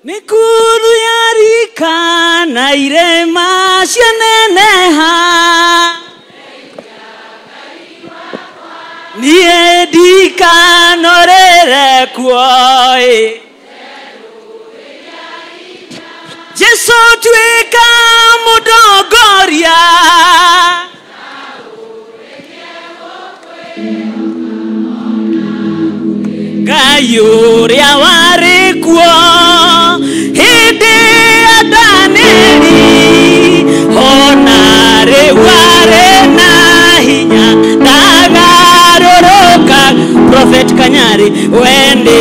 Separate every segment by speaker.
Speaker 1: Mikuru yarika na irema cianeneha niĩ ndikanorere kuo ĩ. Jesu tuĩka mũndongoria Ngai ũrĩa warĩ kuo hĩndĩ ya Danieli ona rĩu arĩ na hinya ndagarũrũka. Prophet Kanyari we nĩ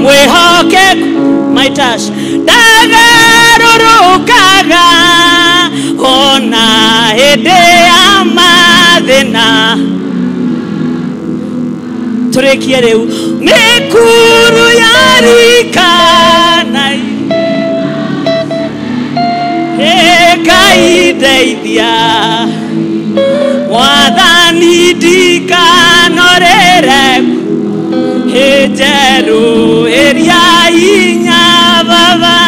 Speaker 1: mwĩhokeku my tash ndagarũrũkaga ona hĩndĩ ya mathĩna. Tũrĩkie rĩu mĩkuru yarika na Ngai ndeithia Mwathani ndikanorere njerũ ĩrĩa inya baba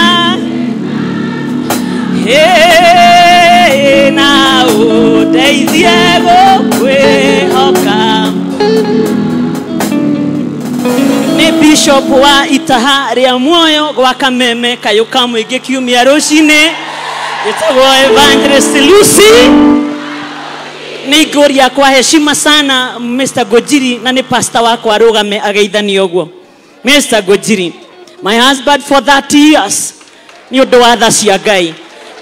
Speaker 1: na ũndeithie gũkwĩhoka. Nĩ Bishop wa Itaha rĩa Muoyo gwa Kameme kayũ ka mũingĩ kiumia rũcinĩ ĩtagwo Evangelist Lucy. Nĩ kwa heshima sana Mr. Gojiri na nĩ pastor wakwa arũgame ageithanie ũguo. Mr. Gojiri, my husband for 30 years nĩ ũndũ wa tha cia Ngai.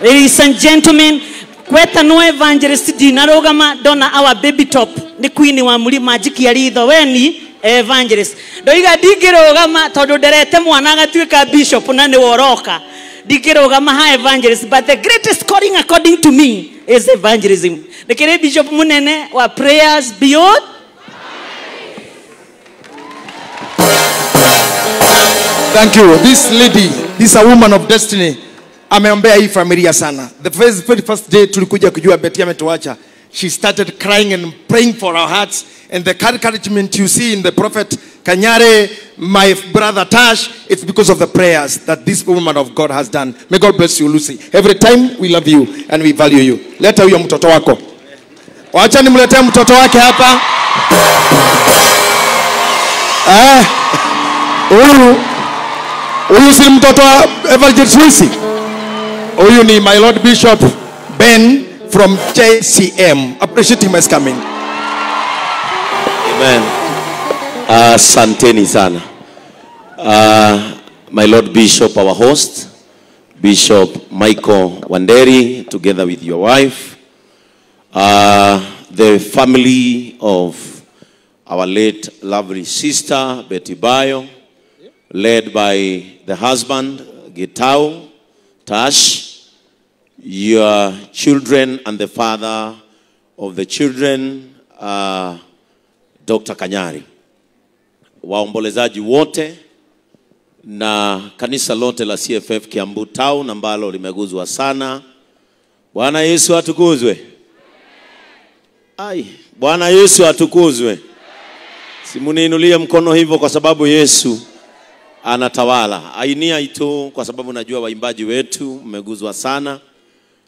Speaker 1: Ladies and gentlemen, kwetanwo Evangelist ndinarũgama ndona our baby top nĩ queen wa mũrima njikia ritho weni Evangelist. Ndoiga ndingĩrũgama tondũ nderete mwana agatuĩka bishop na nĩwe ũroka. Ndingĩrũgama ha evangelist, but the greatest calling according to me is evangelism. Ndĩkĩrĩ bishop munene wa Prayers Beyond.
Speaker 2: Thank you. This lady, this is a woman of destiny. Ameombea hii familia sana. The very first day tulikuja kujua Betty ametuacha, she started crying and praying for our hearts. And the encouragement you see in the prophet Kanyare, my brother Tash, it's because of the prayers that this woman of God has done. May God bless you, Lucy. Every time we love you and we value you. Leta huyo mtoto wako. Wacha nimletee mtoto wake hapa. Huyu si mtoto wa Evangelist Lucy. Huyu ni my Lord Bishop Ben from JCM. Appreciate him as coming.
Speaker 3: Amen. Asanteni sana. My Lord Bishop, our host, Bishop Michael Wanderi, together with your wife, the family of our late lovely sister, Betty Bayo, led by the husband, Gitau Tash, your children and the father of the children, Dr. Kanyari. Waombolezaji wote na kanisa lote la CFF Kiambu Town ambalo limeguzwa sana. Bwana Yesu atukuzwe. Ai, Bwana Yesu atukuzwe. Simuniinulie mkono hivyo kwa sababu Yesu anatawala. Ainia itu kwa sababu najua waimbaji wetu mmeguzwa sana,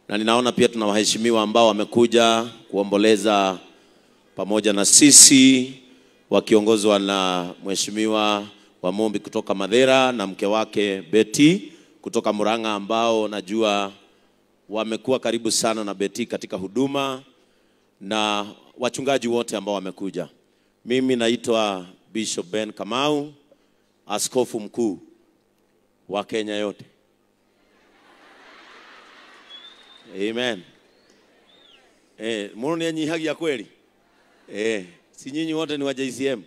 Speaker 3: na ninaona pia tuna waheshimiwa ambao wamekuja kuomboleza pamoja na sisi wakiongozwa na Mheshimiwa Wamombi kutoka Madera na mke wake Betty kutoka Murang'a, ambao najua wamekuwa karibu sana na Betty katika huduma, na wachungaji wote ambao wamekuja. Mimi naitwa Bishop Ben Kamau, askofu mkuu wa Kenya yote. Amen. Mbona ni nyihagia kweli? Si nyinyi wote ni wa JCM?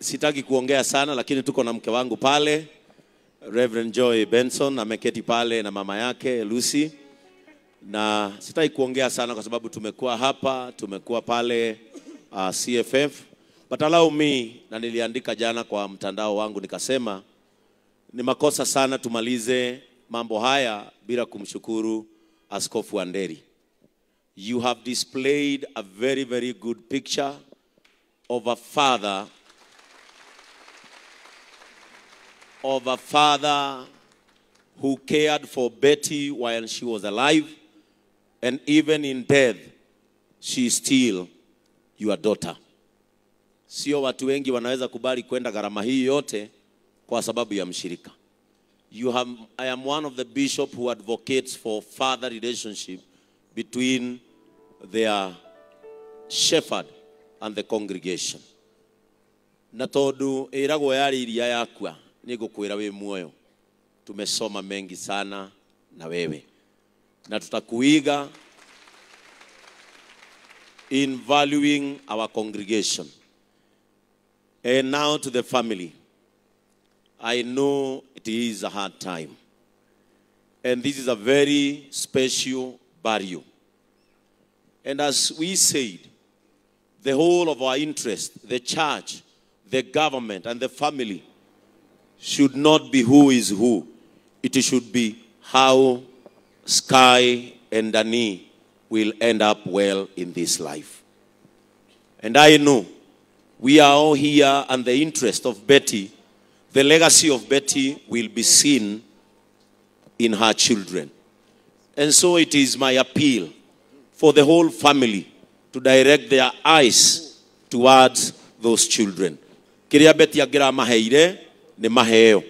Speaker 3: Sitaki kuongea sana, lakini tuko na mke wangu pale, Reverend Joy Benson ameketi pale na mama yake Lucy. Na sitaki kuongea sana kwa sababu tumekuwa hapa, tumekuwa pale CFF. But allow me, na niliandika jana kwa mtandao wangu nikasema ni makosa sana tumalize mambo haya bila kumshukuru Askofu Wanderi. You have displayed a very, very good picture of a father, who cared for Betty while she was alive, and even in death, she is still your daughter. Sio watu wengi wanaweza kubali kwenda gharama hii yote kwa sababu ya mshirika. I am one of the bishop who advocates for father relationship between their shepherd and the congregation. Na tondu ĩragwo yarĩ iria yakua, nĩngũkwĩra wĩ muoyo. Tumesoma mengi sana na wewe, na tutakuiga in valuing our congregation. And now to the family. I know it is a hard time, and this is a very special burial. And as we said, the whole of our interest, the church, the government, and the family should not be who is who. It should be how Sky and Dani will end up well in this life. And I know we are all here, and the interest of Betty, the legacy of Betty will be seen in her children. And so it is my appeal for the whole family to direct their eyes towards those children. Kiria Betty agira maheire ni maheo.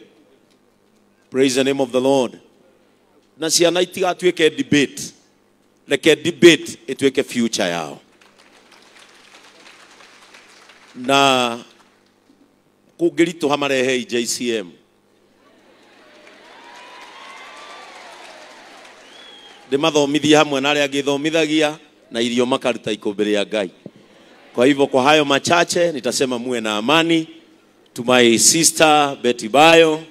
Speaker 3: Praise the name of the Lord. Na ciana itigatuike debate. Reke debate ituike future yao. Na kungĩritũha marehe JCM. Ndĩmathomithie hamwe na arĩa angĩ thomithagia na irio makaruta ikũmbĩ rĩa Ngai. Kwa hivyo kwa hayo machache nitasema muwe na amani. To my sister Betty Bayo,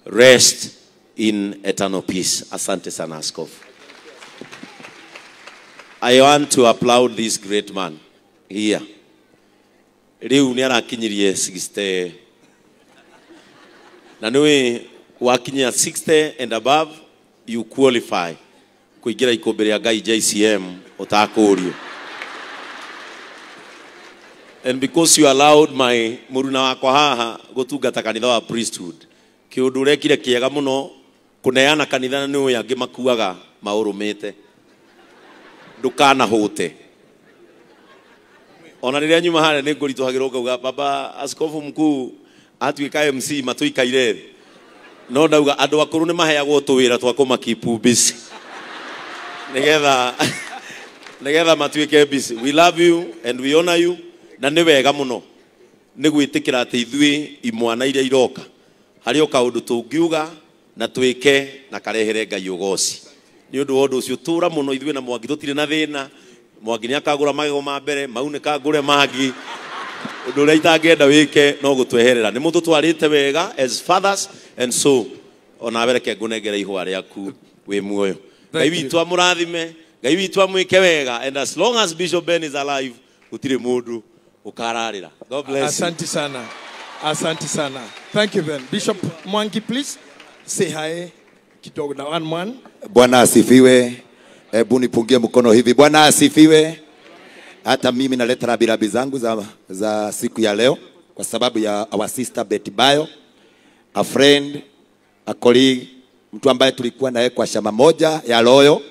Speaker 3: rest in eternal peace. Asante sana askofu. I want to applaud this great man here. Riu ni arakinyirie 60. Na niwe wakinyia 60 and above, you qualify kuingira ikũmbĩ rĩa Ngai JCM ũtakũrio. And because you allowed my muruna wakwa haha gũtungata kanitha wa priesthood, kĩũndũ ũrekire kĩega mũno kũneana kanitha na nĩũĩ angĩ makuaga maũrũmĩte. Ndũkanahũte. Ona rĩrĩa nyuma harĩa nĩ ngũritũhagĩrwo ngauga baba askofu mkuu atuĩka MC matũikaire thĩ. No ndauga andũ akũrũ nĩ maheagwo tũwĩra twa kũmakeep busy. Nĩgetha matuĩke busy. We love you and we honor you. Na nĩ wega mũno nĩ gwĩtĩkĩra atĩ ithuĩ imwana iria iroka harĩ o kaũndũ tũngiuga na twĩke na karehere Ngai ũgoci. Nĩ ũndũ wa ũndũ ũcio tũra mũno ithuĩ na Mwangi tũtirĩ na thĩna. Mwangi nĩ akagũra magego ma mbere, mau nĩ kangũre mangĩ. Ũndũ ũrĩa itangĩenda wĩke no gũtweherera. Nĩ mũtũtwarĩte wega as fathers, and so onawe reke ngũnengere ihũa rĩaku wĩ muoyo. Ngai witũ amũrathime, Ngai witũ amwĩke wega, and as long as Bishop Ben is alive, gũtirĩ mũndũ ũkararĩra. God bless you.
Speaker 2: Asante sana. Asante sana. Thank you, Ben. Bishop Mwangi, please say hi kidogo na one man.
Speaker 4: Bwana asifiwe. Hebu nipungie mkono hivi. Bwana asifiwe. Hata mimi naleta rabirabi zangu za siku ya leo kwa sababu ya our sister Betty Bayo, a friend, a colleague, mtu ambaye tulikuwa naye kwa shama moja ya Loyo,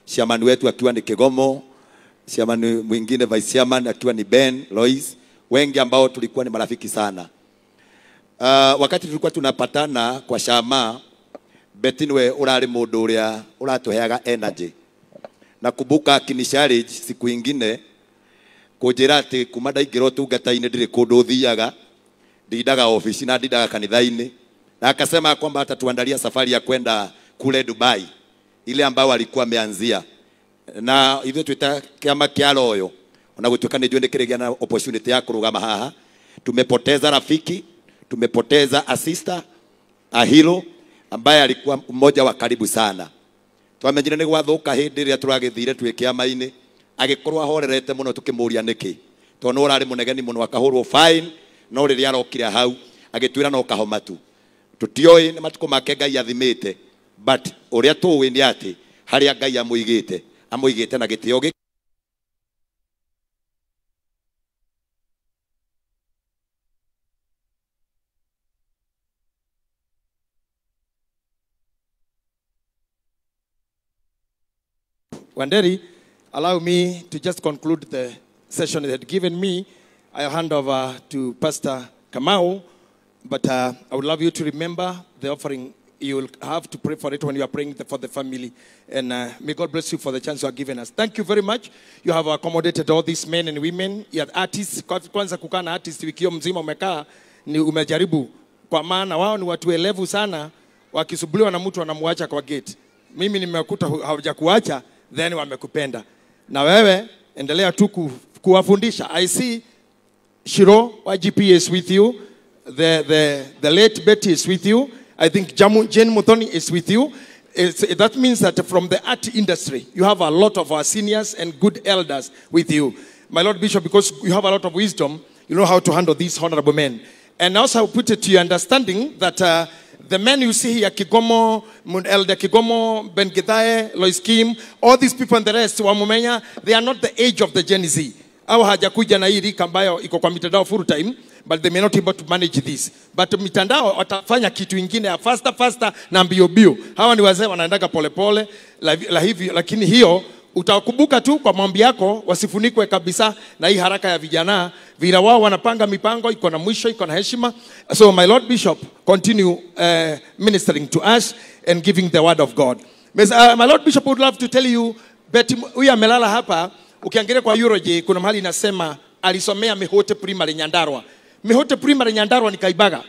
Speaker 4: shaman wetu akiwa ni Kegomo, shaman mwingine vice chairman akiwa ni Ben Lois, wengi ambao tulikuwa ni marafiki sana. Wakati tulikuwa tunapatana kwa shama, Betty niwe urari mundu uria uratuheaga energy. Nakumbuka akinicharge siku ingine kunjira ati kuma ndaingĩra ũtungata-inĩ ndirĩ kũndũ thiaga, ndindaga office na ndindaga kanitha-inĩ, na akasema kwamba atatuandalia safari ya kwenda kule Dubai ile ambayo alikuwa ameanzia. Na ithuĩ twĩta kĩama kĩa Royo, ona gũtuĩka nĩ njũĩ nĩ kĩrĩgĩa na opportunity ya kũrũgama haha, tumepoteza rafiki, tumepoteza a sister, a hero ambaye alikuwa mmoja wa karibu sana. Twamenyire nĩ gwathuka hĩndĩ ĩrĩa tũragĩthire twĩ kĩama-inĩ, agĩkorwo ahorerete mũno tũkĩmũria nĩkĩ, tondũ nĩ ũrarĩ mũnegeni mũno akahũrwo fine, no rĩrĩa arokire hau agĩtwĩra no kahoma tu. Tũtioĩ nĩ matukũ make Ngai athimĩte, but ũrĩa tũĩ nĩ atĩ harĩa Ngai amũigĩte, amũigĩte na gĩtĩo gĩkĩ.
Speaker 2: Wanderi, allow me to just conclude the session they had given me. I'll hand over to Pastor Kamau, but I would love you to remember the offering. You will have to pray for it when you are praying for the family. And may God bless you for the chance you are giving us. Thank you very much. You have accommodated all these men and women. You have artists. Kwanza kukaa na artist wiki mzima umekaa ni umejaribu. Kwa maana wao ni watu elevu sana, wakisubuliwa na mtu wanamuacha kwa gate. Mimi nimekuta hawajakuacha, then wamekupenda. Na wewe endelea tu kuwafundisha. I see Shiro wa GPS with you. The late Betty is with you. I think Jane Muthoni is with you. That means that from the art industry, you have a lot of our seniors and good elders with you. My Lord Bishop, because you have a lot of wisdom, you know how to handle these honorable men. And also I put it to your understanding that the men you see here, Kigomo, Elder Kigomo, Ben Githae, Lois Kim, all these people and the rest, Wamumenya, they are not the age of the Gen Z. Au hajakuja na hii rika ambayo iko kwa mitandao full time, but they may not able to manage this. But mitandao watafanya kitu ingine ya faster faster na mbio mbio. Hawa ni wazee wanaendaga pole pole la hivyo, lakini hiyo utakumbuka tu kwa maombi yako wasifunikwe kabisa na hii haraka ya vijana. Vile wao wanapanga mipango iko na mwisho, iko na heshima. So my Lord Bishop, continue ministering to us and giving the word of God. My Lord Bishop would love to tell you, Betty huyu amelala hapa. Ukiangalia kwa Euroje kuna mahali inasema alisomea Mihote Primary Nyandarua. Mihote Primary Nyandarua ni Kaibaga.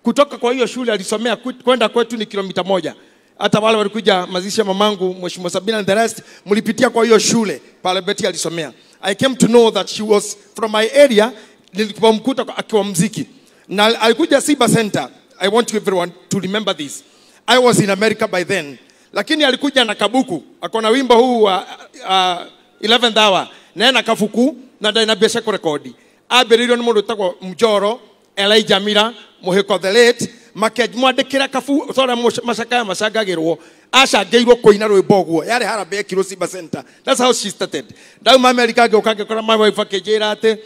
Speaker 2: Kutoka kwa hiyo shule alisomea kwenda kwetu ni kilomita 1. Hata wale walikuja mazishi ya mamangu Mheshimiwa Sabina and the rest mlipitia kwa hiyo shule pale Betty alisomea. I came to know that she was from my area. Nilipomkuta akiwa mziki. Na alikuja Siba Center. I want everyone to remember this. I was in America by then. Lakini alikuja na kabuku. Akona wimbo huu wa 11th hour. Nena kafuku na ndaina biasha kurekodi. Abiririo ni mundu wĩtagwo Mjoro, Elijah Mira, Muhiko the late, makĩmwandĩkĩra kabu tora macakaya macangagĩrwo, acangĩirwo kũina rwĩmbo ũguo. Yarĩ harambee ekirwo Siba Center. That's how she started. Ndauma America ngĩũka ngĩkora my wife akĩnjĩra atĩ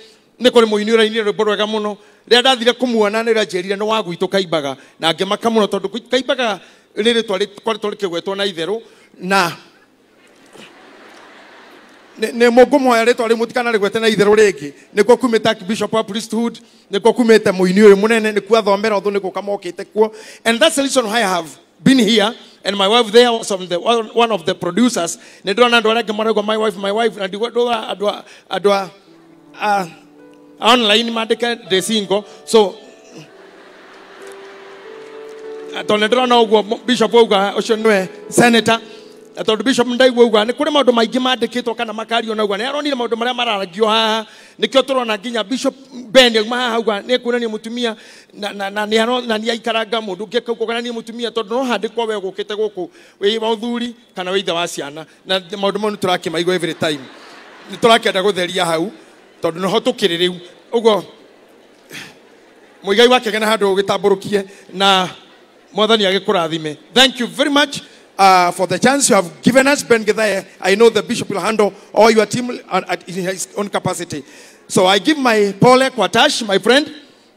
Speaker 2: nĩ kũrĩ mũini ũrainire rwĩmbo rwega mũno. Rĩrĩa ndathire kũmuona nĩ ranjĩrire nĩ wa gwitũ Kaimbaga, na ngĩmaka mũno tondũ Kaimbaga nĩ rĩtwa rĩkoretwo rĩkĩgwetwo na itherũ na ne mũngũmũhoya rĩtwa rĩmwe mũtikanarĩgwete na itherũ rĩngĩ. Nĩkuo kumĩte Archbishop wa priesthood, nĩkuo kumĩte mũini ũyũ mũnene, nĩkuo athomera ũthũ, nĩkuo kamokĩte kuo. And that's the reason why I have been here, and my wife there was one of the producers. Nĩ ndĩrona andũ arĩa angĩ marauga my wife, na ndigua andũ a online mandĩke ndĩ single. So tondũ nĩndĩrona ũguo Bishop auga ũcio nĩwe senator. Tondũ Bishop ndaigua uga nĩ kũrĩ maũndũ maingĩ mandĩkĩtwo kana makario na uga nĩ aronire maũndũ marĩa mararagio haha. Nĩkĩo tũrona nginya Bishop Ben auma haha uga nĩ kuonania mũtumia na nĩ aikaranga mũndũ ũngĩ akauga kana nĩ mũtumia tondũ no handĩkwo we gũkĩte gũkũ wĩ mũthuri kana wĩ ithe wa ciana, na maũndũ mau nĩ tũrakĩmaigua every time. Nĩ tũrakĩenda gũtheria hau tondũ noho tũkĩrĩ rĩu. Ũguo mũigai wake gena handũ ũgĩtambũrũkie na Mwathani agĩkũrathime. Thank you very much for the chance you have given us, Ben Githae. I know the bishop will handle all your team in his own capacity. So I give my pole kwa Tash, my friend.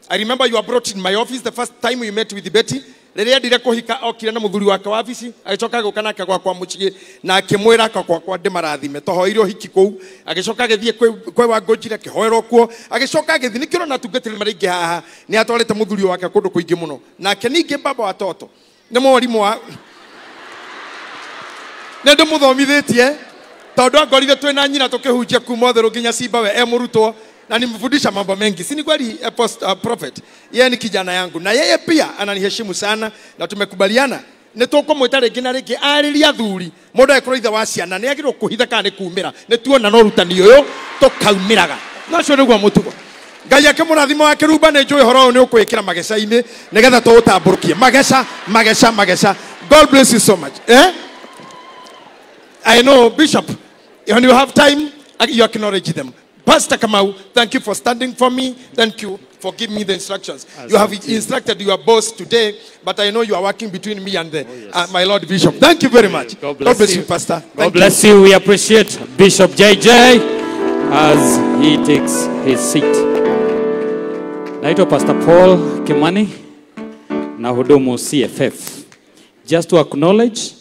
Speaker 2: I remember you were brought in my office the first time we met with Betty. Rĩrĩa ndire kũhika okire na mũthuri wake wa wabici, agĩcoka agĩũka nake gwakwa mũciĩ na akĩmwĩra aka gwakwa ndĩmarathime. Tũhoeirwo hiki kũu, agĩcoka agĩthiĩ kwĩ Wangũnjire akĩhoerwo kuo, agĩcoka agĩthiĩ. Nĩkĩo ũrona atungatĩri marĩ aingĩ haha, nĩ atwarĩte mũthuri wake kũndũ kũingĩ mũno. Nake ningĩ baba wa toto nĩ mwarimũ wa nĩ ndĩmũthomithĩtie tondũ angorire twĩ na nyina tũkĩhunjia kuma Utherũ nginya Simba we e mũrutwo, na nimfundisha mambo mengi. Si ni kweli prophet? Yeye ni kijana yangu na yeye pia ananiheshimu sana na tumekubaliana nĩ tũkũmwĩta rĩngĩ na rĩngĩ arĩria athuri mũndũ agĩkorwo ithe wa ciana nĩ agĩrĩirwo kũhitha kana nĩ kumĩra. Nĩ tuona no ũrutani ũyũ tũkaumĩraga. Na ũcio nĩguo mũtugo. Ngai akĩmũrathima wa kĩrumba nĩ njũĩ ũhoro ũyũ nĩ ũkwĩkĩra mageca-inĩ nĩgetha tũũtambũrũkie. Mageca, mageca, mageca. God bless you so much. Eh? I know, Bishop, when you have time, you acknowledge them. Pastor Kamau, thank you for standing for me. Thank you for giving me the instructions. You have instructed your boss today, but I know you are working between me and my Lord Bishop. Thank you very much. God bless you, Pastor.
Speaker 5: God bless you. We appreciate Bishop JJ as he takes his seat. Naitwa Pastor Paul Kimani na hudumu CFF. Just to acknowledge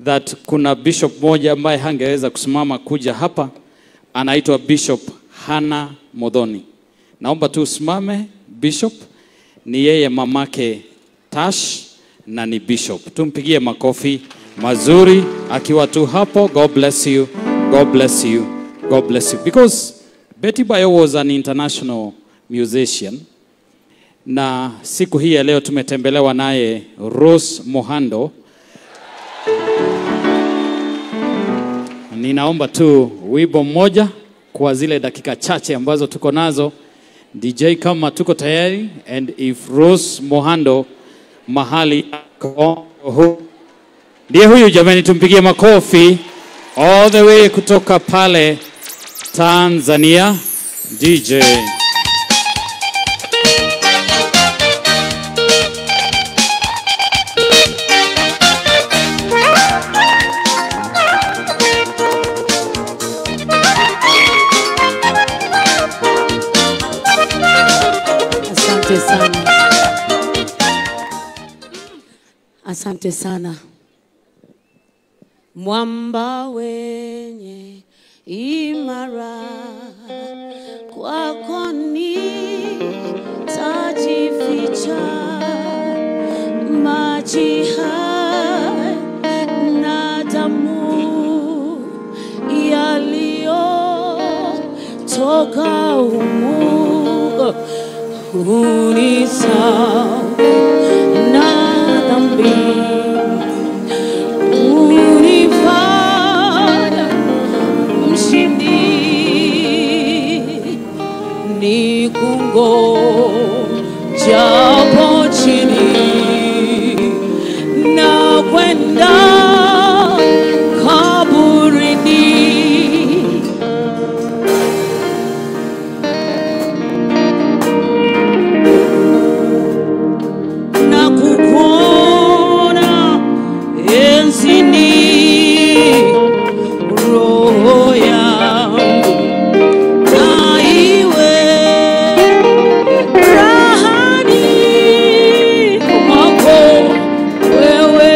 Speaker 5: that kuna bishop moja ambaye hangeweza kusimama kuja hapa, anaitwa Bishop Hannah Modhoni. Naomba tu usimame Bishop, ni yeye mamake Tash na ni bishop. Tumpigie makofi mazuri akiwa tu hapo. God bless you. God bless you. God bless you. Because Betty Bayo was an international musician. Na siku hii ya leo tumetembelewa naye Rose Muhando. Ninaomba tu wimbo mmoja kwa zile dakika chache ambazo tuko nazo. DJ kama tuko tayari, and if Rose Muhando mahali ndiye huyu, jamani tumpigie makofi all the way kutoka pale Tanzania. DJ.
Speaker 6: Asante sana. Asante sana. Mwamba wenye imara, kwako nitajificha, maji haya na damu yaliyotoka humu unisafi na dhambi, unifanya mshindi, nikungojapo chini na kwenda kaburini. Na kukuona enzini, roho yangu na iwe rahani mwako wewe.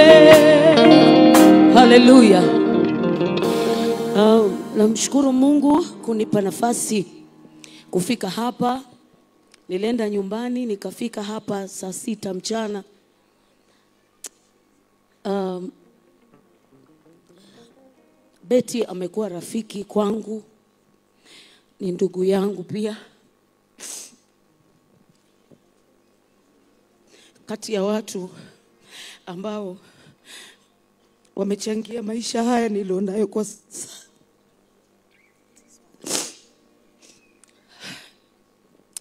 Speaker 6: Haleluya. Namshukuru Mungu kunipa nafasi kufika hapa. Nilienda nyumbani nikafika hapa saa 6 mchana. Betty amekuwa rafiki kwangu, ni ndugu yangu pia. Kati ya watu ambao wamechangia maisha haya nilionayo kwa sasa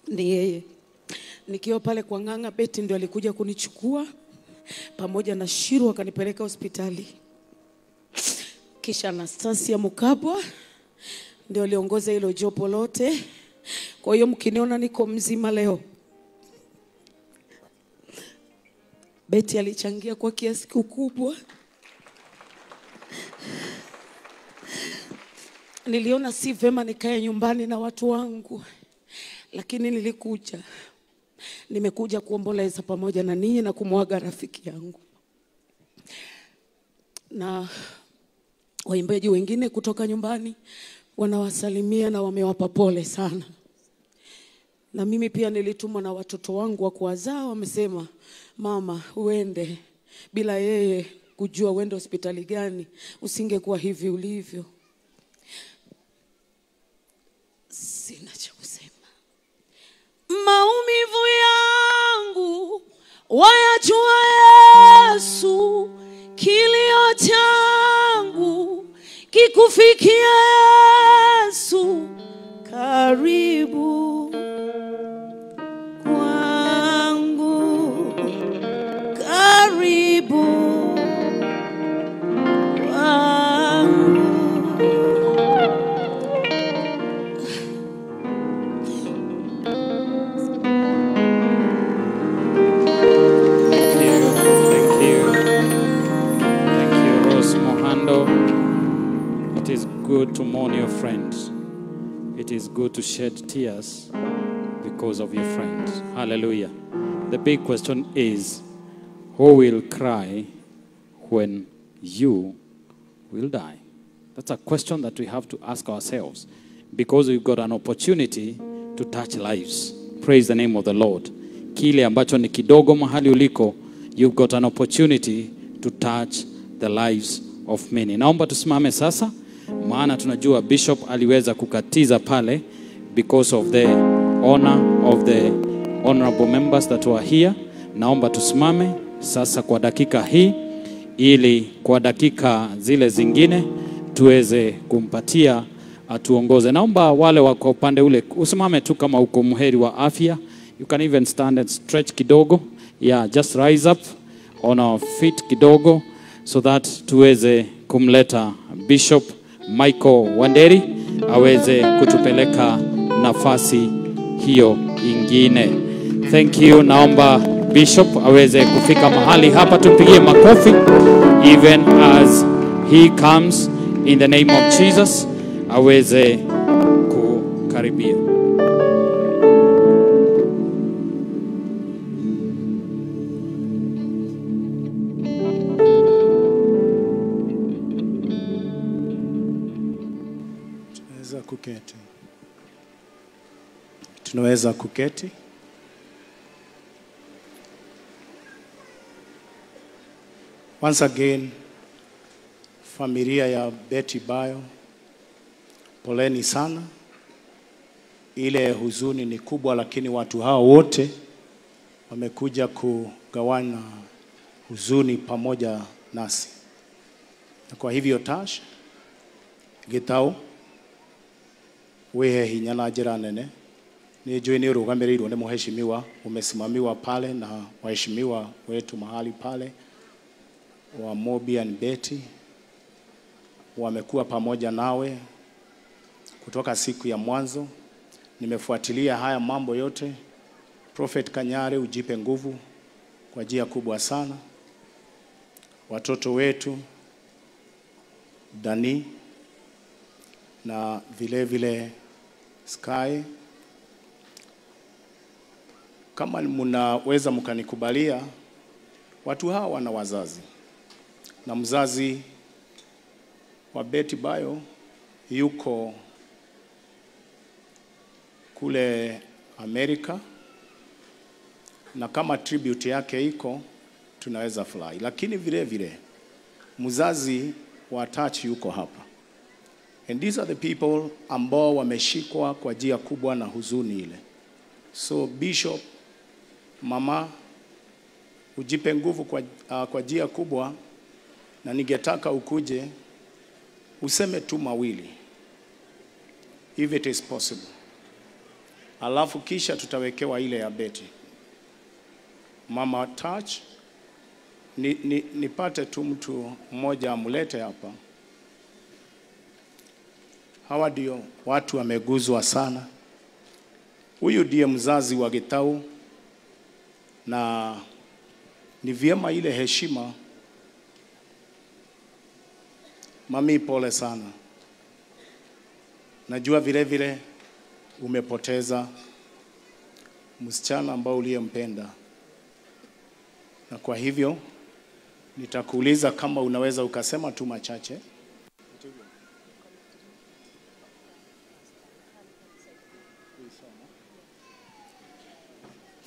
Speaker 6: ni yeye. Nikiwa pale kwa Ng'ang'a, Betty ndio alikuja kunichukua pamoja na Shiru akanipeleka hospitali. Kisha Anastasia Mukabwa ndio aliongoza hilo jopo lote. Kwa hiyo mkiniona niko mzima leo, Betty alichangia kwa kiasi kikubwa. Niliona si vema nikae nyumbani na watu wangu, lakini nilikuja. Nimekuja kuomboleza pamoja na ninyi na kumwaga rafiki yangu. Na waimbaji wengine kutoka nyumbani wanawasalimia na wamewapa pole sana. Na mimi pia nilitumwa na watoto wangu wa kuwazaa, wamesema mama uende, bila yeye kujua uende hospitali gani, usingekuwa hivi ulivyo. Sina cha kusema. Maumivu yangu wayajua Yesu, kilio changu kikufikia Yesu, karibu kwangu, karibu kwangu.
Speaker 5: It is good to mourn your friends. It is good to shed tears because of your friends. Hallelujah. The big question is, who will cry when you will die? That's a question that we have to ask ourselves, because we've got an opportunity to touch lives. Praise the name of the Lord. Kile ambacho ni kidogo mahali uliko, you've got an opportunity to touch the lives of many. Naomba tusimame sasa, maana tunajua Bishop aliweza kukatiza pale because of the honor of the honorable members that were here. Naomba tusimame sasa kwa dakika hii, ili kwa dakika zile zingine tuweze kumpatia atuongoze. Naomba wale wako upande ule usimame tu kama uko muheri wa afya. You can even stand and stretch kidogo. Yeah, just rise up on our feet kidogo so that tuweze kumleta Bishop Michael Wanderi aweze kutupeleka nafasi hiyo ingine. Thank you. Naomba Bishop aweze kufika mahali hapa, tumpigie makofi even as he comes in the name of Jesus aweze kukaribia.
Speaker 7: Tunaweza kuketi. Tunaweza kuketi. Once again, familia ya Betty Bayo, poleni sana. Ile huzuni ni kubwa, lakini watu hao wote wamekuja kugawana huzuni pamoja nasi. Na kwa hivyo Tash Gitau, wehe hinya na njĩra nene. Nĩ njũĩ nĩ ũrũgamĩrĩirwo nĩ mheshimiwa, umesimamiwa pale na waheshimiwa wetu mahali pale wa Mobi and Betty, wamekuwa pamoja nawe kutoka siku ya mwanzo. Nimefuatilia haya mambo yote. Prophet Kanyare, ujipe nguvu kwa njia kubwa sana. Watoto wetu Dani na vile vile Sky, kama mnaweza mkanikubalia, watu hawa wana wazazi, na mzazi wa Betty Bayo yuko kule Amerika, na kama tribute yake iko tunaweza fly. Lakini vile vile mzazi wa Touch yuko hapa. And these are the people ambao wameshikwa kwa njia kubwa na huzuni ile. So Bishop, mama, ujipe nguvu kwa njia kubwa, na ningetaka ukuje useme tu mawili if it is possible. Alafu kisha tutawekewa ile ya Betty. Mama Touch, nipate tu mtu mmoja amlete hapa. Hawa ndio watu wameguzwa sana. Huyu ndiye mzazi wa Gitau, na ni vyema ile heshima. Mami, pole sana. Najua vile vile umepoteza msichana ambao uliyempenda. Na kwa hivyo nitakuuliza kama unaweza ukasema tu machache.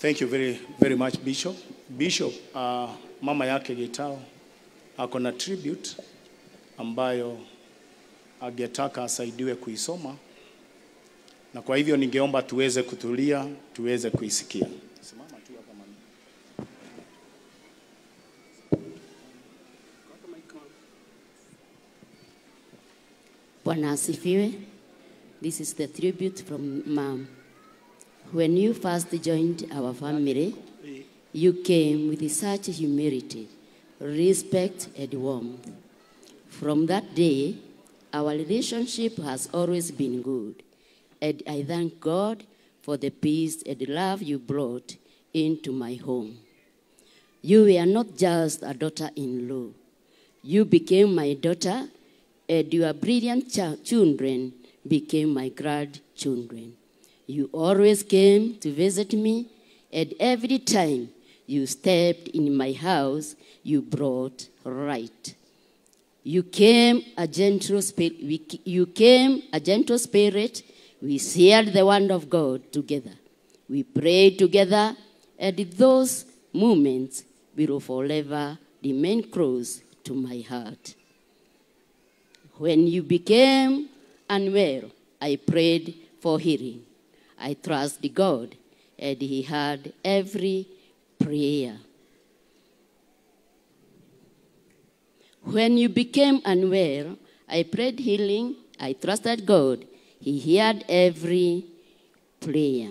Speaker 7: Thank you very, very much, Bishop. Bishop, mama yake Gitau ako na tribute ambayo angetaka asaidiwe kuisoma, na kwa hivyo ningeomba tuweze kutulia, tuweze kuisikia. Simama tu hapa mami.
Speaker 8: Bwana asifiwe. This is the tribute from Mom. When you first joined our family, you came with such humility, respect, and warmth. From that day, our relationship has always been good, and I thank God for the peace and love you brought into my home. You were not just a daughter-in-law. You became my daughter, and your brilliant children became my grandchildren. You always came to visit me, and every time you stepped in my house, you brought light. You came a gentle spirit. You came a gentle spirit. We shared the word of God together. We prayed together, and those moments will forever remain close to my heart. When you became unwell, I prayed for healing. I trusted God, and He heard every prayer. When you became unwell, I prayed healing. I trusted God. He heard every prayer.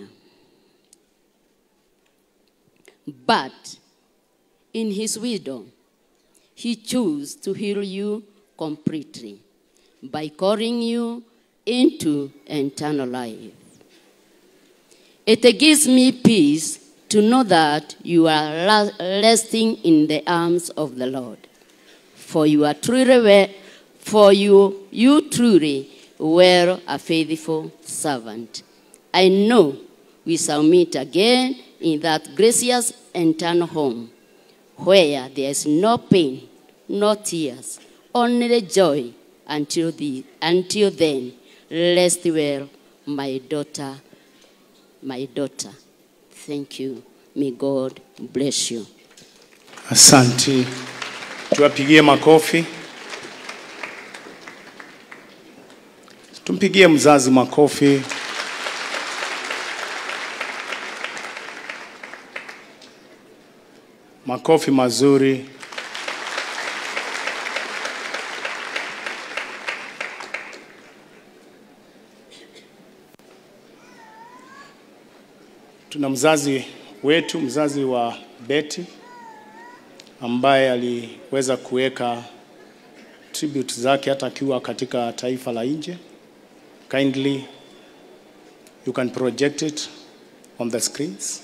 Speaker 8: But in His wisdom, He chose to heal you completely by calling you into eternal life. It gives me peace to know that you are resting in the arms of the Lord. For you are truly, for you truly were a faithful servant. I know we shall meet again in that gracious eternal home, where there is no pain, no tears, only joy. Until then, rest well, my daughter, my daughter. Thank you. May God bless you.
Speaker 7: Asante. Tuwapigie makofi. Tumpigie mzazi makofi. Makofi mazuri. Tuna mzazi wetu, mzazi wa Betty, ambaye aliweza kuweka tribute zake hata akiwa katika taifa la nje. Kindly, you can project it on the screens.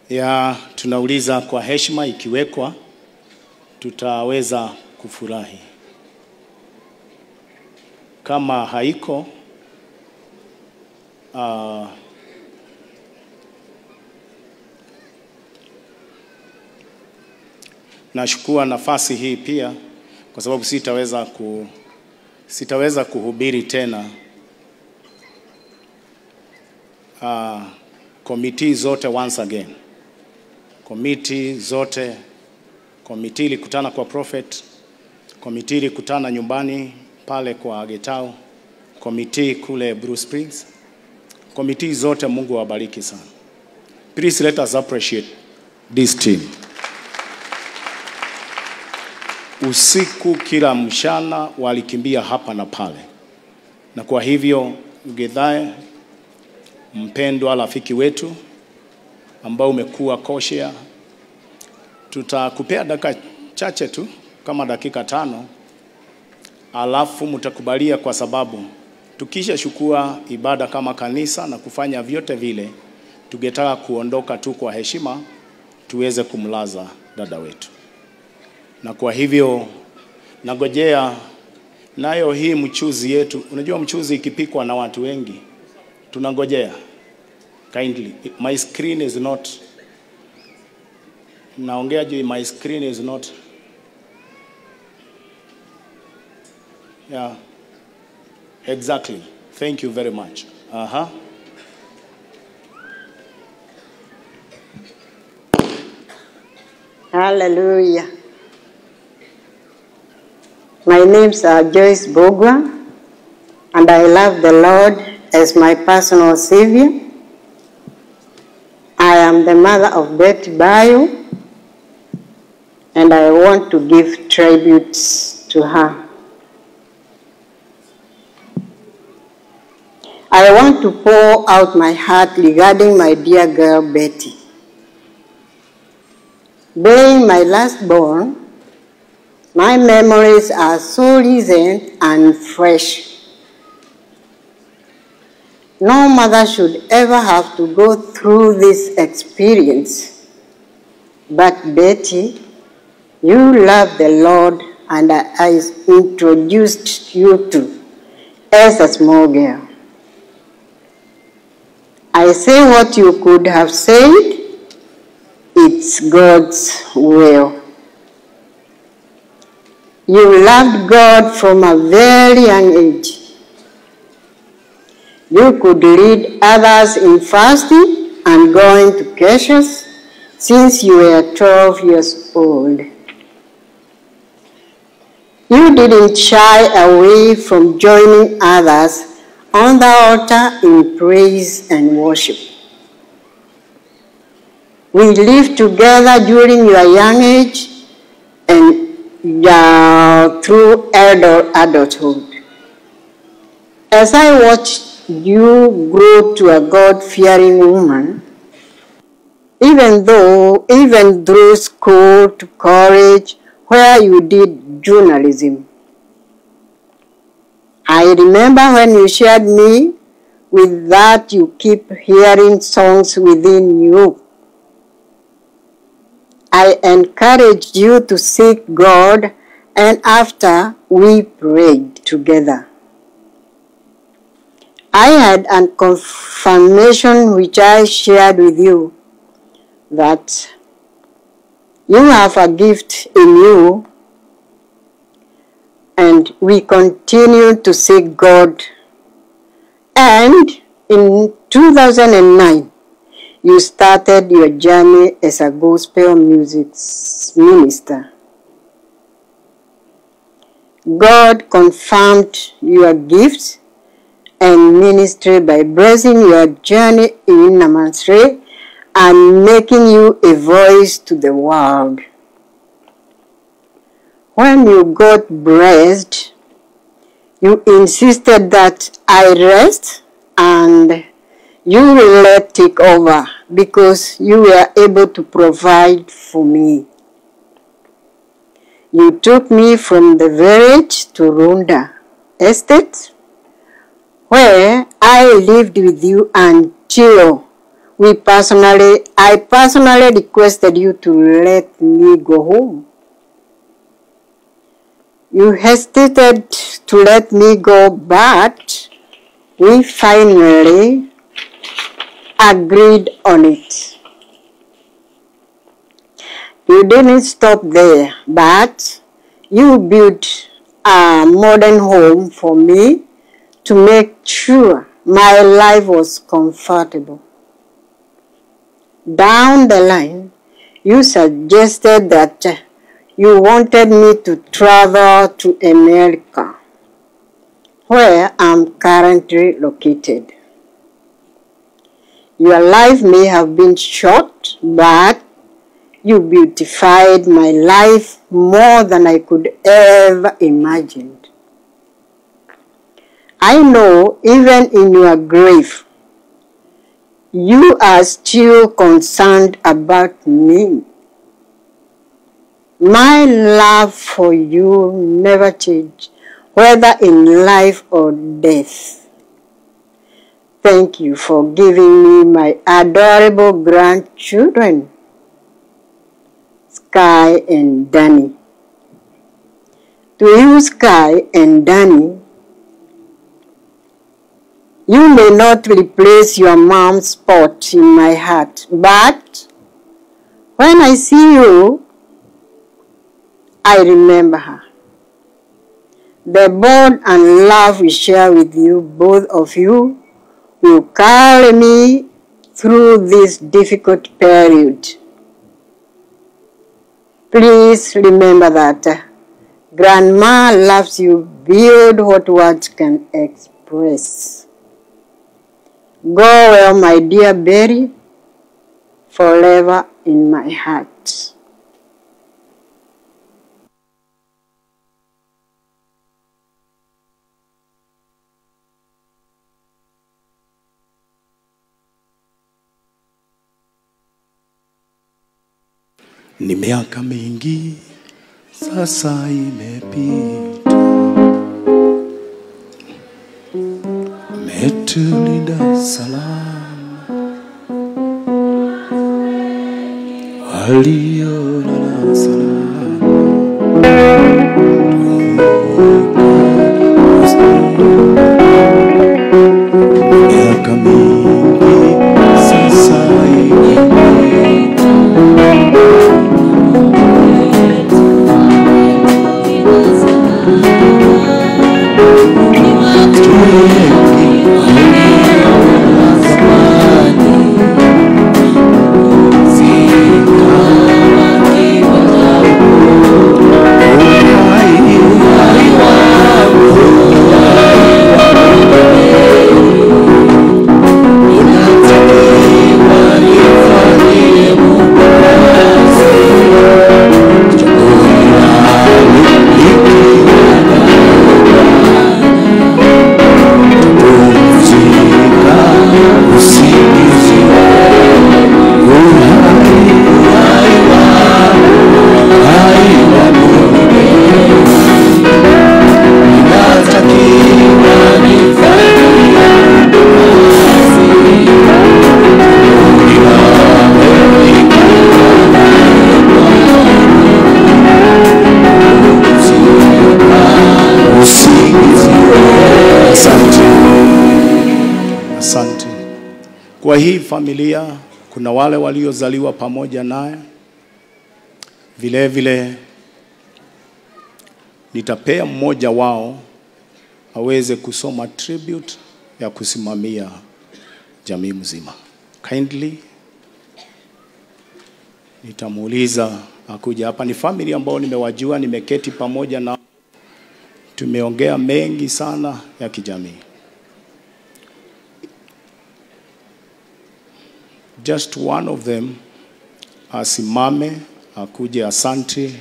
Speaker 7: Ya, tunauliza kwa heshima, ikiwekwa tutaweza kufurahi. Kama haiko, nashukua nafasi hii pia kwa sababu sitaweza kuhubiri tena. Committee zote once again. Committee zote, committee ilikutana kwa prophet, committee ilikutana nyumbani pale kwa Getao, committee kule Blue Springs. Committee zote, Mungu awabariki sana. Please let us appreciate this team. Usiku kila mchana walikimbia hapa na pale. Na kwa hivyo Gedhae, mpendwa rafiki wetu ambao umekuwa koshea, tutakupea dakika chache tu, kama dakika 5, alafu mtakubalia, kwa sababu tukisha shukua ibada kama kanisa na kufanya vyote vile, tungetaka kuondoka tu kwa heshima tuweze kumlaza dada wetu. Na kwa hivyo nagojea nayo hii mchuzi yetu. Unajua mchuzi ikipikwa na watu wengi, tunangojea. Kindly, my screen is not, naongea juu, my screen is not, yeah, exactly. Thank you very much. Uh-huh.
Speaker 9: Hallelujah. My name's Joyce Bogwa, and I love the Lord as my personal Savior. I am the mother of Betty Bayo, and I want to give tributes to her. I want to pour out my heart regarding my dear girl, Betty. Being my last born, my memories are so recent and fresh. No mother should ever have to go through this experience. But Betty, you love the Lord, and I introduced you to as a small girl. I say what you could have said, it's God's will. You loved God from a very young age. You could lead others in fasting and going to churches since you were 12 years old. You didn't shy away from joining others on the altar in praise and worship. We lived together during your young age and through adulthood. As I watched you grow to a God-fearing woman, even through school to college, where you did journalism. I remember when you shared me with that you keep hearing songs within you. I encouraged you to seek God, and after we prayed together. I had a confirmation which I shared with you that you have a gift in you, and we continue to seek God. And in 2009, you started your journey as a gospel music minister. God confirmed your gifts and ministry by blessing your journey in Namansre and making you a voice to the world. When you got blessed, you insisted that I rest and you will let take over because you were able to provide for me. You took me from the village to Runda Estate, where I lived with you until I personally requested you to let me go home. You hesitated to let me go, but we finally agreed on it. You didn't stop there, but you built a modern home for me to make sure my life was comfortable. Down the line, you suggested that you wanted me to travel to America, where I'm currently located. Your life may have been short, but you beautified my life more than I could ever imagine. I know even in your grave, you are still concerned about me. My love for you never changed, whether in life or death. Thank you for giving me my adorable grandchildren, Sky and Danny. To you, Sky and Danny, you may not replace your mom's spot in my heart, but when I see you, I remember her. The bond and love we share with you, both of you, will carry me through this difficult period. Please remember that Grandma loves you beyond what words can express. Go well, my dear Betty, forever in my heart.
Speaker 7: Ni miaka mingi sasa imepita, ametulinda salama, waliolala salama. Miaka mingi Kwa hii familia kuna wale waliozaliwa pamoja naye. Vile vile nitapea mmoja wao aweze kusoma tribute ya kusimamia jamii mzima. Kindly nitamuuliza akuja hapa. Ni family ambao nimewajua, nimeketi pamoja na tumeongea mengi sana ya kijamii. Just one of them asimame akuje, asante.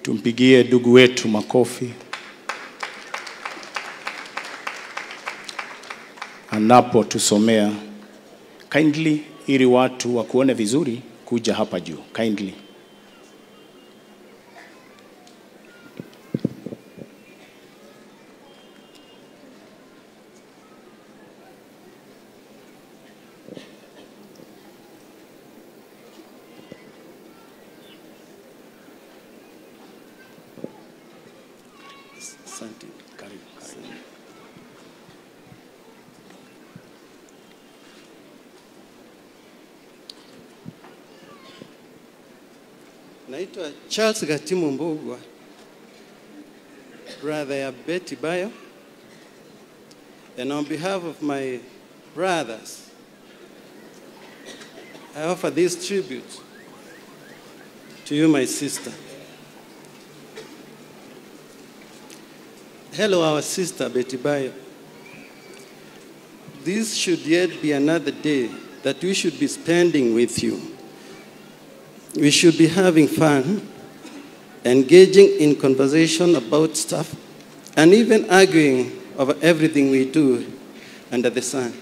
Speaker 7: Tumpigie ndugu wetu makofi anapotusomea. Kindly, ili watu wakuone vizuri, kuja hapa juu. Kindly.
Speaker 10: Asante.
Speaker 7: Karibu, karibu.
Speaker 10: Naitwa Charles Gatimu Mbugua, brother ya Betty Bayo, and on behalf of my brothers, I offer this tribute to you, my sister. Hello, our sister Betty Bayo. This should yet be another day that we should be spending with you. We should be having fun, engaging in conversation about stuff, and even arguing over everything we do under the sun.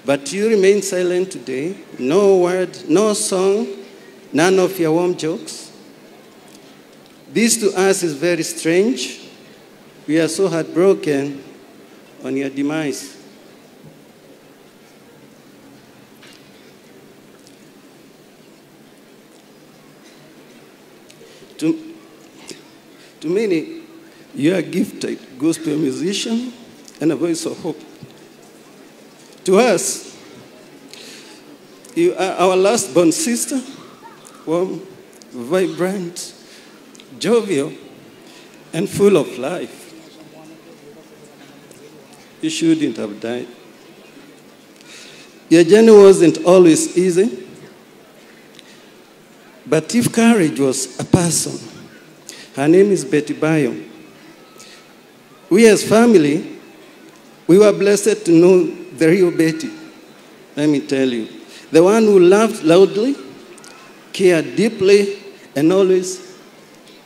Speaker 10: But you remain silent today. No word, no song, none of your warm jokes. This to us is very strange. We are so heartbroken on your demise. To many, you are a gifted gospel musician and a voice of hope. To us, you are our last born sister, warm, vibrant, jovial, and full of life. You shouldn't have died. Your journey wasn't always easy, but if courage was a person, her name is Betty Bayo. We as family, we were blessed to know the real Betty. Let me tell you, the one who laughed loudly, cared deeply, and always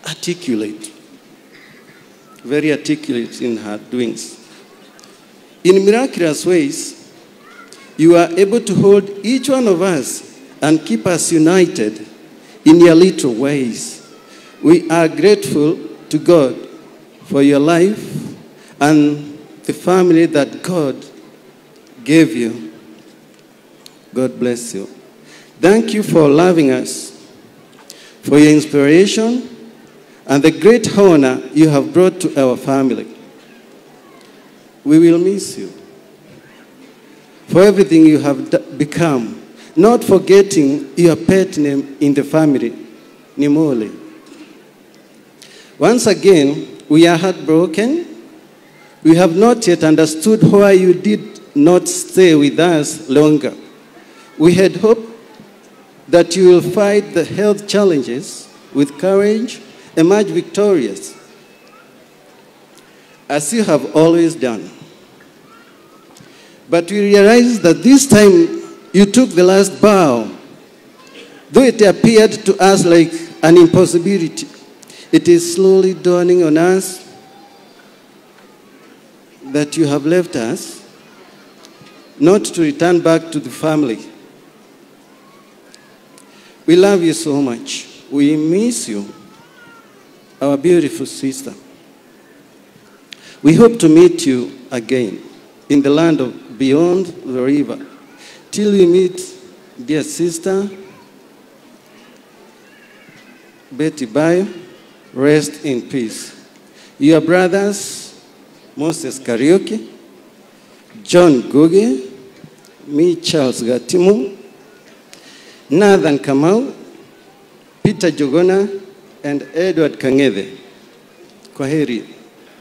Speaker 10: articulate. Very articulate in her doings. In miraculous ways, you are able to hold each one of us and keep us united in your little ways. We are grateful to God for your life and the family that God gave you. God bless you. Thank you for loving us, for your inspiration, and the great honor you have brought to our family. We will miss you for everything you have become, not forgetting your pet name in the family, Nimole. Once again, we are heartbroken. We have not yet understood why you did not stay with us longer. We had hoped that you will fight the health challenges with courage, emerge victorious, as you have always done. But we realize that this time you took the last bow. Though it appeared to us like an impossibility, it is slowly dawning on us that you have left us, not to return back to the family. We love you so much. We miss you, our beautiful sister. We hope to meet you again in the land of beyond the river. Till we meet, dear sister, Betty Bayo, rest in peace. Your brothers, Moses Kariuki, John Guge, me Charles Gatimu, Nathan Kamau, Peter Jogona, and Edward Kang'ethe. Kwaheri,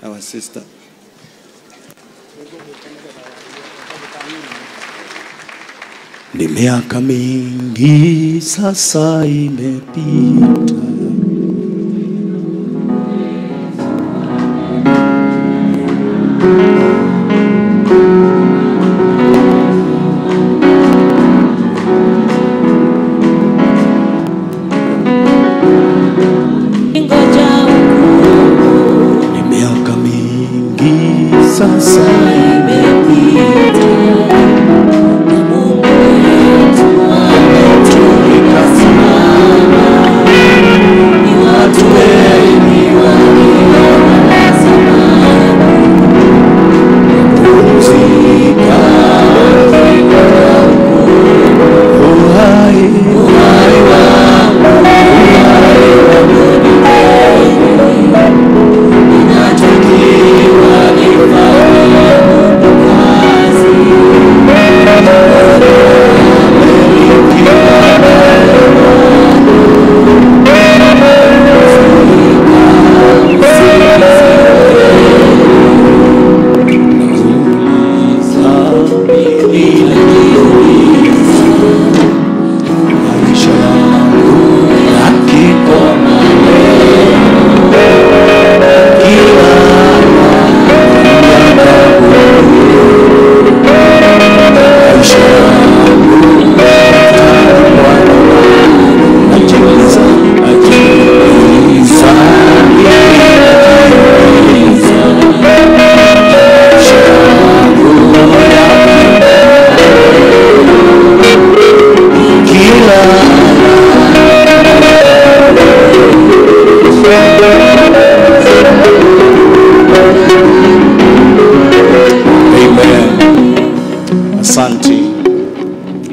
Speaker 10: our sister.
Speaker 11: Ni miaka mingi sasa imepita, ni miaka mingi sasa imepita,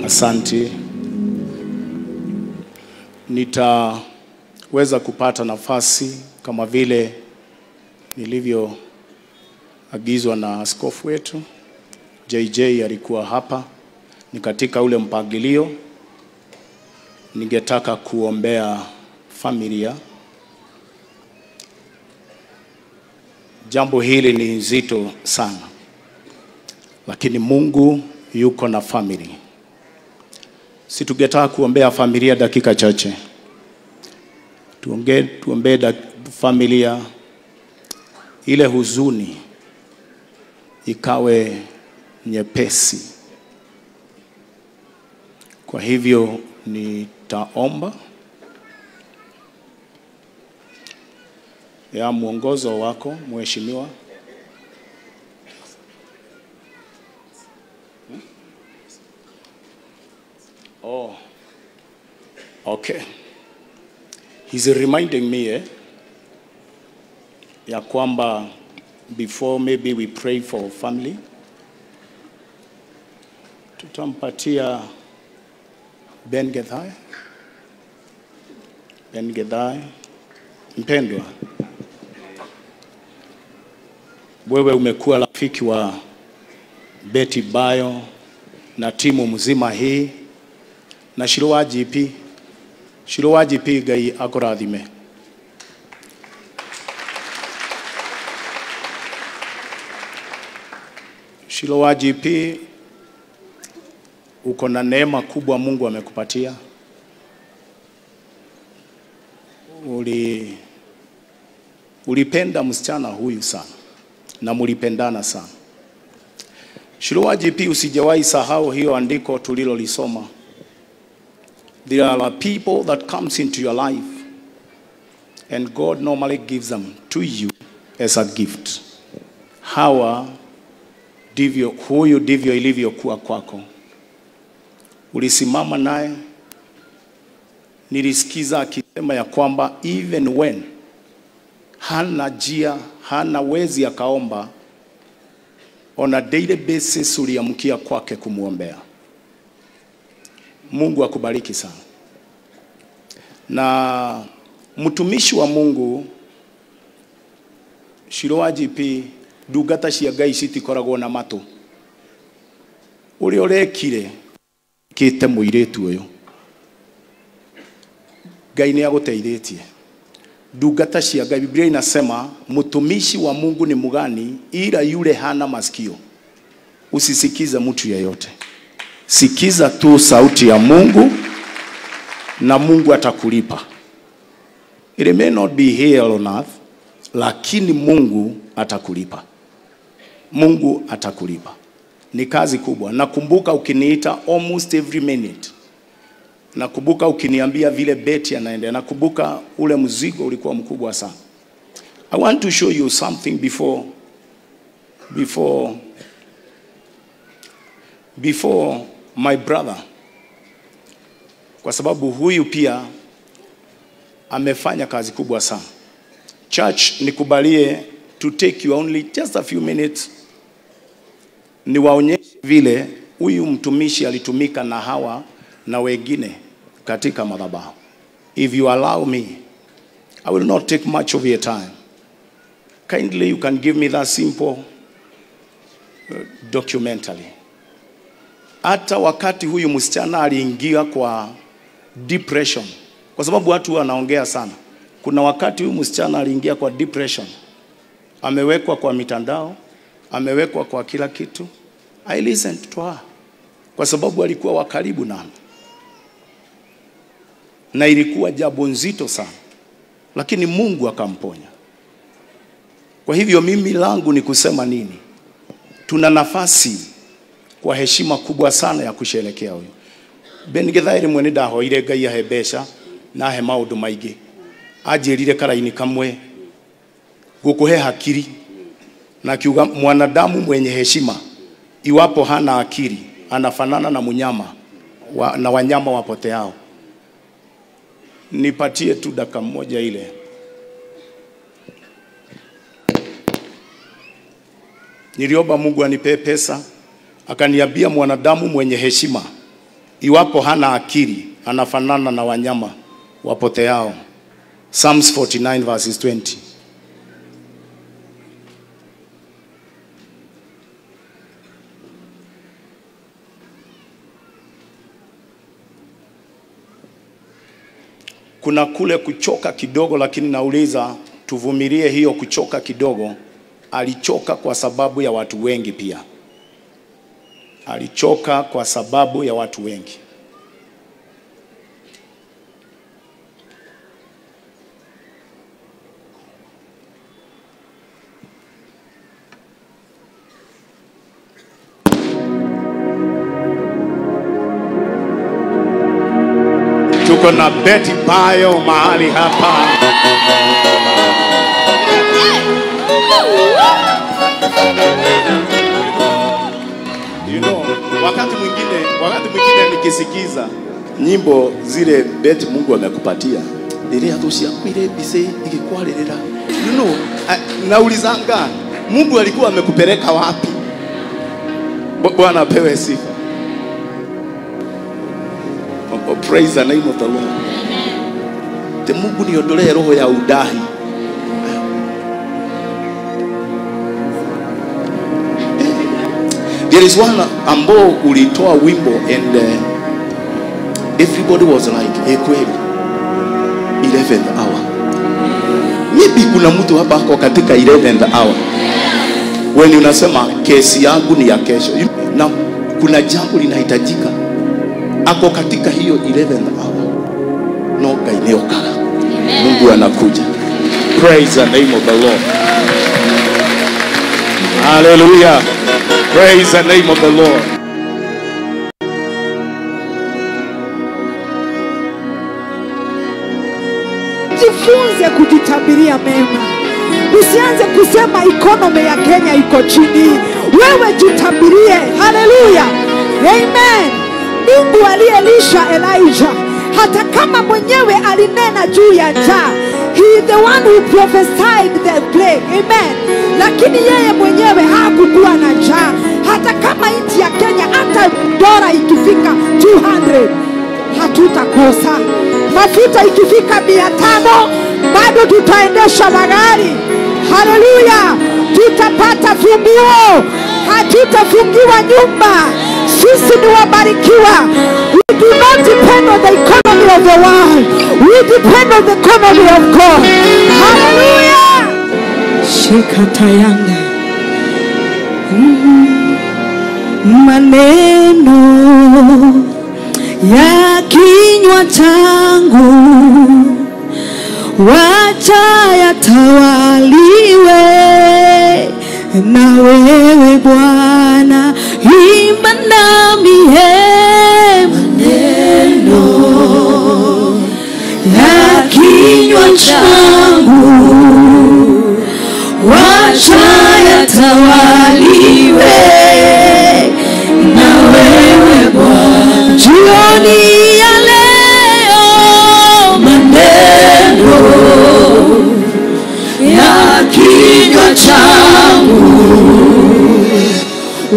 Speaker 7: Asante. Nitaweza kupata nafasi kama vile nilivyoagizwa na askofu wetu. JJ alikuwa hapa. Ni katika ule mpangilio. Ningetaka kuombea familia. Jambo hili ni nzito sana, lakini Mungu yuko na familia. Si tungetaka kuombea familia dakika chache. Tuombee familia, ile huzuni ikawe nyepesi. Kwa hivyo nitaomba ya mwongozo wako mheshimiwa. Oh, okay. He's reminding me ya kwamba before maybe we pray for family, tutampatia Ben Gethai. Ben Gethai, mpendwa, wewe umekuwa rafiki wa Betty Bayo na timu mzima hii na Shilowa GP. Shilowa GP Ngai akurathime. Shilowa GP, uko na neema kubwa Mungu amekupatia. Ulipenda msichana huyu sana na mulipendana sana. Shilowa GP, usijawahi sahau hiyo andiko tulilolisoma. There are people that comes into your life and God normally gives them to you as a gift. Hawa ndivyo, huyu ndivyo ilivyokuwa kwako. Ulisimama naye. Nilisikiza akisema ya kwamba even when hana njia, hana wezi akaomba, on a daily basis uliamkia kwake kumuombea. Mungu akubariki sana. Na mtumishi wa Mungu Shilowa GP, ndungata cia Ngai citikoragwo na matu. Uria urekire kite muiritu uyu Ngai ni aguteithitie. Ndungata cia Ngai, Biblia inasema mtumishi wa Mungu ni mugani ila yule hana masikio. Usisikize mtu yeyote, sikiza tu sauti ya Mungu na Mungu atakulipa. It may not be here on earth, lakini Mungu atakulipa. Mungu atakulipa. Ni kazi kubwa. Nakumbuka ukiniita almost every minute. Nakumbuka ukiniambia vile Betty anaendea. Nakumbuka ule mzigo ulikuwa mkubwa sana. I want to show you something before my brother. Kwa sababu huyu pia amefanya kazi kubwa sana. Church, nikubalie to take you only just a few minutes. Niwaonyeshe vile huyu mtumishi alitumika na hawa na wengine katika madhabahu. If you allow me, I will not take much of your time. Kindly you can give me that simple documentary. Hata wakati huyu msichana aliingia kwa depression, kwa sababu watu wanaongea sana. Kuna wakati huyu msichana aliingia kwa depression. Amewekwa kwa mitandao, amewekwa kwa kila kitu. I listened to her kwa sababu alikuwa wa karibu nami. Na ilikuwa jambo nzito sana. Lakini Mungu akamponya. Kwa hivyo mimi langu ni kusema nini? Tuna nafasi kwa heshima kubwa sana ya kusherehekea huyu. Ben Githairi mwene ndahoire Ngai ahe mbeca na ahe maundu maingi. Anjirire karaini kamwe gukuhe hakiri na kiuga mwanadamu mwenye heshima iwapo hana akili anafanana na mnyama na wanyama wapoteao. Nipatie tu dakika moja ile. Niliomba Mungu anipe pesa, akaniambia mwanadamu mwenye heshima iwapo hana akili anafanana na wanyama wapoteao. Psalms 49 verses 20. Kuna kule kuchoka kidogo, lakini nauliza tuvumilie hiyo kuchoka kidogo. Alichoka kwa sababu ya watu wengi pia. Alichoka kwa sababu ya watu wengi. Tuko na Betty Bayo mahali hapa. You know, wakati mwingine nikisikiza nyimbo zile Betty Mungu amekupatia, nile atusiakwire bise ikikwaririra. You know, naulizanga Mungu alikuwa amekupeleka wapi? Bwana apewe sifa. Oh, praise the name of the Lord. Te Mungu niondolee roho ya udahi. There is one ambao ulitoa wimbo and everybody was like, hey, kweli 11th hour. Maybe kuna mtu hapa ako katika 11th hour. When unasema kesi yangu ni ya kesho, na kuna jambo linahitajika, ako katika hiyo 11th hour. No gaineo kala. Mungu anakuja. Praise the name of the Lord. Hallelujah. Praise the name of the Lord.
Speaker 12: Jifunze kujitabiria mema. Usianze kusema economy ya Kenya iko chini. Wewe jitabirie. Hallelujah. Amen. Mungu aliyelisha Elijah, hata kama mwenyewe alinena juu ya njaa, he is the one who prophesied the plague. Amen. Lakini yeye mwenyewe hakukuwa na njaa. Hata kama nchi ya Kenya hata dola ikifika 200 hatutakosa. Mafuta ikifika 500 bado tutaendesha magari. Hallelujah. Tutapata funguo. Hatutafungiwa nyumba. Sisi ni wabarikiwa. We do not depend on the economy of the world. We depend on the economy of God. Hallelujah.
Speaker 13: Shikatayanga. Maneno ya kinywa changu wacha yatawaliwe na wewe Bwana. Imba nami, maneno ya kinywa changu wacha yatawaliwe na wewe Bwana. Jioni ya leo maneno ya kinywa changu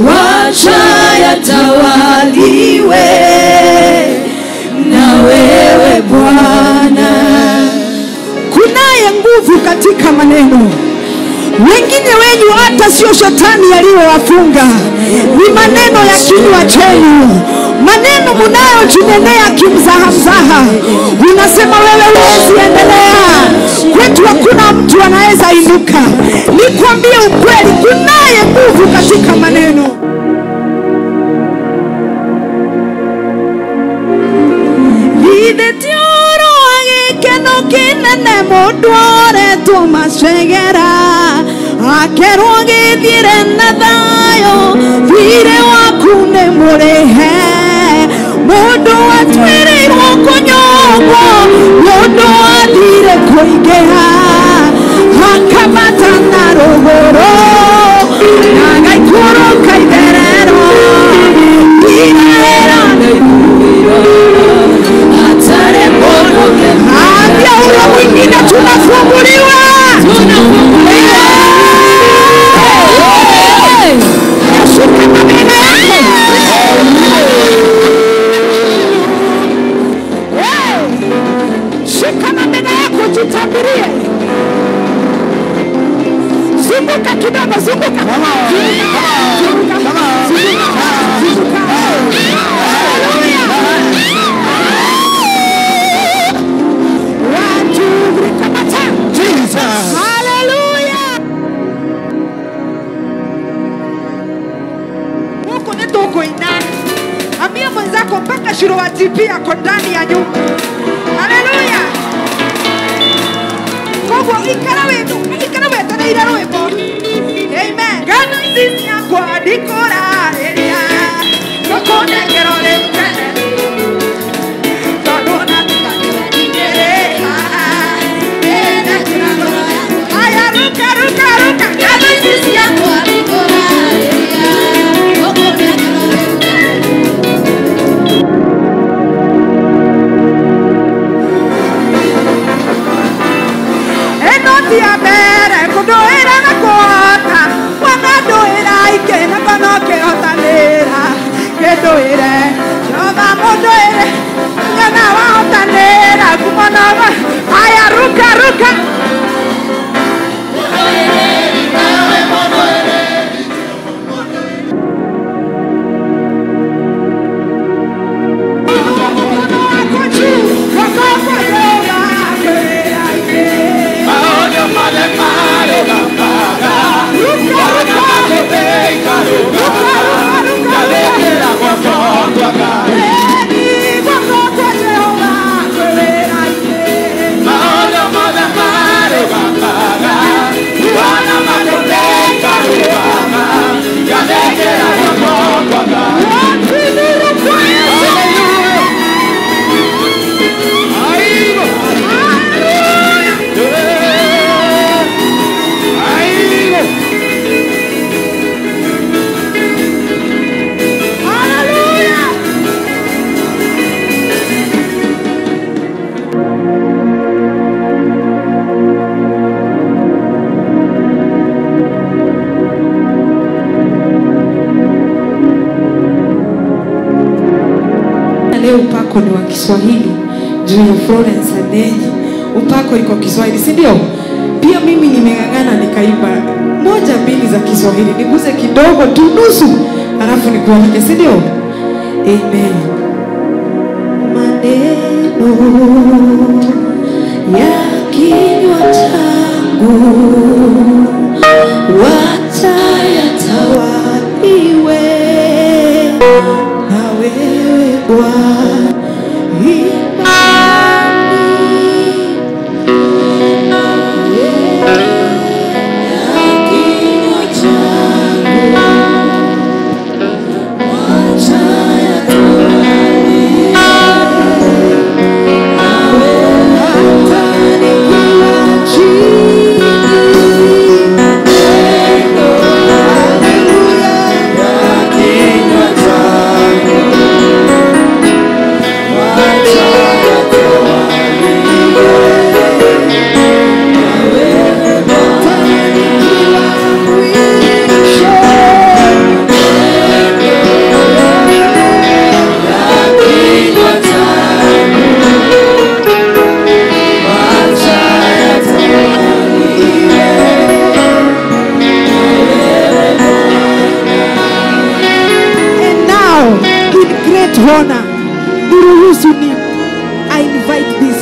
Speaker 13: wacha yatawaliwe na wewe Bwana.
Speaker 12: Kunaye nguvu katika maneno. Wengine wenyu hata sio shetani aliyowafunga, ni maneno ya kinywa chenu, maneno mnayojinenea kimzahamzaha. Unasema wewe huwezi endelea, kwetu hakuna mtu anaweza inuka. Nikwambie ukweli, kunaye nguvu katika maneno. Githetioro agĩkeno kĩnene mũndũ oretwo macegera akerwo gĩthiĩre na thayũ thirĩ waku nĩ mũrĩhe mũndũ atuĩrĩirwo kũnyongwo mũndũ athire kũingĩha akabata na rũgũrũ na agaikũrũka itherero irahera ambia ule mwingine tunafunguliwa. Shika mabega yako. Shika mabega yako, jitabirie. Zunguka kidogo, zunguka. Zunguka, zunguka, zunguka. Hallelujah. 1, 2, 3, come on.
Speaker 2: Jesus.
Speaker 12: Hallelujah. Huko ni toko ina. Ambia mwenzako mpaka shiro wa TP ako ndani ya nyumba. Hallelujah. Kogo ikara wetu, ikara wetu na ira rwimbo. Amen. Gano ici ciakwa ndikũrarĩria. Ngũkũnengera rĩu tene. Tondũ na ndingĩrĩha. Aya, ruka, ruka, ruka. Gano ici ciakwa ndikũrarĩria. Ngũkũnengera rĩu tene. Ĩno ti ya mbere kũndũĩra na kũhota, mwana ndũĩra ingĩ na kono kĩhotanĩra kĩndũĩre Jehova mũndũĩre nyona wahotanĩra ngumo nogo. Aya, ruka, ruka.
Speaker 13: Leo upako ni wa Kiswahili juu ya Florence Adenyi. Upako iko Kiswahili, si ndio? Pia mimi nimeng'ang'ana nikaimba moja mbili za Kiswahili, niguze kidogo tu nusu, alafu nikualike, si ndio? Amen. Maneno ya kinywa changu watayatawaliwe na wewe Bwana. Honor, niruhusu ni I invite this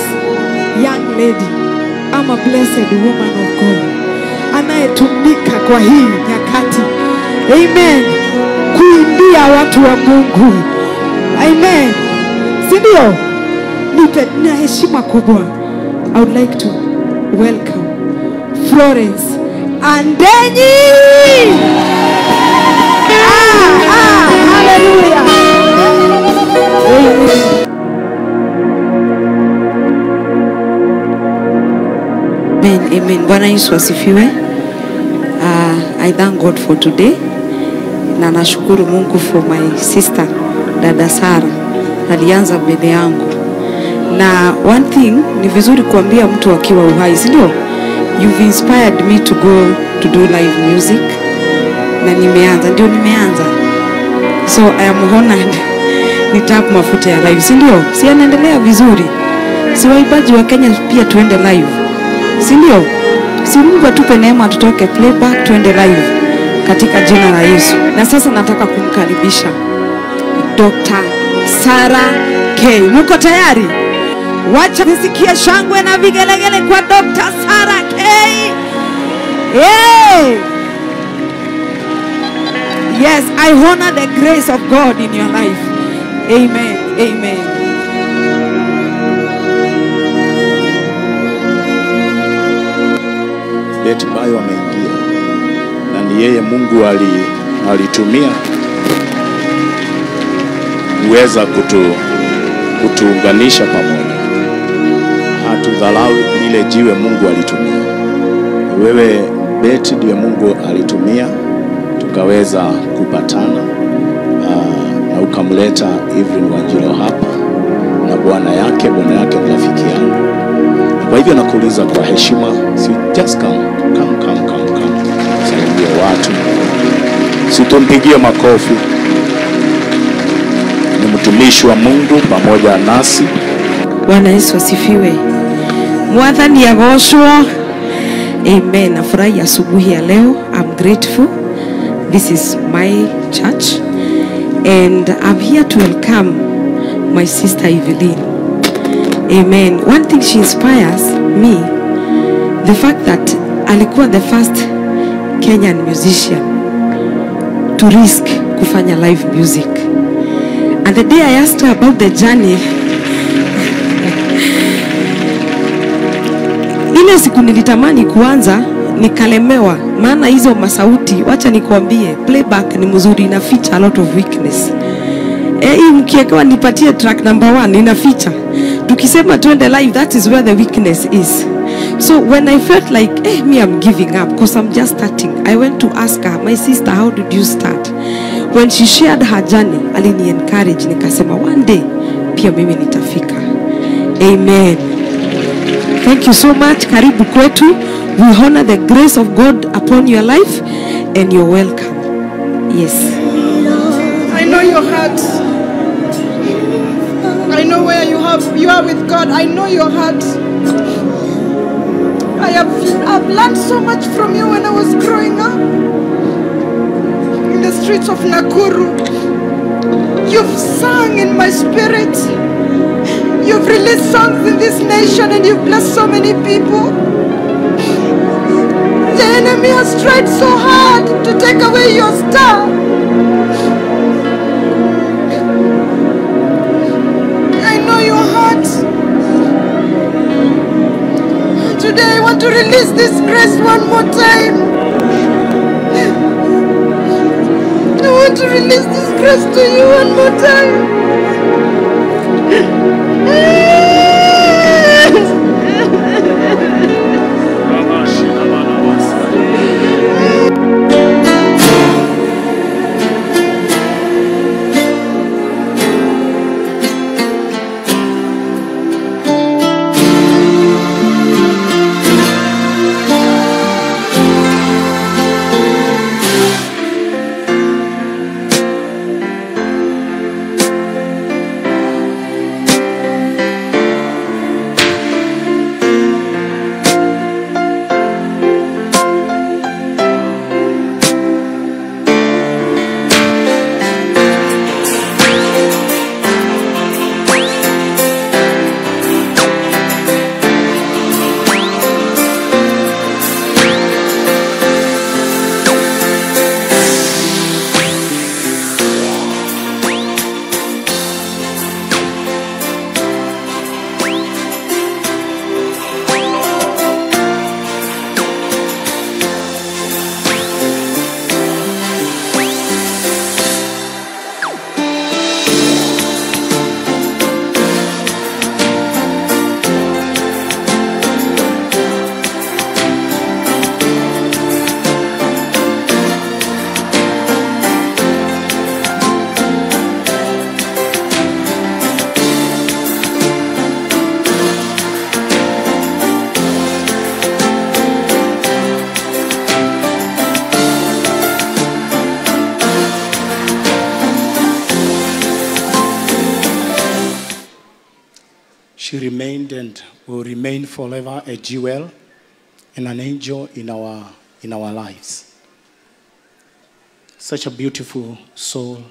Speaker 13: young lady. I'm a blessed woman of God anayetumika kwa hii nyakati, amen, kuimbia watu wa Mungu, amen, si ndio? Nipe na heshima kubwa, I would like to welcome Florence Andenyi. Hallelujah.
Speaker 14: Amen, amen. Bwana Yesu asifiwe. I thank God for today. Na nashukuru Mungu for my sister dada Sara. Alianza mbele yangu. Na one thing ni vizuri kuambia mtu akiwa uhai, si ndio? You've inspired me to go to do live music. Na nimeanza, ndio nimeanza. So I am honored. Nitap mafuta ya live, si ndio? Si anaendelea vizuri. Si waimbaji wa Kenya pia tuende live, si ndio? Si Mungu atupe neema tutoke playback tuende live katika jina la Yesu. Na sasa nataka kumkaribisha Dr. Sarah K. Mko tayari? Wacha nisikie shangwe na vigelegele kwa Dr. Sarah K. Hey! Yes, I honor the grace of God in your life. Amen. Amen.
Speaker 7: Betty Bayo ameingia na ni yeye Mungu alitumia kuweza kutuunganisha pamoja. Hatudharau lile jiwe Mungu alitumia. Wewe Betty ndiye Mungu alitumia tukaweza kupatana. Na ukamleta Evelyn Wanjiru hapa na bwana yake ni rafiki yangu. Kwa hivyo nakuuliza kwa heshima, si just come. Salimia watu. Situmpigie makofi. Ni mtumishi wa Mungu pamoja nasi.
Speaker 14: Bwana Yesu asifiwe. Mwathani agocwo. Amen. Nafurahi asubuhi ya leo. I'm grateful. This is my church. And I'm here to welcome my sister Evelyn. Amen. One thing she inspires me, the fact that alikuwa the first Kenyan musician to risk kufanya live music. And the day I asked her about the journey, ile siku nilitamani kuanza, nikalemewa. Maana hizo masauti, wacha nikuambie, playback ni mzuri, ina feature a lot of weakness. Hii mkiwekewa nipatie track number 1, ina feature. Tukisema tuende live, that is where the weakness is. So when I felt like, me, I'm giving up, because I'm just starting, I went to ask her, my sister, how did you start? When she shared her journey, alini encourage, nikasema, one day, pia mimi nitafika. Amen. Thank you so much. Karibu kwetu. We honor the grace of God upon your life, and you're welcome. Yes.
Speaker 15: I know your heart. I know where you are with God. I know your heart. I've learned so much from you when I was growing up in the streets of Nakuru. You've served my spirit. You've released songs in this nation and you've blessed so many people. The enemy has tried so hard to take away your star. I know your heart. Today I want to release this grace one more time. I want to release this grace to you one more time.
Speaker 7: She remained and will remain forever a jewel and an angel in our lives. Such a beautiful soul,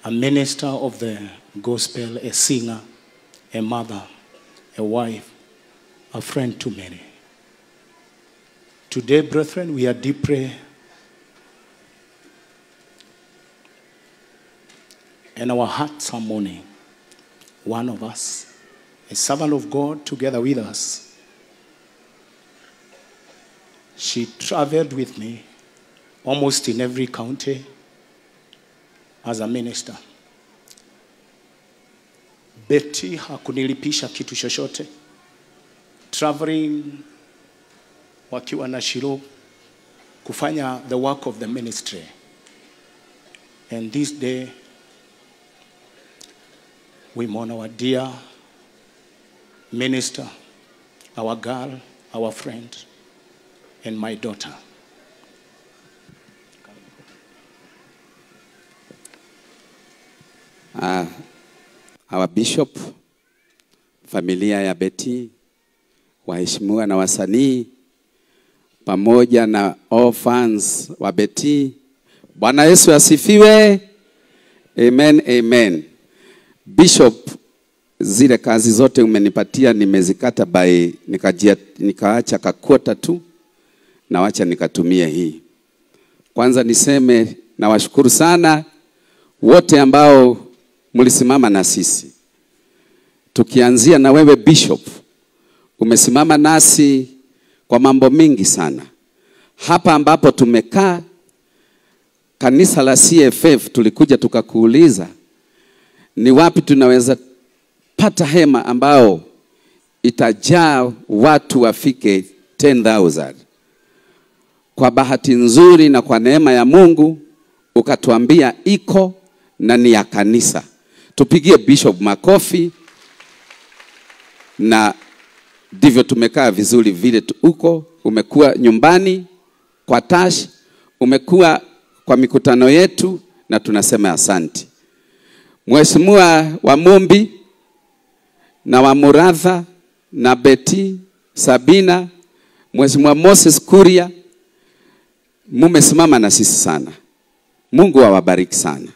Speaker 7: a minister of the gospel, a singer, a mother, a wife, a friend to many. Today, brethren, we are deeply and our hearts are mourning. One of us, a servant of God together with us. She traveled with me almost in every county as a minister. Betty hakunilipisha kitu chochote. Traveling wakiwa na Shiro kufanya the work of the ministry. And this day, we mourn our dear minister, our girl, our friend, and my daughter.
Speaker 16: Our bishop, familia ya Betty, waheshimiwa na wasanii, pamoja na all fans wa Betty. Bwana Yesu asifiwe. Amen, amen. Bishop, zile kazi zote umenipatia nimezikata by nikaacha kakota tu na wacha nikatumie hii. Kwanza niseme na washukuru sana wote ambao mlisimama na sisi. Tukianzia na wewe Bishop, umesimama nasi kwa mambo mingi sana. Hapa ambapo tumekaa kanisa la CFF, tulikuja tukakuuliza ni wapi tunaweza pata hema ambao itajaa watu wafike 10,000. Kwa bahati nzuri na kwa neema ya Mungu ukatuambia iko na ni ya kanisa. Tupigie Bishop makofi. Na ndivyo tumekaa vizuri vile uko. Umekuwa nyumbani kwa Tash, umekuwa kwa mikutano yetu, na tunasema asante. Mheshimiwa wa Mumbi na wa Muratha na Betty Sabina, Mheshimiwa Moses Kuria, mumesimama na sisi sana. Mungu awabariki sana.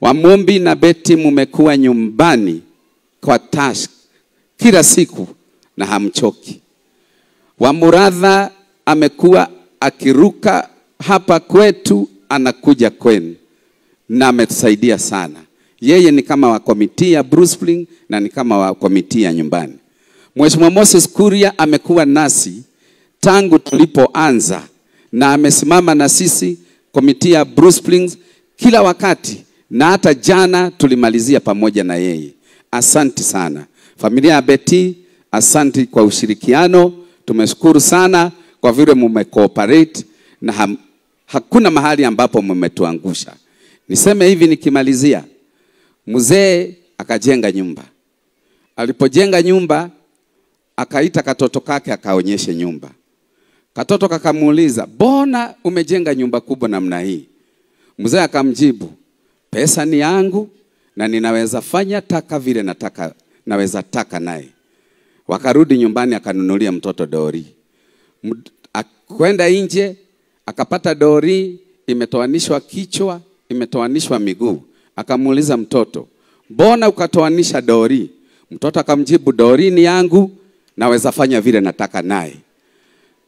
Speaker 16: Wamombi na Betty mumekuwa nyumbani kwa Tash kila siku na hamchoki. Wamuratha amekuwa akiruka hapa kwetu anakuja kwenu na ametusaidia sana. Yeye ni kama wa komiti ya Bruce Spring na ni kama wa komiti ya nyumbani. Mheshimiwa Moses Kuria amekuwa nasi tangu tulipoanza na amesimama na sisi komiti ya Bruce Springs kila wakati, na hata jana tulimalizia pamoja na yeye. Asante sana. Familia ya Betty, asante kwa ushirikiano. Tumeshukuru sana kwa vile mmecooperate na hakuna mahali ambapo mmetuangusha. Niseme hivi nikimalizia. Mzee akajenga nyumba. Alipojenga nyumba, akaita katoto kake akaonyeshe nyumba. Katoto kakamuuliza, "Mbona umejenga nyumba kubwa namna hii?" Mzee akamjibu, "Pesa ni yangu na ninaweza fanya taka vile nataka, naweza taka naye." Wakarudi nyumbani akanunulia mtoto dori. Kwenda nje akapata dori imetoanishwa kichwa, imetoanishwa miguu. Akamuuliza mtoto, "Mbona ukatoanisha dori?" Mtoto akamjibu, "Dori ni yangu, naweza fanya vile nataka naye."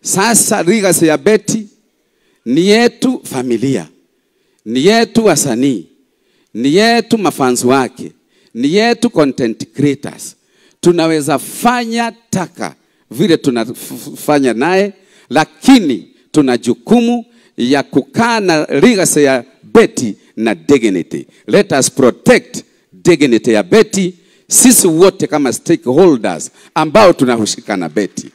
Speaker 16: Sasa legacy ya Betty ni yetu familia, ni yetu wasanii, ni yetu mafans wake, ni yetu content creators. Tunaweza fanya taka vile tunafanya naye, lakini tuna jukumu ya kukaa na legacy ya Betty na dignity. Let us protect dignity ya Betty, sisi wote kama stakeholders ambao tunahusika na Betty.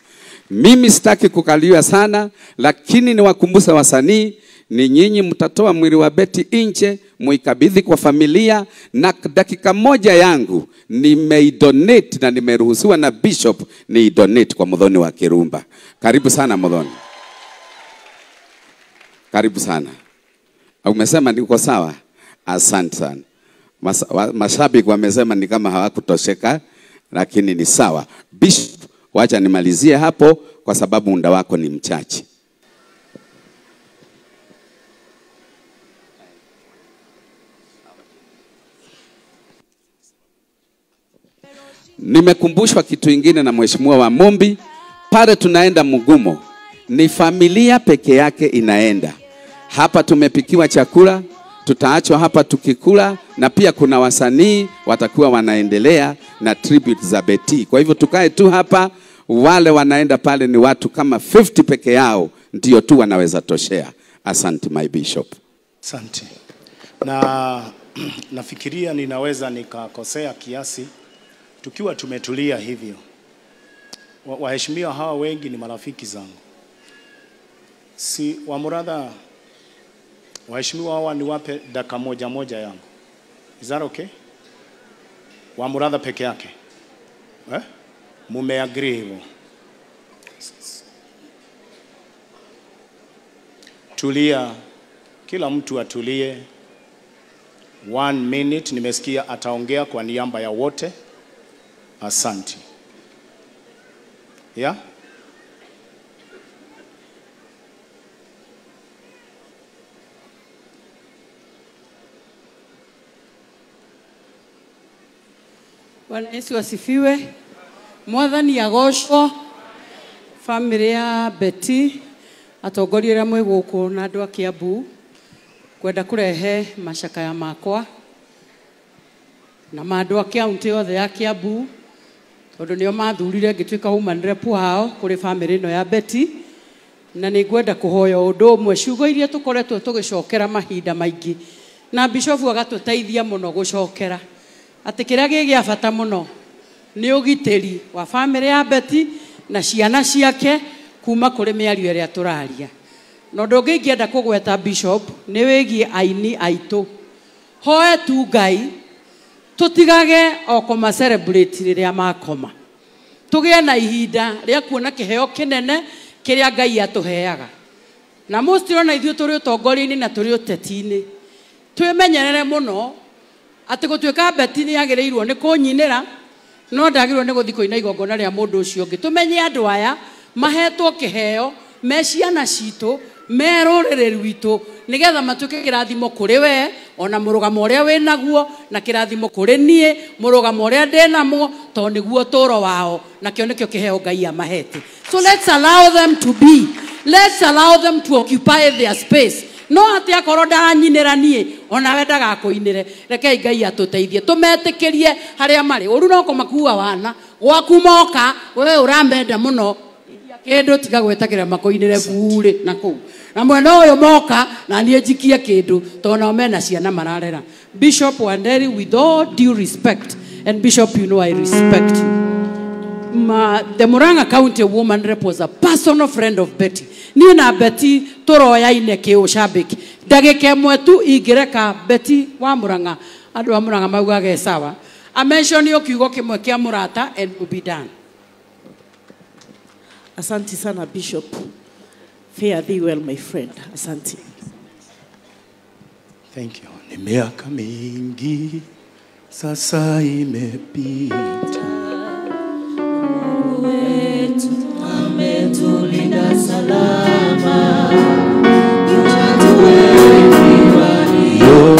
Speaker 16: Mimi sitaki kukaliwa sana, lakini niwakumbushe wasanii, ni nyinyi mtatoa mwili wa Betty nje, muikabidhi kwa familia, na dakika moja yangu nimeidonate na nimeruhusiwa na bishop niidonate kwa Muthoni wa Kirumba. Karibu sana Muthoni. Karibu sana. Umesema niko sawa? Asante sana. Mashabiki wamesema ni kama hawakutosheka, lakini ni sawa. Bishop, wacha nimalizie hapo kwa sababu muda wako ni mchache. Nimekumbushwa kitu ingine na Mheshimiwa wa Mombi, pale tunaenda Mugumo, ni familia peke yake inaenda. Hapa tumepikiwa chakula, tutaachwa hapa tukikula, na pia kuna wasanii watakuwa wanaendelea na tribute za Betty. Kwa hivyo tukae tu hapa, wale wanaenda pale ni watu kama 50 peke yao ndio tu wanaweza toshea. Asante my bishop.
Speaker 7: Asante. Na nafikiria ninaweza nikakosea kiasi tukiwa tumetulia hivyo. Waheshimiwa hawa wengi ni marafiki zangu. Si Wamuratha, waheshimiwa hawa niwape dakika moja moja yangu. Is that okay? Wamuratha peke yake. Eh? Mumeagree hivyo. Tulia, kila mtu atulie. 1 minute, nimesikia ataongea kwa niaba ya wote. Asante. Yeah?
Speaker 6: Bwana Yesu asifiwe. Mwathani agocwo. Family ya Betty atongoria arĩa mwĩ gũkũ na andũ a Kiambu kwenda kũrehe macakaya makwa na ma andũ a kaunti yothe ya Kiambu tondũ nĩo mathurire ngĩtuĩka woman rep wao kũrĩ family ĩno ya Betty, na nĩngwenda kũhoya ũndũ ũmwe, ciugo iria tũkoretwo tũgĩcokera mahinda maingĩ na bishofu agatũteithia mũno gũcokera atĩ kĩrĩa gĩ gĩa bata mũno nĩ ũgitĩri wa family ya Betty na ciana ciake kuma kũrĩ mĩario ĩrĩa tũraria. Na ũndũ ũngĩ ingĩenda kũgweta bishop nĩ wĩgiĩ aini aitũ. Hoe tu Ngai tũtigage o kũma celebrate rĩrĩa makoma, tũgĩe na ihinda rĩa kuona kĩheo kĩnene kĩrĩa Ngai atũheaga. Na mũstirona ithuĩ tũrĩ ũtongoria-inĩ na tũrĩ ũteti-inĩ, twĩmenyerere mũno atĩ gũtuĩka Betty nĩ agĩrĩirwo nĩ kũnyinĩra no ndagĩrĩirwo nĩ gũthiĩ kũina igongona rĩa mũndũ ũcio ũngĩ. Tũmenye andũ aya mahetwo kĩheo me ciana citũ Me rũrĩrĩ rwitũ nĩgetha matuĩke kĩrathimo kũrĩ we ona mũrũgamo ũrĩa wĩ naguo na kĩrathimo kũrĩ niĩ mũrũgamo ũrĩa ndĩ namo tondũ nĩguo ũtũũro wao nakĩo nĩkĩo kĩheo Ngai amahete. So let's allow them to be. Let's allow them to occupy their space. No atĩ akorwo ndaranyinĩra niĩ onawe ndagakũinĩre. Rekei Ngai atũteithie tũmetĩkĩrie harĩa marĩ. Ũru no kũmakua wana gwaku moka we ũramenda mũno kĩndũ tiga gwĩtagĩra makũinĩre burĩ na kũu na mwena ũyũ moka na niĩ njikie kĩndũ tondũ nao mena ciana mararera. Bishop Wanderi, with all due respect, and Bishop, you know I respect you. The Murang'a County woman rep was a personal friend of Betty. Niĩ na Betty tũroyaine kĩũcambĩki. Ndagĩka ĩmwe tu ingĩreka Betty wa Murang'a, andũ a Murang'a maugage sawa. A mention kiugo kĩmwe kĩa mũrata and we'll be done.
Speaker 17: Asante sana Bishop. Fare thee well, my friend. Asante.
Speaker 11: Thank you. Ni miaka mingi sasa imepita.
Speaker 18: Mungu wetu ametulinda salama. Watu wengi walio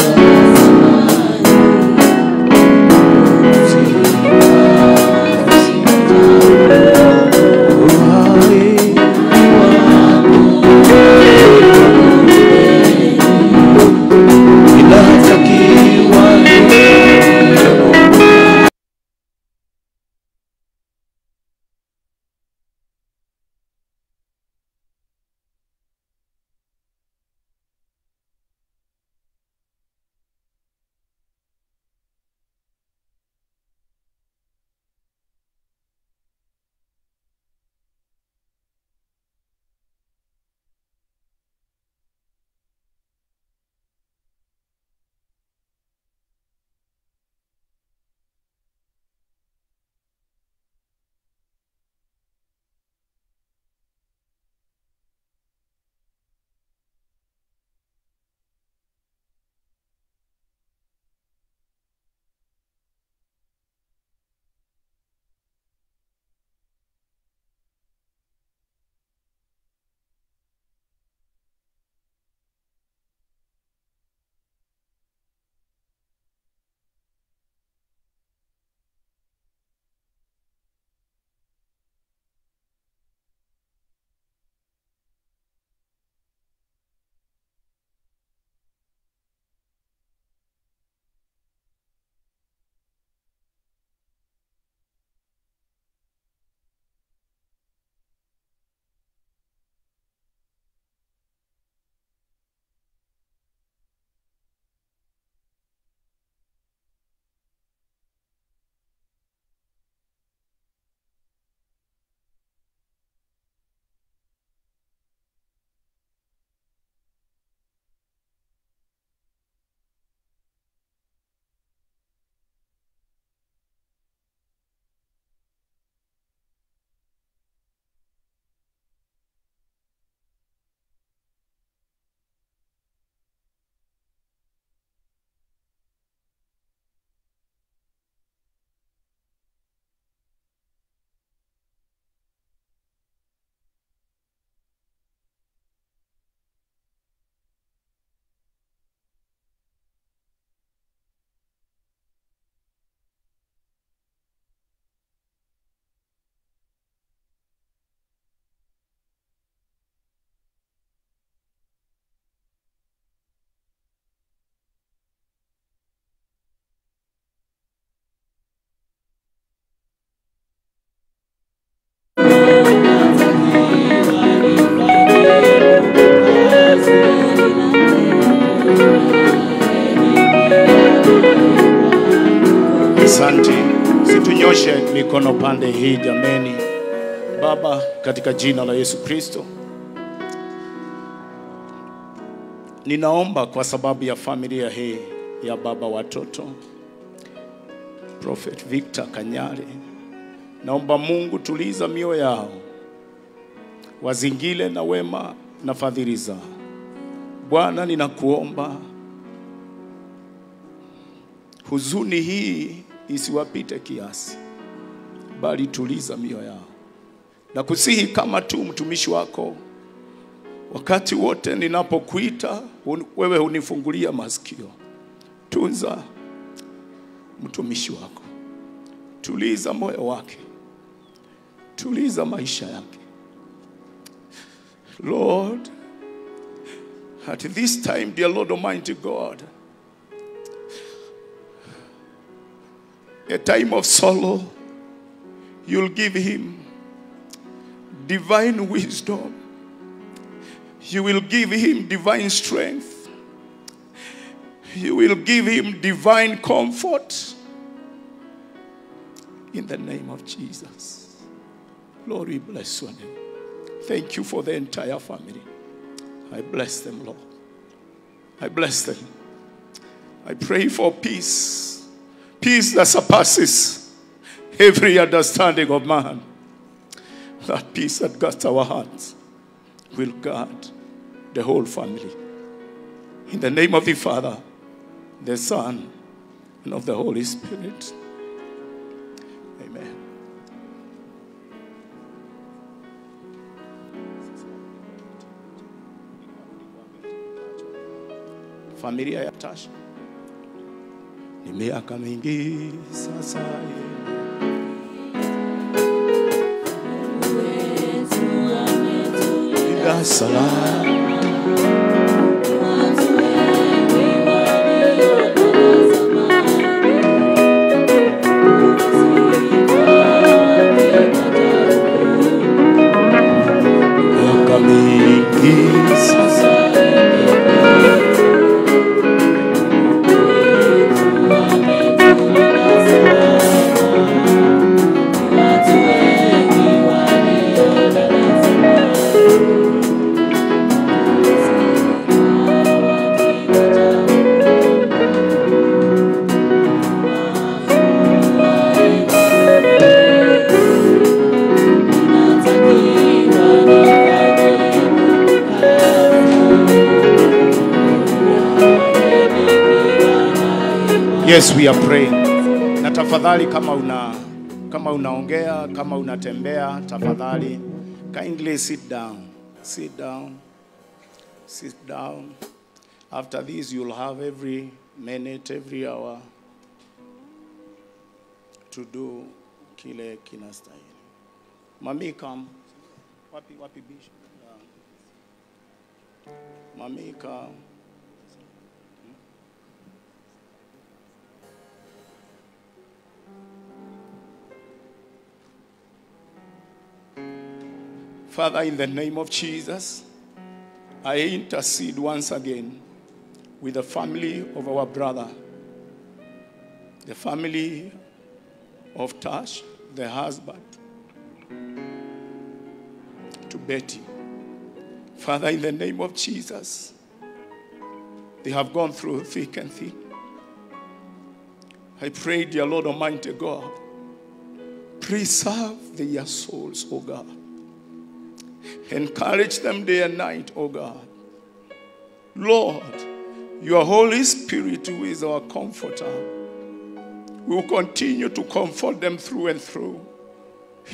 Speaker 7: Asante. Situnyoshe mikono pande hii jameni. Baba, katika jina la Yesu Kristo, ninaomba kwa sababu ya familia hii ya baba watoto Prophet Victor Kanyari. Naomba Mungu tuliza mioyo yao, wazingile na wema na fadhili zao. Bwana, ninakuomba huzuni hii isiwapite kiasi, bali tuliza mioyo yao. Na kusihi kama tu mtumishi wako Wakati wote ninapokuita wewe hunifungulia masikio. Tunza mtumishi wako. Tuliza moyo wake. Tuliza maisha yake. Lord, at this time, dear Lord Almighty God, a time of sorrow, you'll give him divine wisdom. You will give him divine strength. You will give him divine comfort. In the name of Jesus. Lord, we bless your name. Thank you for the entire family. I bless them, Lord. I bless them. I pray for peace. Peace that surpasses every understanding of man. That peace that guards our hearts will guard the whole family. In the name of the Father, the Son, and of the Holy Spirit. Amen. Familia ya Tasha. Ni miaka mingi sasa. Salama. Miaka mingi sasa. Yes, we are praying. Na tafadhali kama unaongea, kama unatembea, tafadhali kindly sit down. Sit down. Sit down. After this you'll have every minute, every hour to do kile kinastahili. Mami, come. Wapi wapi bishop? Mami, come. Father, in the name of Jesus, I intercede once again with the family of our brother, the family of Tash, the husband, to Betty. Father, in the name of Jesus, they have gone through thick and thin. I pray, dear Lord Almighty God, preserve their souls, O God. Encourage them day and night, O God. Lord, your Holy Spirit, who is our comforter, will continue to comfort them through and through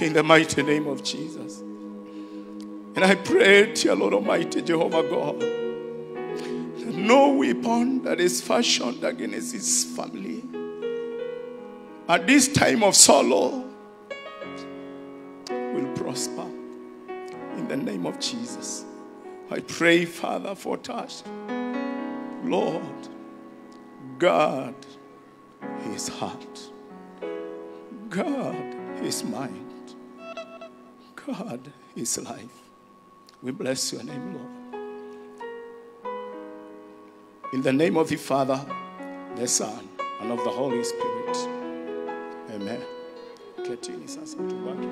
Speaker 7: in the mighty name of Jesus. And I pray, dear Lord Almighty, Jehovah God, that no weapon that is fashioned against his family at this time of sorrow will prosper. In the name of Jesus, I pray, Father, for Tash. Lord, guard his heart, guard his mind, guard his life. We bless your name, Lord. In the name of the Father, the Son, and of the Holy Spirit. Amen. Ketini sasa tubaki.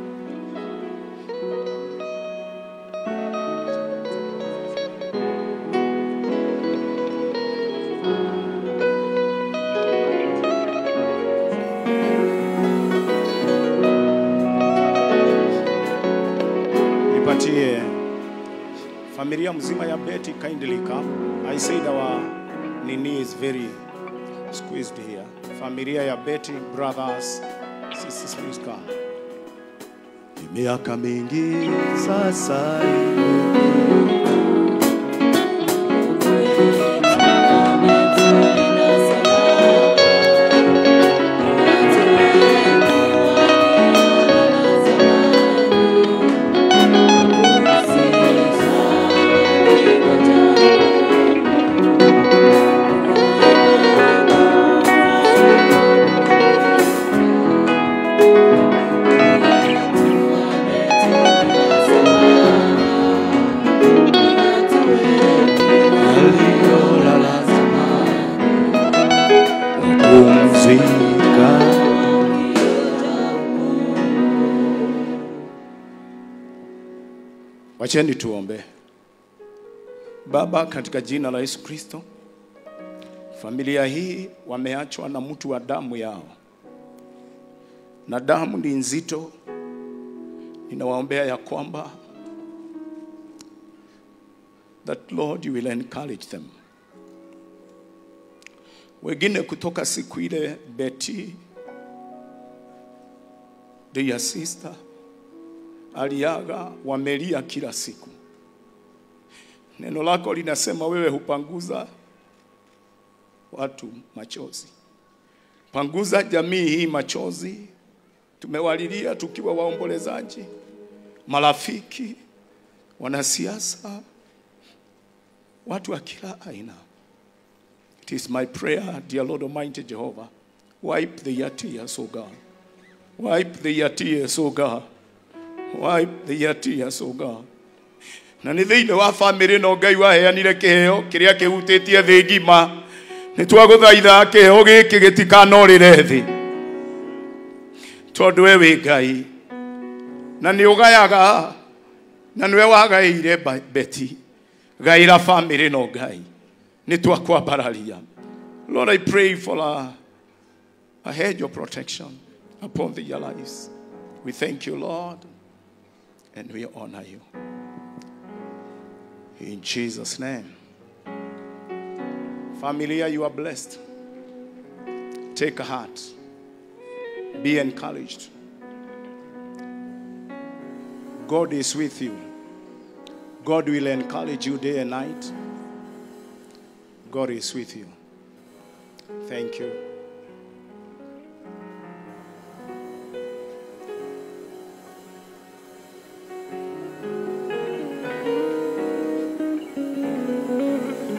Speaker 7: Nipatie familia mzima ya Betty, kindly come. I said our nini is very squeezed here. Familia ya Betty, brothers, sisters, please come.
Speaker 11: Miaka mingi sasa imepita. Wapumzika.
Speaker 7: Wacheni tuombe. Baba, katika jina la Yesu Kristo, familia hii wameachwa na mtu wa damu yao, na damu ni nzito. Ninawaombea ya kwamba that Lord, you will encourage them. Wengine kutoka siku ile Betty, their sister, aliaga, wamelia kila siku. Neno lako linasema wewe hupanguza watu machozi. Panguza jamii hii machozi. Tumewalilia tukiwa waombolezaji, marafiki, wanasiasa, watu wa kila aina. It is my prayer, dear Lord Almighty Jehovah, wipe their tears, O God. Wipe their tears, O God. Wipe their tears, O God. Na nĩ thĩinĩ wa famĩlĩ no Ngai waheanire kĩheo kĩrĩa kĩhutĩtie thĩ ng'ima. Nĩ twagũthaitha kĩheo gĩkĩ gĩtikanorĩre thĩ, tondũ we wĩ Ngai na nĩ ũgayaga, na nĩwe wagaĩire Betty. Gaĩra famĩlĩ no Ngai, nĩ twakwambararia. Lord, I pray for a hedge of protection upon their lives. We thank you, Lord, and we honor you. In Jesus' name. Familia, you are blessed. Take heart. Be encouraged. God is with you. God will encourage you day and night. God is with you. Thank you.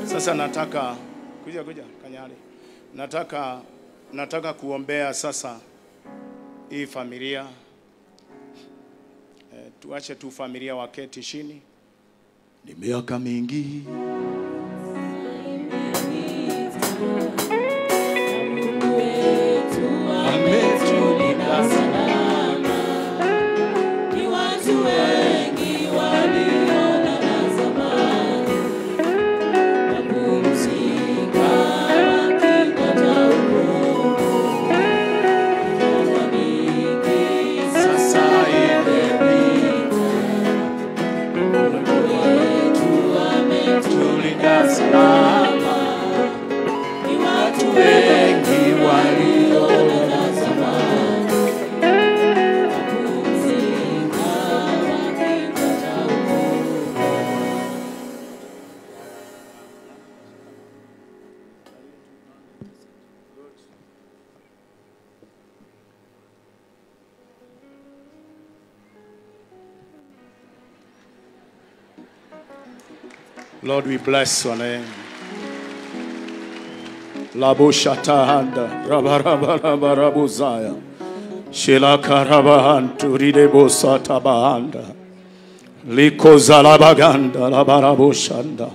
Speaker 7: Sasa nataka kuja Kanyari. Nataka kuombea sasa hii familia. Tuache tu familia waketi chini.
Speaker 11: Ni miaka mingi
Speaker 18: ametulinda salama, ni watu wengi waliona na zamani, wapumzika wakingoja hukumu. Miaka mingi sasa imepita, Mungu wetu ametulinda salama, ni watu wengi waliona na zamani, wapumzika wakingoja hukumu.
Speaker 7: Lord, we bless your name. Labushatahanda, rabarabarabuzaya, Shilakarabahantu, ridebosatabahanda, Likozalabaganda, labarabushanda.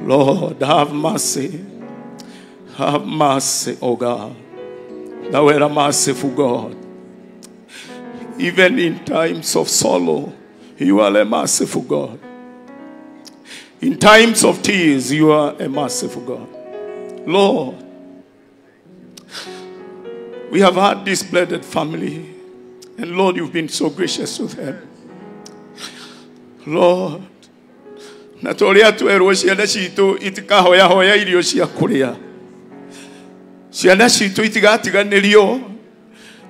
Speaker 7: Lord, have mercy. Have mercy, O God. Thou art a merciful God. Even in times of sorrow, you are a merciful God. In times of tears, you are a merciful God. Lord, we have had this blessed family, and Lord, you've been so gracious to them. Lord, na toria twerwo ciana citũ itikahoyahoya irio cia kũrĩa. Ciana citũ itigatiganĩrio,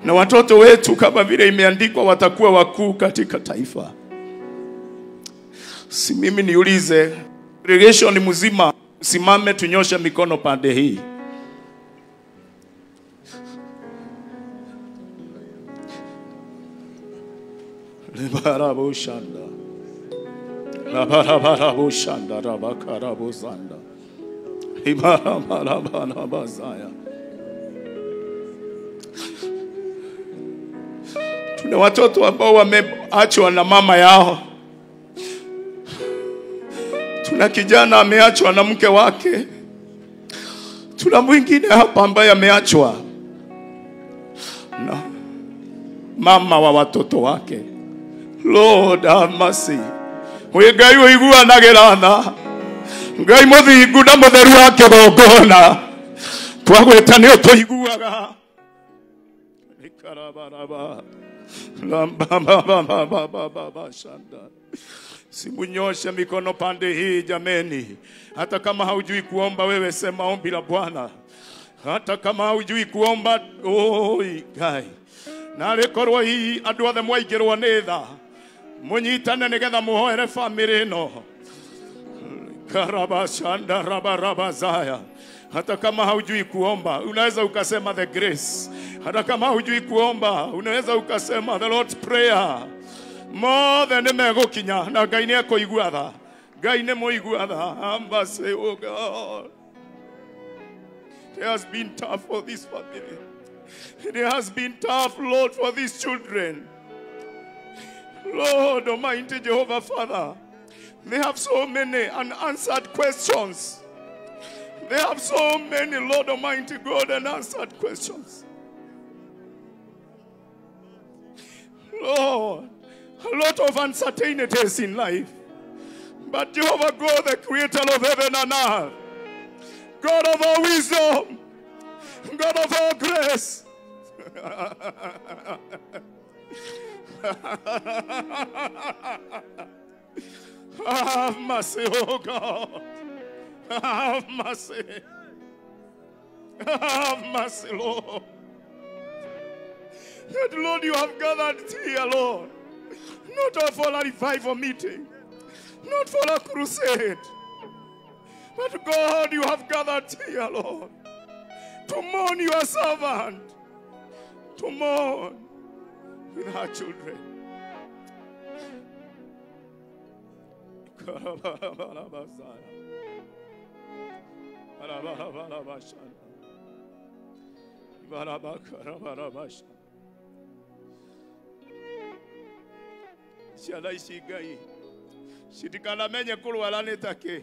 Speaker 7: na watoto wetu kama vile imeandikwa watakuwa wakuu katika taifa. Si mimi niulize, congregation mzima simame tunyoshe mikono pande hii. Lebarabushanda. Rabarabushanda rabakarabuzanda. Ibarabarabazaya. Tuna watoto ambao wameachwa na mama yao. Tuna kijana ameachwa na mke wake. Tuna mwingine hapa ambaye ameachwa na mama wa watoto wake. Lord have mercy. We Ngai ũiguanagĩra tha, Ngai mũthingu na mũtheru wa kĩgongona, twagwĩta nĩ ũtũiguaga. Ikarabaraba lambabababababa shanda. Simunyoshe mikono pande hii jameni. Hata kama haujui kuomba wewe sema ombi la Bwana. Hata kama haujui kuomba, oi Ngai. Na rĩkorwo hihi andũ othe mwaingĩrwo nĩ tha, mũnyitane nĩgetha mũhoere famĩlĩ ĩno. Karabashanda rabarabazaya. Hata kama haujui kuomba, unaweza ukasema the grace. Hata kama haujui kuomba, unaweza ukasema the Lord's prayer. Mothe nĩ megũkinya na Ngai nĩ ekũigua tha. Ngai nĩ mũigua tha. Ambase, oh God. It has been tough for this family. It has been tough, Lord, for these children. Lord Almighty Jehovah Father, they have so many unanswered questions. They have so many, Lord Almighty God, unanswered questions. Lord, a lot of uncertainties in life. But Jehovah God, the creator of heaven and earth, God of all wisdom, God of all grace. Have mercy, oh God. Have mercy. Have mercy, Lord. That, Lord, you have gathered here, Lord, not for a revival meeting, not for a crusade, but God, you have gathered here, Lord, to mourn your servant, to mourn with her children. Ciana ici Ngai citikanamenye kũrwara nĩ takĩ,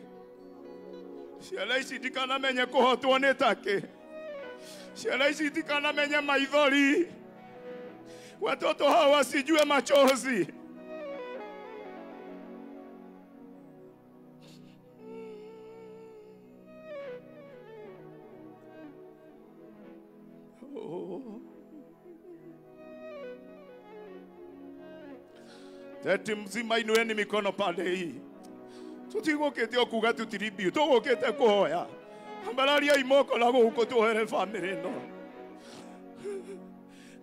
Speaker 7: ciana ici itikanamenye kũhotwo nĩ takĩ, ciana ici itikanamenye maithori, watoto hawa wasijue machozi. Teti mzima inueni mikono pande hii. Tutigũkĩte o kuga tutiribiu, tũgũkĩte kũhoya. Ambararia moko na gũkũ tuohere family ĩno.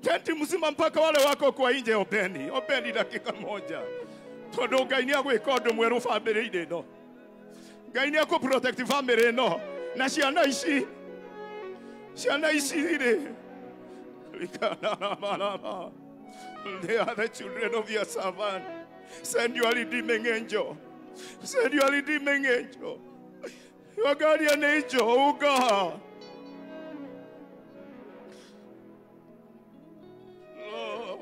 Speaker 7: Teti mzima mpaka wale wako kwa nje, openi, openi dakika moja. Tondũ Ngai nĩ agwĩka ũndũ mwerũ family-inĩ ĩno. Ngai nĩ akũ protect family ĩno na ciana ici. Ciana ici rĩ. They are the children of your servant. Send your redeeming angel. Send your redeeming angel. Your guardian angel, oh God. Lord.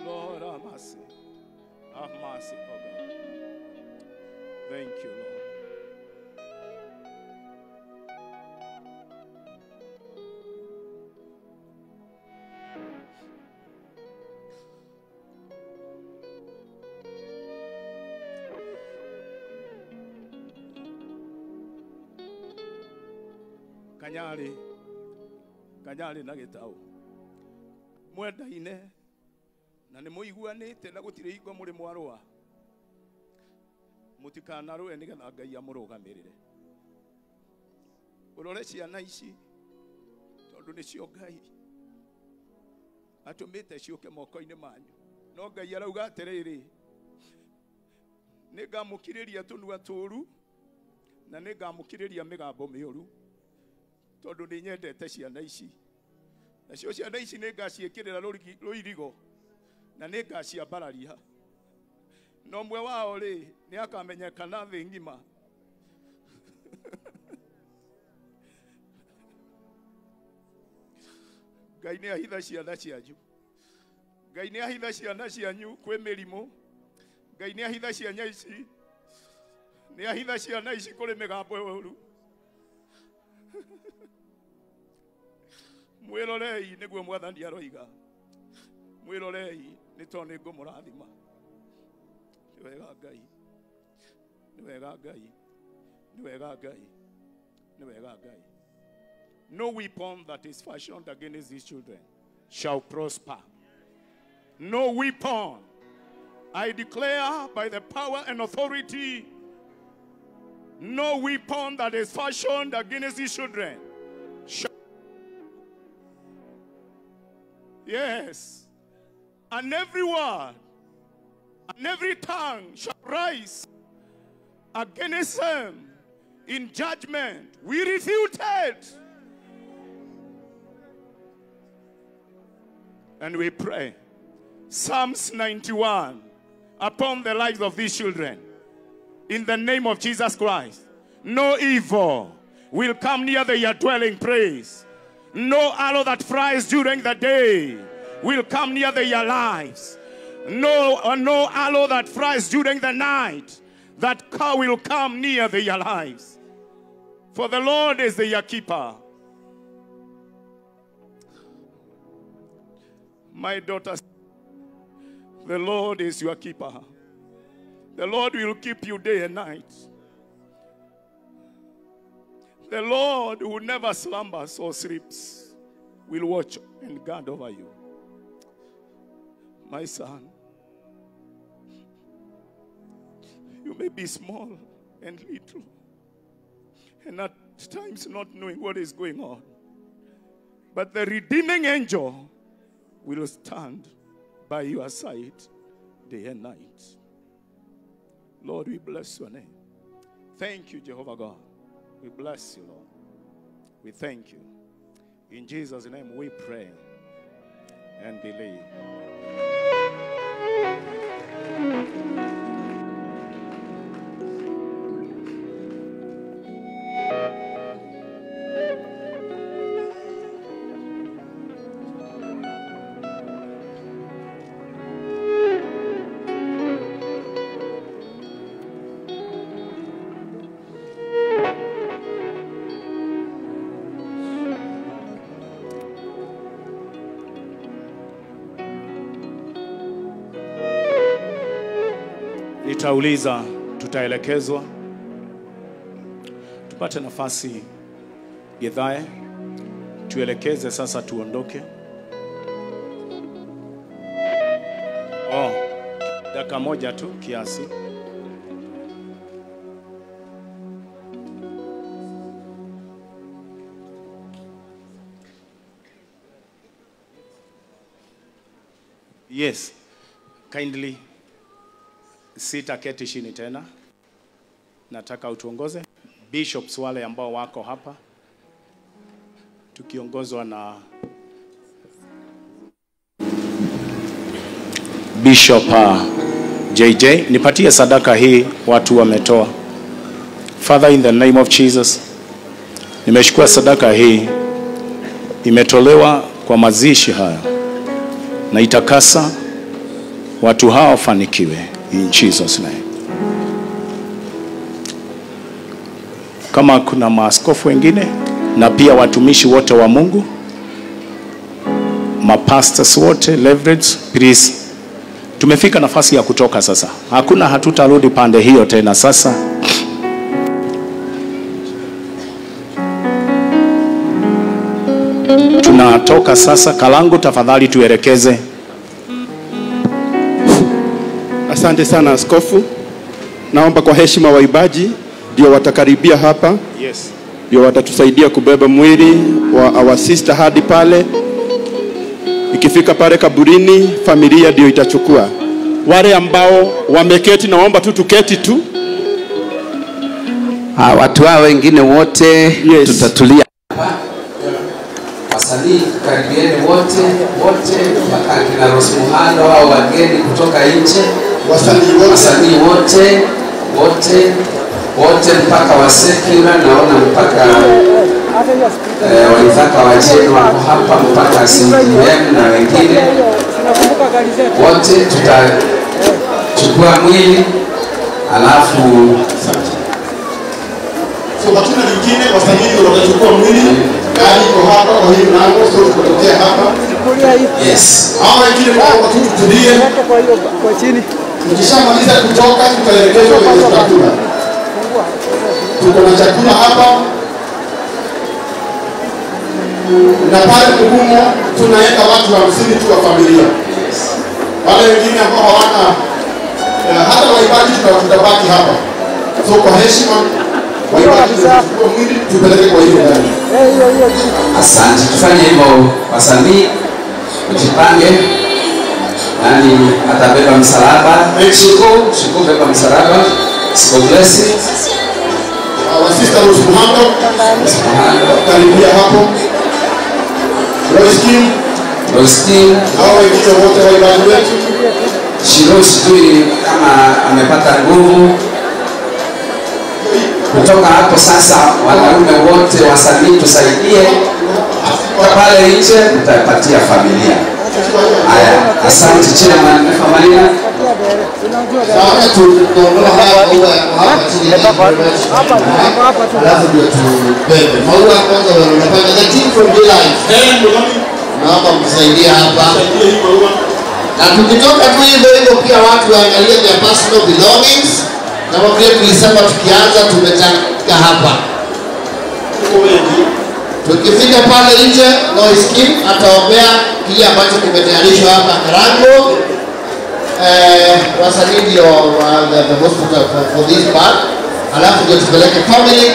Speaker 7: Lord, have mercy. Have mercy, oh God. Thank you, Lord. Kanyari, Kanyari na gĩtaũ mwendaine na nĩ mũiguanĩte na gũtirĩ hingo mũrĩ mwarũa, mũtikanarũe nĩgetha Ngai amũrũgamĩrĩre. Ũrore ciana ici tondũ nĩcio Ngai atũmĩte ciũke moko-inĩ manyu. No Ngai arauga atĩrĩrĩ, nĩngamũkirĩria tũnua tũũru na nĩngamũkirĩria mĩgambo mĩũru, tondũ nĩ nyendete ciana ici. Nacio ciana ici nĩ ngaciĩkĩrĩra rũirigo na nĩ ngaciambararia. Na ũmwe wao rĩ nĩ akamenyekana thĩ ng'ima. Ngai nĩ ahitha ciana cianyu.
Speaker 19: Ngai nĩ ahitha ciana cianyu kwĩ mĩrimũ. Ngai nĩ ahitha ciana ici. Nĩ ahitha ciana ici kũrĩ mĩgambo ĩũru. Mwĩrorei nĩguo Mwathani aroiga. Mwĩrorei nĩ tondũ nĩ ngũmũrathima. Nĩ wega Ngai. Nĩ wega Ngai. Nĩ wega Ngai. Nĩ wega Ngai. No weapon that is fashioned against these children shall prosper. No weapon. I declare by the power and authority, no weapon that is fashioned against these children shall. Yes. And every word and every tongue shall rise against them in judgment. We refute it. And we pray. Psalms 91 upon the lives of these children. In the name of Jesus Christ. No evil will come near their dwelling place. No arrow that flies during the day will come near their lives. No arrow that flies during the night that will come near their lives. For the Lord is their keeper. My daughter, the Lord is your keeper. The Lord will keep you day and night. The Lord who never slumbers or sleeps will watch and guard over you. My son, you may be small and little, and at times not knowing what is going on, but the redeeming angel will stand by your side day and night. Lord, we bless your name. Thank you, Jehovah God. We bless you, Lord. We thank you. In Jesus' name we pray and believe. Nitauliza, tutaelekezwa, tupate nafasi Githae, tuelekeze sasa tuondoke. Oh, dakika moja tu kiasi. Yes, kindly. Sitaketi chini tena. Nataka utuongoze. Bishops wale ambao wako hapa, tukiongozwa na Bishop JJ. Nipatie sadaka hii watu wametoa. Father, in the name of Jesus, nimechukua sadaka hii, imetolewa kwa mazishi haya, na itakasa watu hawa wafanikiwe. In Jesus name. Kama kuna maaskofu wengine na pia watumishi wote wa Mungu, mapastors wote, leverage, please. Tumefika nafasi ya kutoka sasa. Hakuna, hatutarudi pande hiyo tena sasa. Tunatoka sasa. Kalangu, tafadhali tuelekeze.
Speaker 20: Asante sana askofu. Naomba kwa heshima waibaji ndio watakaribia hapa.
Speaker 7: Yes.
Speaker 20: Ndio watatusaidia kubeba mwili wa our sister hadi pale. Ikifika pale kaburini, familia ndio itachukua. Wale ambao wameketi, naomba tu tuketi tu.
Speaker 16: Watu hao wengine wote, yes, tutatulia.
Speaker 21: Wasanii karibieni wote, wote mpaka kina Rose Muhando au wageni kutoka nje. Wasanii wote, wote, wote mpaka wa secular, naona mpaka waithaka wajeni wako hapa, mpaka CDM na wengine. Wote tutachukua mwili alafu
Speaker 20: so hatuna lingine, wasanii watachukua mwili, gari iko hapa kwa hii mlango, so tutatokea hapa.
Speaker 21: Yes.
Speaker 20: Hao wengine wao watu tutulie.
Speaker 15: Kwa chini.
Speaker 20: Tukishamaliza kutoka tutaelekezwa kwenye chakula. Tuko na chakula hapa na pale Kugumo tunaweka watu 50 tu wa familia. Wale wengine ambao hawana hata waimbaji tutabaki hapa. So kwa heshima waimbaji tutachukua mwili tupeleke kwa hiyo gari.
Speaker 21: Asante, tufanye hivyo wasanii, ujipange. Nani atabeba msalaba? Shiko beba msalaba. Siko blessing.
Speaker 20: Our sister Rose Muhando. Karibia hapo. Rose Kim. Hao wengine wote waimbaji wetu.
Speaker 21: Shiro sijui kama amepata nguvu. Kutoka hapo sasa, wanaume wote wasanii tusaidie pale nje, mtapatia familia. Haya, asante chairman na familia.
Speaker 1: Sasa tunaondoa haya maua yako hapa chini, alafu ndio tubebe maua kwanza. Wanafanya the team from Daylight, naomba msaidie hapa, na tukitoka tu hivyo hivyo pia watu waangalie their personal belongings. Kama vile tulisema tukianza tumechanga hapa, tukifika pale nje Lois Kim ataombea kile ambacho kimetayarishwa hapa Karango. Wasanii ndio the hospital for this part, alafu ndio tupeleke family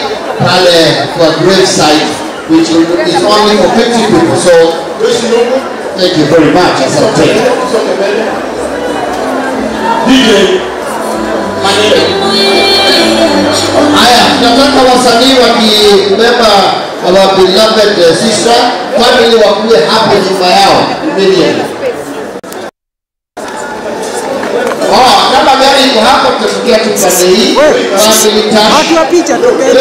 Speaker 1: pale kwa grave site which is only for 50 people. So thank you very much. Asante. Haya, tunataka wasanii wakibeba our beloved sister family wakuwe hapo nyuma yao immediately. Oh, kama gari iko hapo tutafikia tu pande hii. Family tash.
Speaker 15: Watu wa picha tokeni.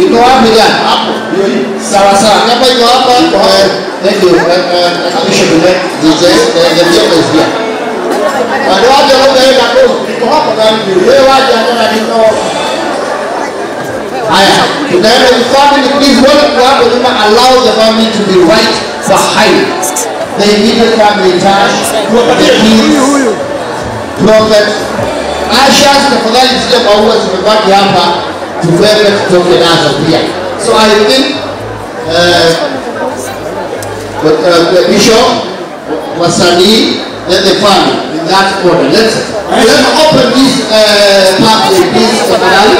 Speaker 1: Iko wapi gari? Hapo. Sawa sawa. Kama iko hapa, thank you. Bishop DJ, the vehicle is here. Watu waje wakaenda kwa iko hapa gari. Wewe waje hata niko. Haya, tunaenda the family, please wale hapo nyuma, allow the family to be right behind. The immediate family tash, the kids, prophet, ushers, tafadhali zile maua zimebaki hapa, tubebe tutoke nazo pia. So I think but, the bishop, wasanii, then the family in that order. Let's open this pathway, please, tafadhali.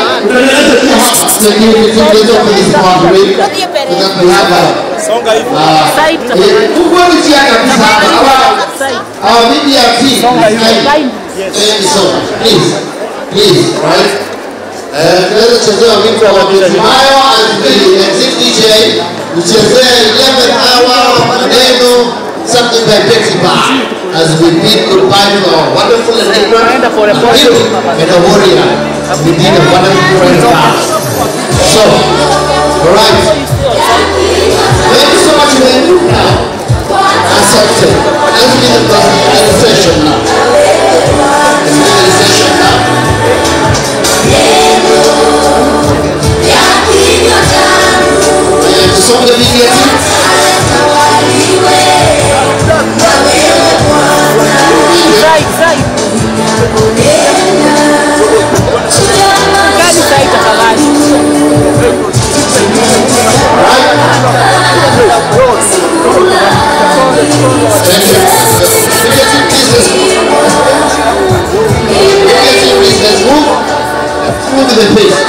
Speaker 1: Security team, let's open this pathway so that we have a our media team. Thank you so much. Please, please, right? Tunaweza kuchezea wimbo wa Betimayo as the exit DJ. Uchezee 11th hour maneno, something by Betty Ba as we bid goodbye to our wonderful and different hero and a warrior. We did a wonderful friend of ours. So, all right. Thank you so much, man. Now, asante. Let's be the session now. Let's be the session now. Tusonge media team. Let's move. Move to the pace.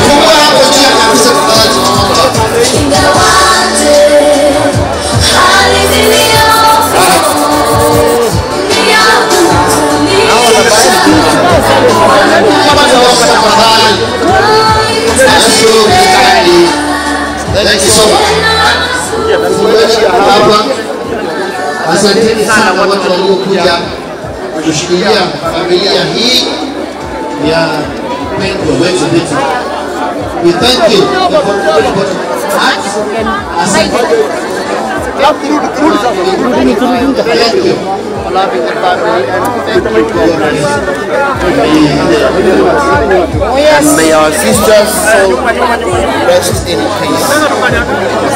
Speaker 1: Fungua hapo njia kabisa tafadhali tunaomba. Thank you so much. Hapa. Asanteni sana watu waliokuja kushikilia familia hii ya mpendwa wetu Betty. We thank you. hearts. Asante. Thank you for loving the family and thank you for your
Speaker 3: And may our sister's soul rest in peace.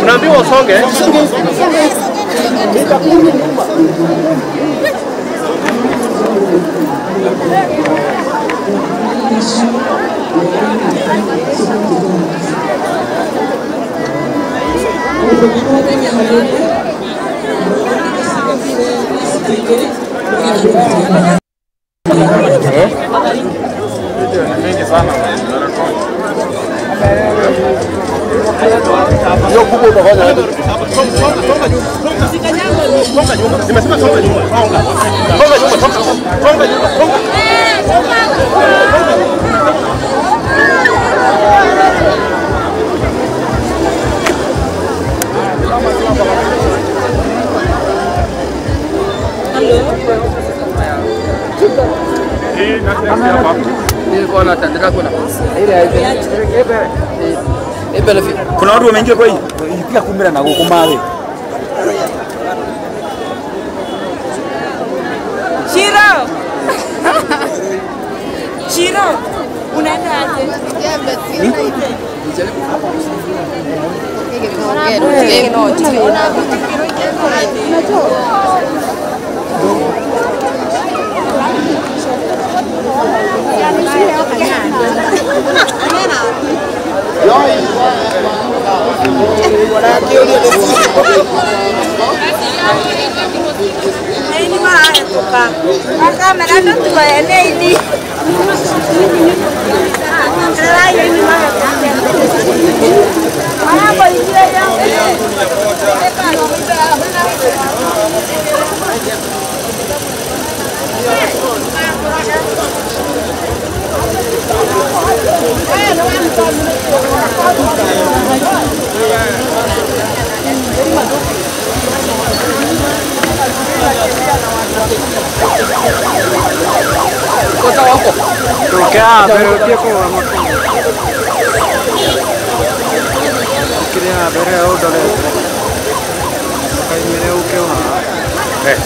Speaker 20: Unaambiwa usonge. Kuna watu wameingia kwa hii. Pia kumira na gukumawe.
Speaker 22: Shiro. Shiro, unaenda aje?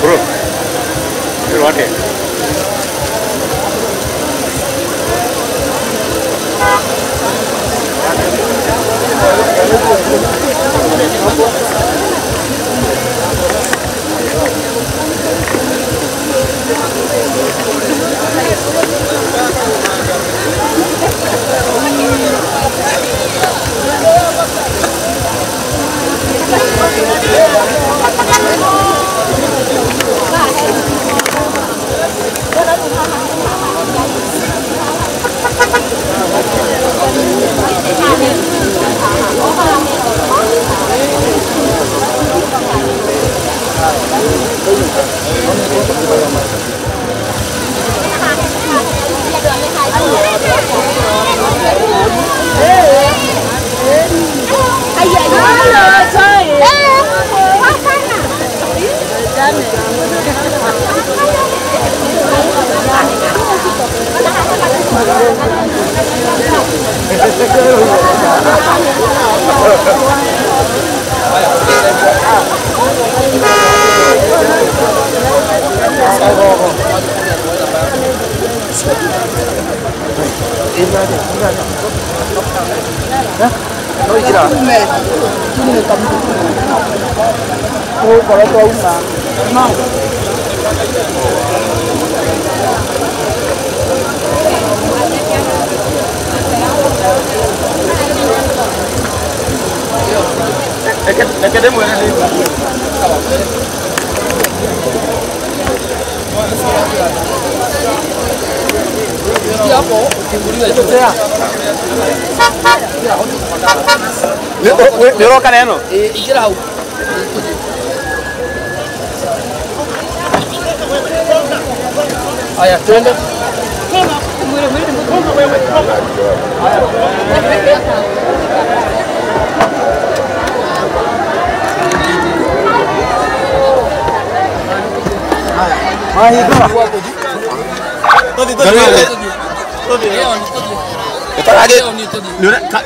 Speaker 4: Bro. Bro,
Speaker 5: Nĩũroka na ĩno?
Speaker 23: Ingĩra hau. Aya, twende.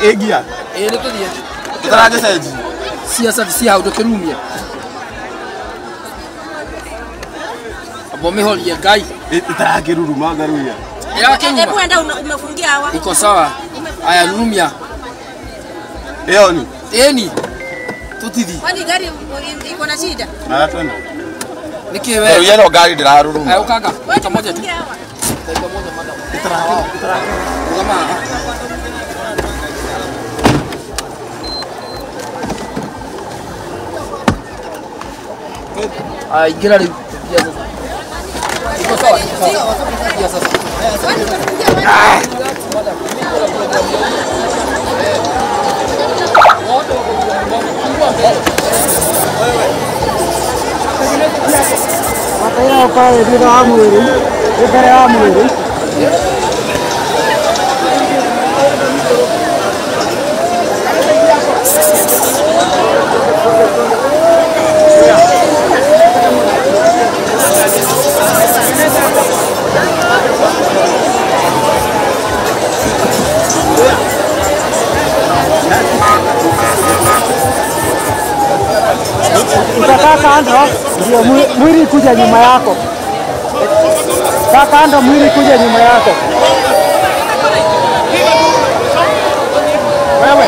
Speaker 5: Ĩngia.
Speaker 23: Ĩĩ nĩ tũthiĩ.
Speaker 5: Tũtaragĩcenji.
Speaker 23: Ciaca cia hau ndũkĩrumie. Amba ũmĩhorie Ngai.
Speaker 5: Ĩtarakĩruruma ngaruia.
Speaker 23: Ĩrakĩruruma.
Speaker 22: Hebu enda umefungia hawa.
Speaker 23: Iko sawa. Aya rurumia.
Speaker 5: Ĩyo ni.
Speaker 23: Ĩni. Tũtithi.
Speaker 22: Kwani gari iko na shida?
Speaker 5: Aya twende.
Speaker 23: Nĩkĩ we?
Speaker 5: Ngaruia no ngari ndĩraruruma.
Speaker 23: Aya ũkanga. Dakika moja tu. Dakika moja madam. Rũgama haha. Aya ingĩra rĩu. Ingia sasa. Iko sawa. Ingia sasa.
Speaker 24: Mataira pale thutha wa mwĩrĩ, mbere wa mwĩrĩ. Utakaa kando ndio mwili kuja nyuma yako. Kaa kando mwili kuja nyuma yako.
Speaker 5: Wewe.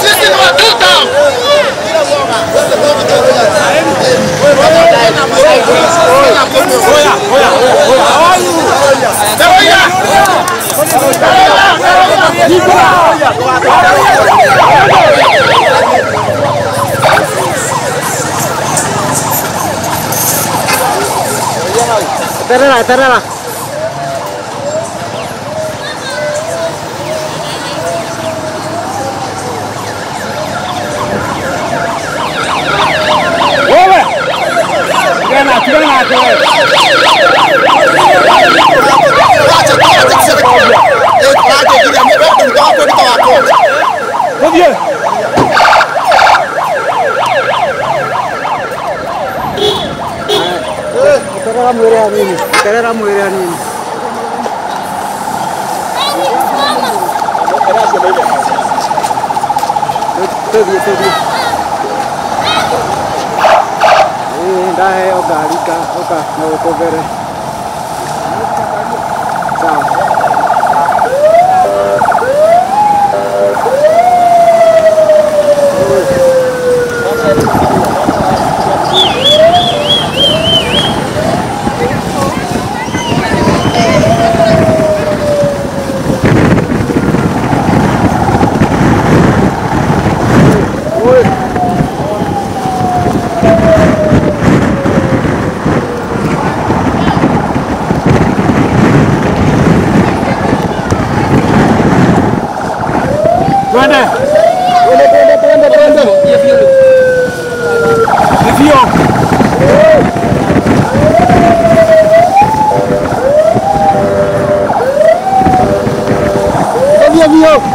Speaker 1: Sisi ni watoto.
Speaker 24: Eterera, eterera.
Speaker 19: Wewe. Tena tena tena.
Speaker 24: Eterera mwĩrĩ hanini. Eterera mwĩrĩ hanini. Tũthiĩ tũthiĩ. Ĩĩ ndaheo ngari ũka na gũkũ mbere. Sawa.
Speaker 19: Twende. Twende twende twende twende. Ndio.
Speaker 24: Ndio ndio.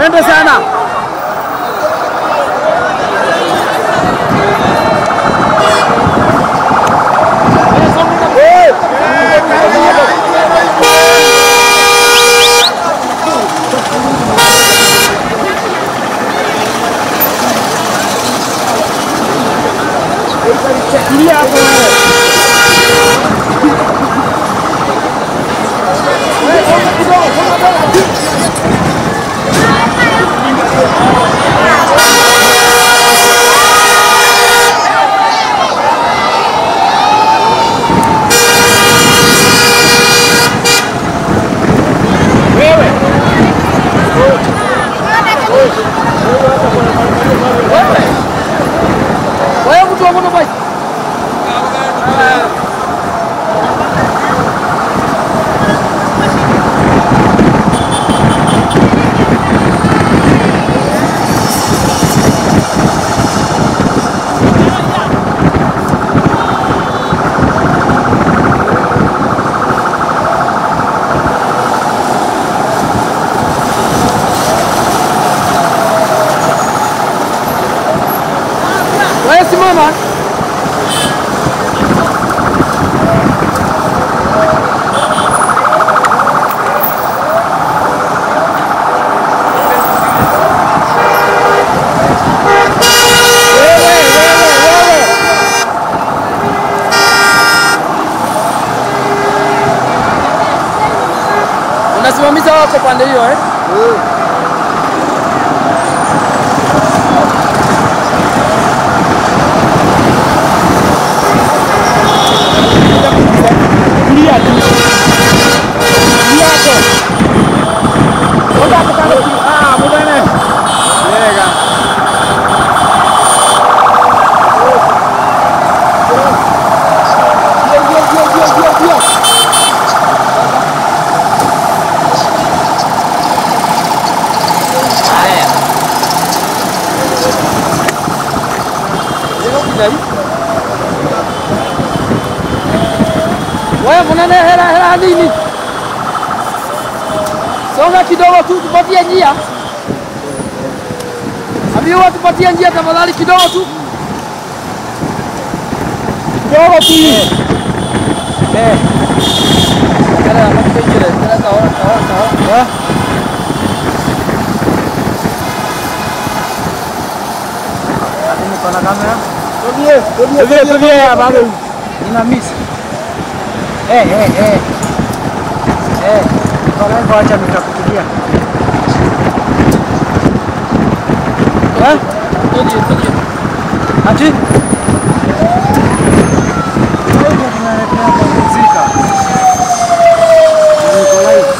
Speaker 24: Twende sana. Unasimamisha wako pande hiyo eh? Kulia tu. Kulia tu. Onda kando. Ah, mbona? Yega. Yo. Wewe munene hela hela nini? Songa kidogo tu tupatie njia. Ambiwa tupatie njia tafadhali kidogo tu. Kidogo tu. Eh. Kana makichele, kana sawa sawa sawa.
Speaker 2: Niko na kamera.
Speaker 24: Tulie, tulie bado.
Speaker 2: Nina miss. Niko acha nitakupigia.
Speaker 24: Eh? Tulie, tulie.
Speaker 2: Ati? Tunapumzika. Niko live.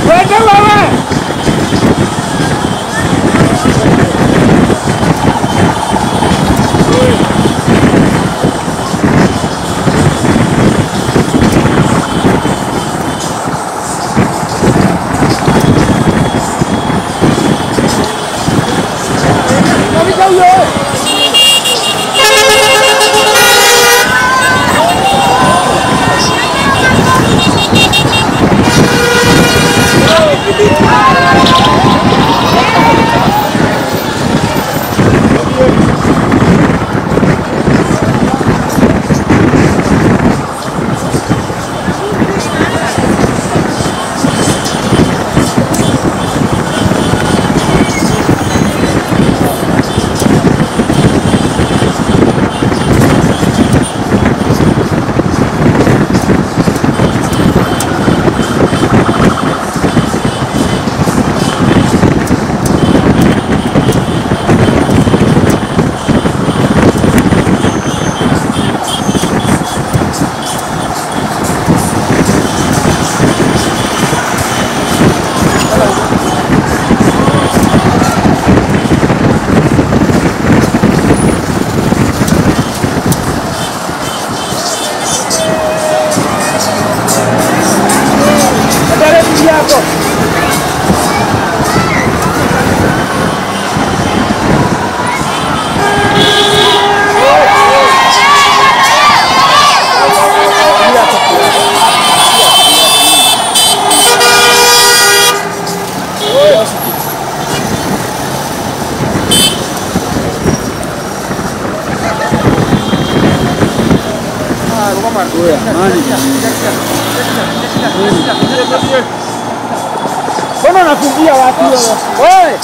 Speaker 24: Wewe. Mbona unakimbia wapi wewe? Wewe.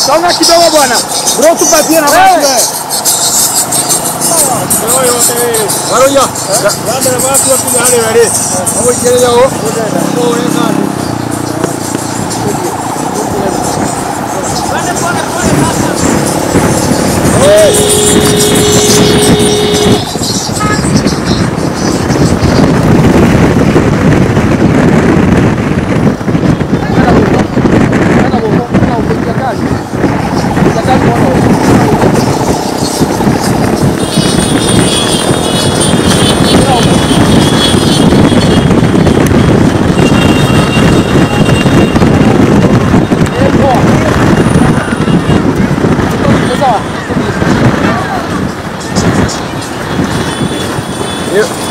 Speaker 24: Songa kidogo bwana. Bro, tupatie na basi wewe.
Speaker 19: Waroya. Wanda watu wa kunya hale wale. Hapo ikele yao.
Speaker 18: Pole pole pole sasa.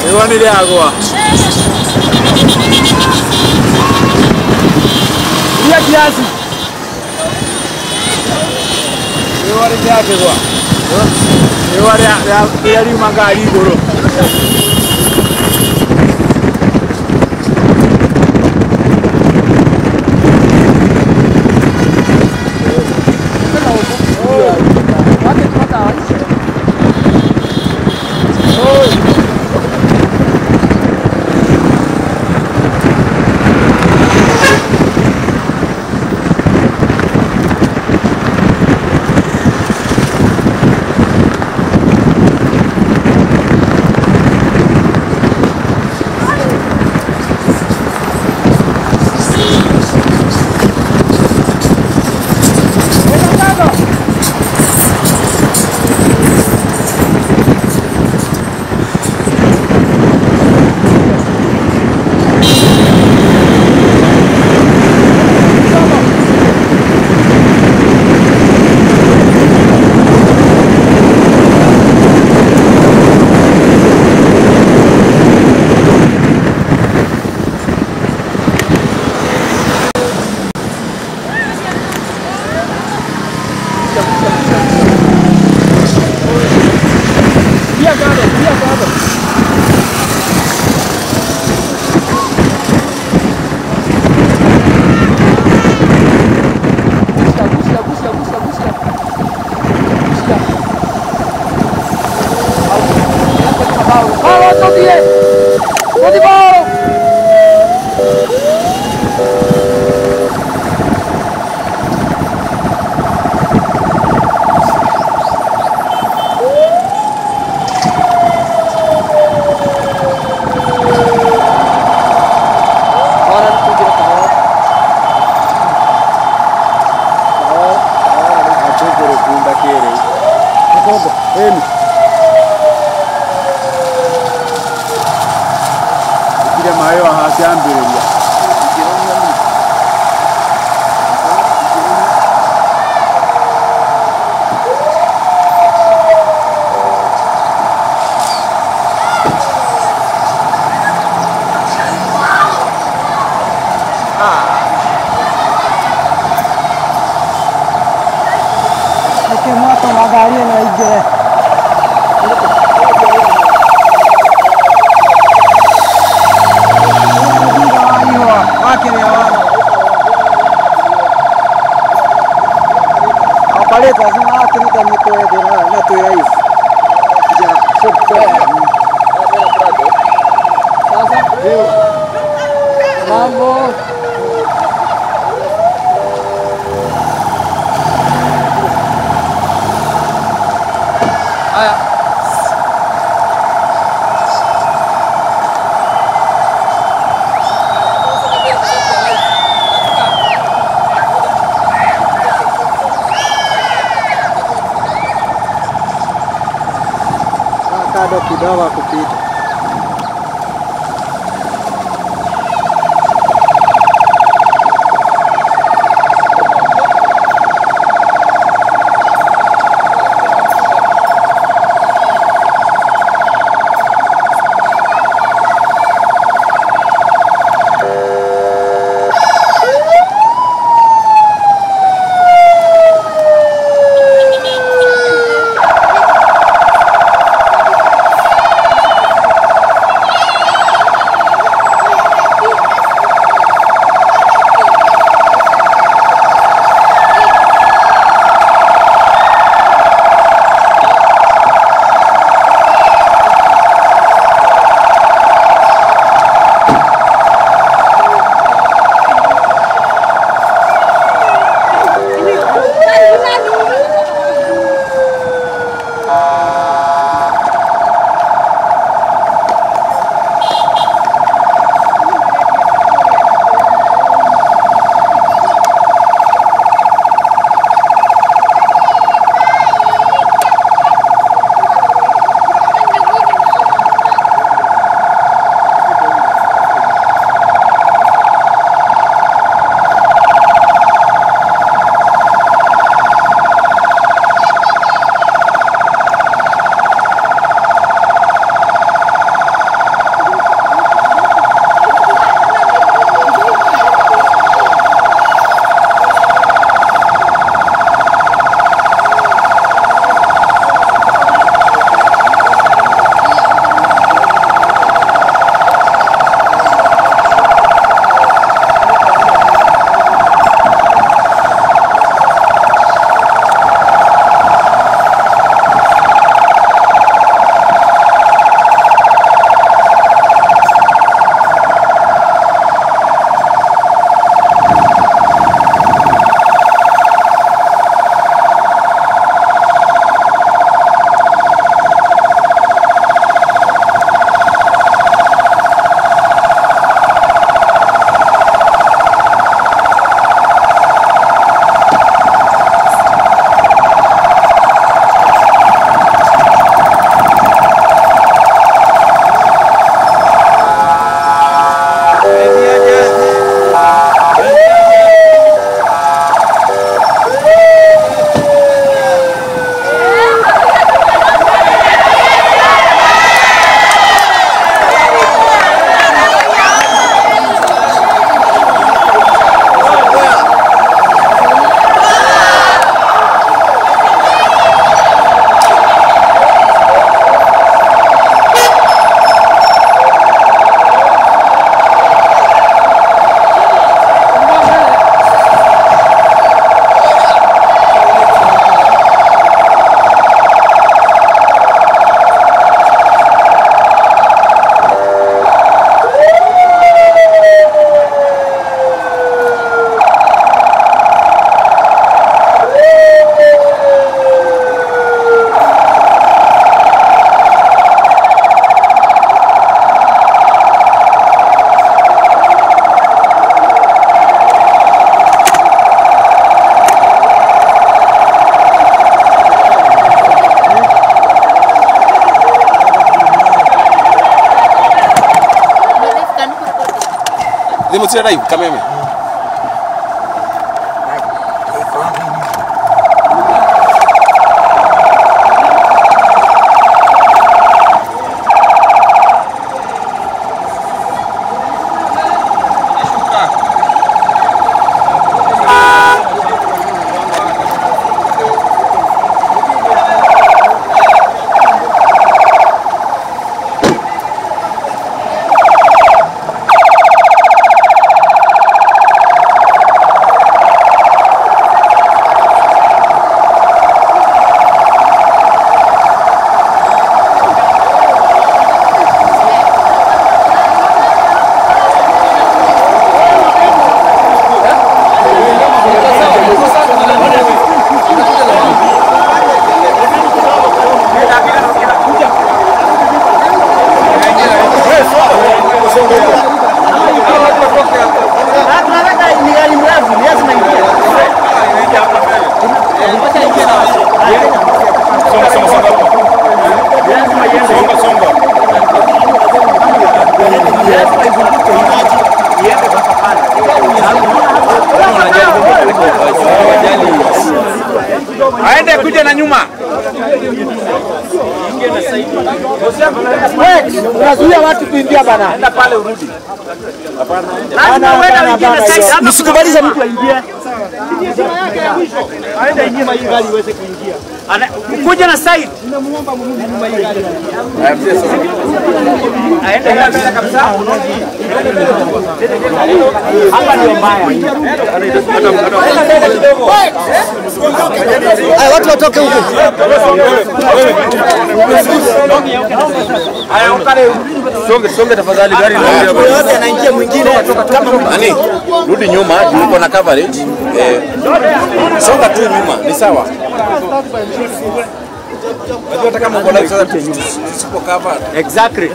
Speaker 19: Riũa nĩ rĩagũa.
Speaker 24: Ria kiasi.
Speaker 19: Riũa rĩkĩakĩgwa. Riũa rĩrĩa riuma ngari igũrũ.
Speaker 24: Kidogo kupita.
Speaker 5: Ni mutira live kameme.
Speaker 8: Aende kuja na nyuma.
Speaker 24: Unazuia watu kuingia bana.
Speaker 8: Enda pale urudi.
Speaker 24: Lazima uende uingie na side.
Speaker 8: Msikubalize mtu aingie. Aende nyuma hii gari iweze kuingia. Kuja na side.
Speaker 24: Ninamuomba mrudi nyuma hii gari.
Speaker 8: Aende mbele kabisa. Hapa ndio mbaya.
Speaker 3: Haya watu watoke huko.
Speaker 8: Haya ukale
Speaker 5: songe songe tafadhali gari ndio.
Speaker 3: Yote anaingia mwingine kama
Speaker 5: nani? Rudi nyuma uko na coverage. Songa tu nyuma ni sawa. Unajua hata kama uko live sasa tusipo cover.
Speaker 8: Exactly.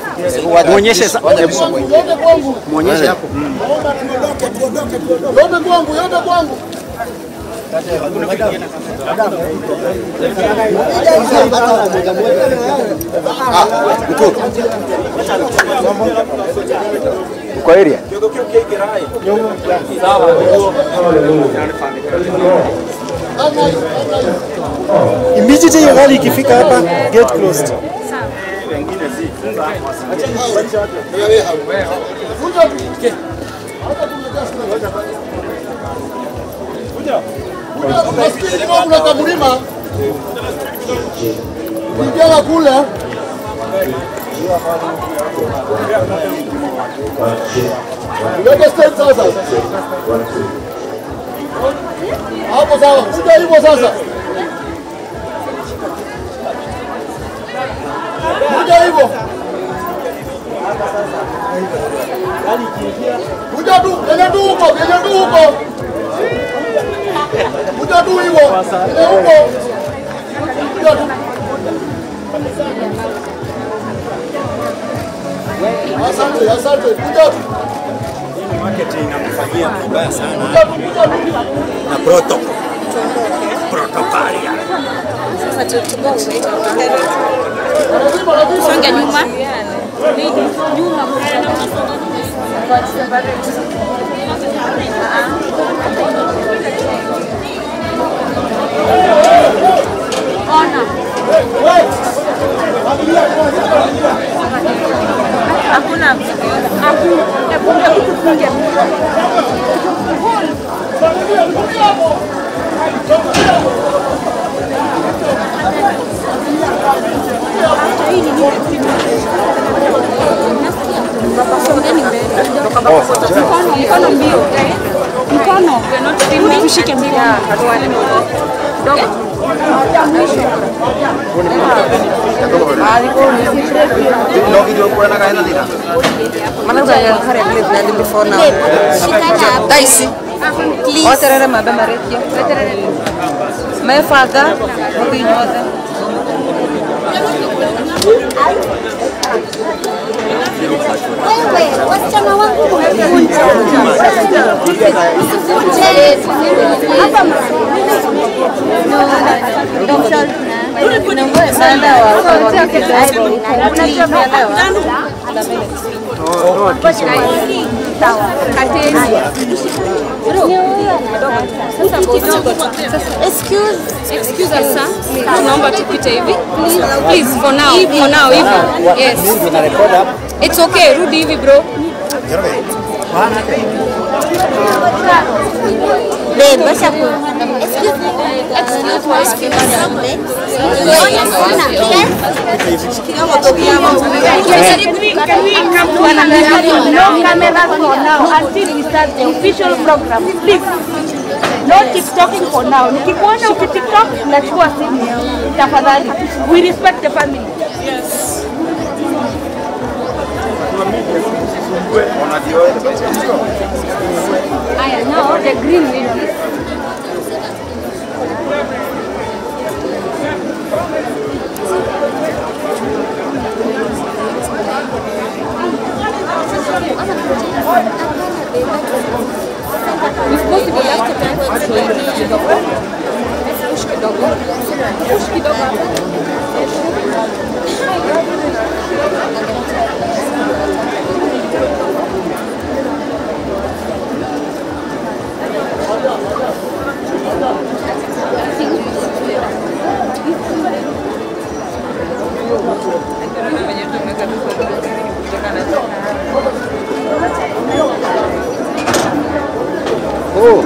Speaker 8: Muonyeshe muonyeshe hapo.
Speaker 1: Yote kwangu, yote kwangu.
Speaker 8: Uko area?
Speaker 24: Immediately hiyo gari ikifika hapa, get closed.
Speaker 1: Kuna kamlima kijana kule Leta state sasa. Hapo sawa, kuja hivyo sasa. Kuja hivyo. Kuja tu, kuja tu huko, kuja tu huko. Kuja tu hivyo, kuja huko. Kuja tu. Asante, asante. Kuja tu.
Speaker 7: Marketing inamfanyia vibaya sana. Na protokolia.
Speaker 22: Sasa tusonge nyuma. Nyuma. Ona. Hakuna. Hakuna. Mkono mbio. Mkono. Tushike mkono.
Speaker 9: Wewe, wasichana wangu mvunje. Usivunje. Hapa
Speaker 22: Sawa. Kateni. Sasa kidogo. Excuse us, sir. Tunaomba tupite hivi. Please, for now. For now hivi. Yes. It's okay, rudi hivi bro.
Speaker 9: Babe, basi ku. Excuse me.
Speaker 22: Can we come to an agreement? No cameras for now until we start the official program. Please. No TikToking for now. Nikikuona ukiTikTok, nachukua simu. Tafadhali. We respect the family. Yes. Aya, now the green ladies. If possible, after time, push kidogo. Push kidogo.
Speaker 5: Oh.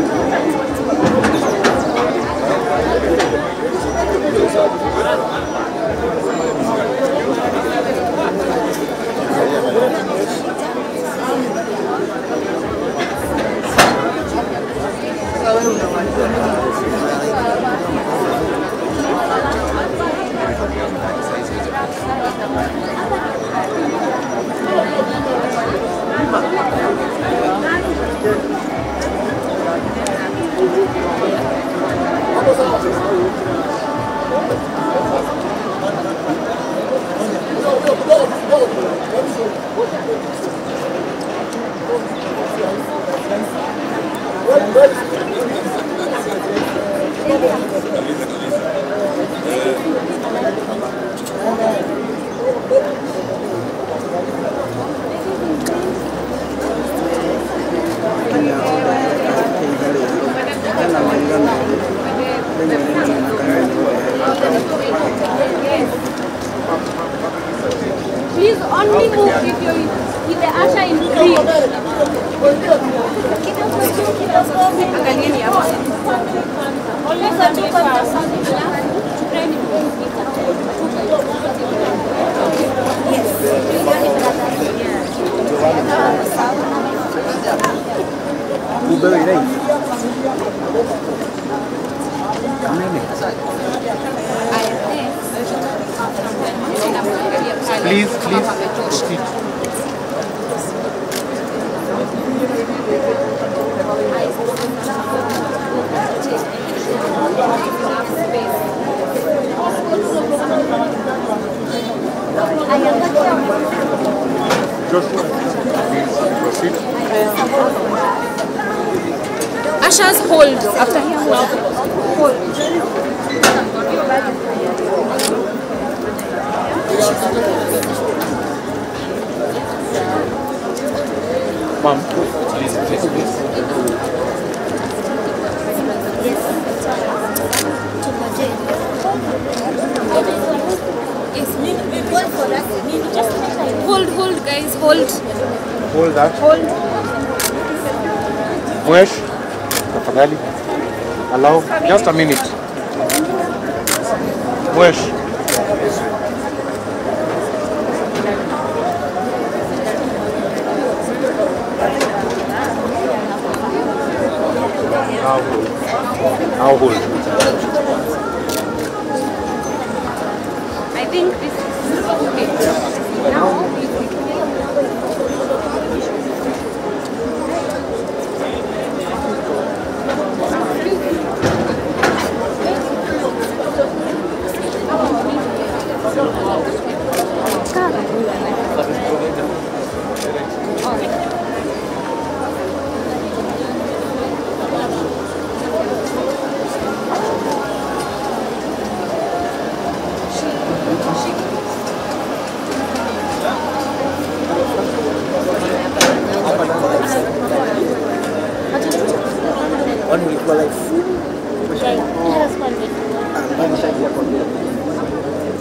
Speaker 22: Please only move if you're with the usher in green.
Speaker 4: Please, please proceed. Joshua, please proceed.
Speaker 22: Ushers, hold. After him, hold.
Speaker 5: Mom, please, please, please.
Speaker 22: Hold, hold, guys, hold.
Speaker 4: Hold that.
Speaker 22: Hold.
Speaker 4: Mwesh, tafadhali. Allow just a minute. Mwesh. Now hold. Now hold.
Speaker 22: I think this is okay. Now
Speaker 4: She. Umefungua live. Ah, nishaingia kwa gate.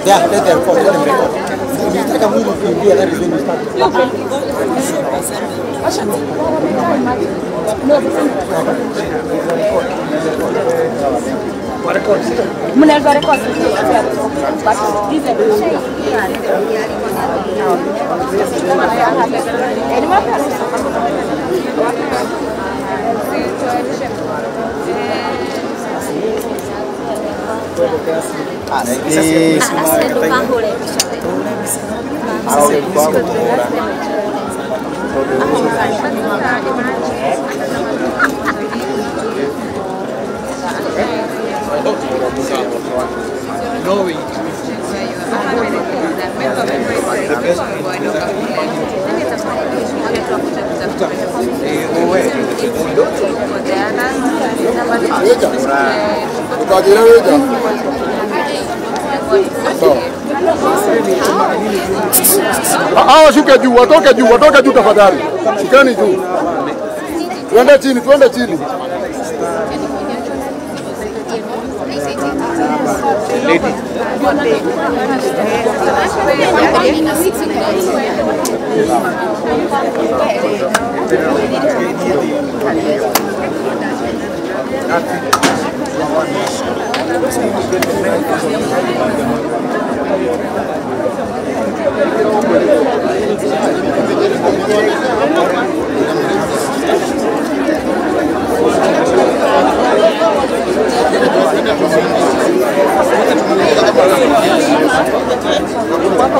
Speaker 4: Yeah, let them record, let them record. Ukitaka mwili kuingia, that is when you start.
Speaker 22: Mnaweza record. But this is
Speaker 10: Hawa shuke juu, watoke juu, watoke juu tafadhali. Shukeni juu. Tuende chini, tuende chini.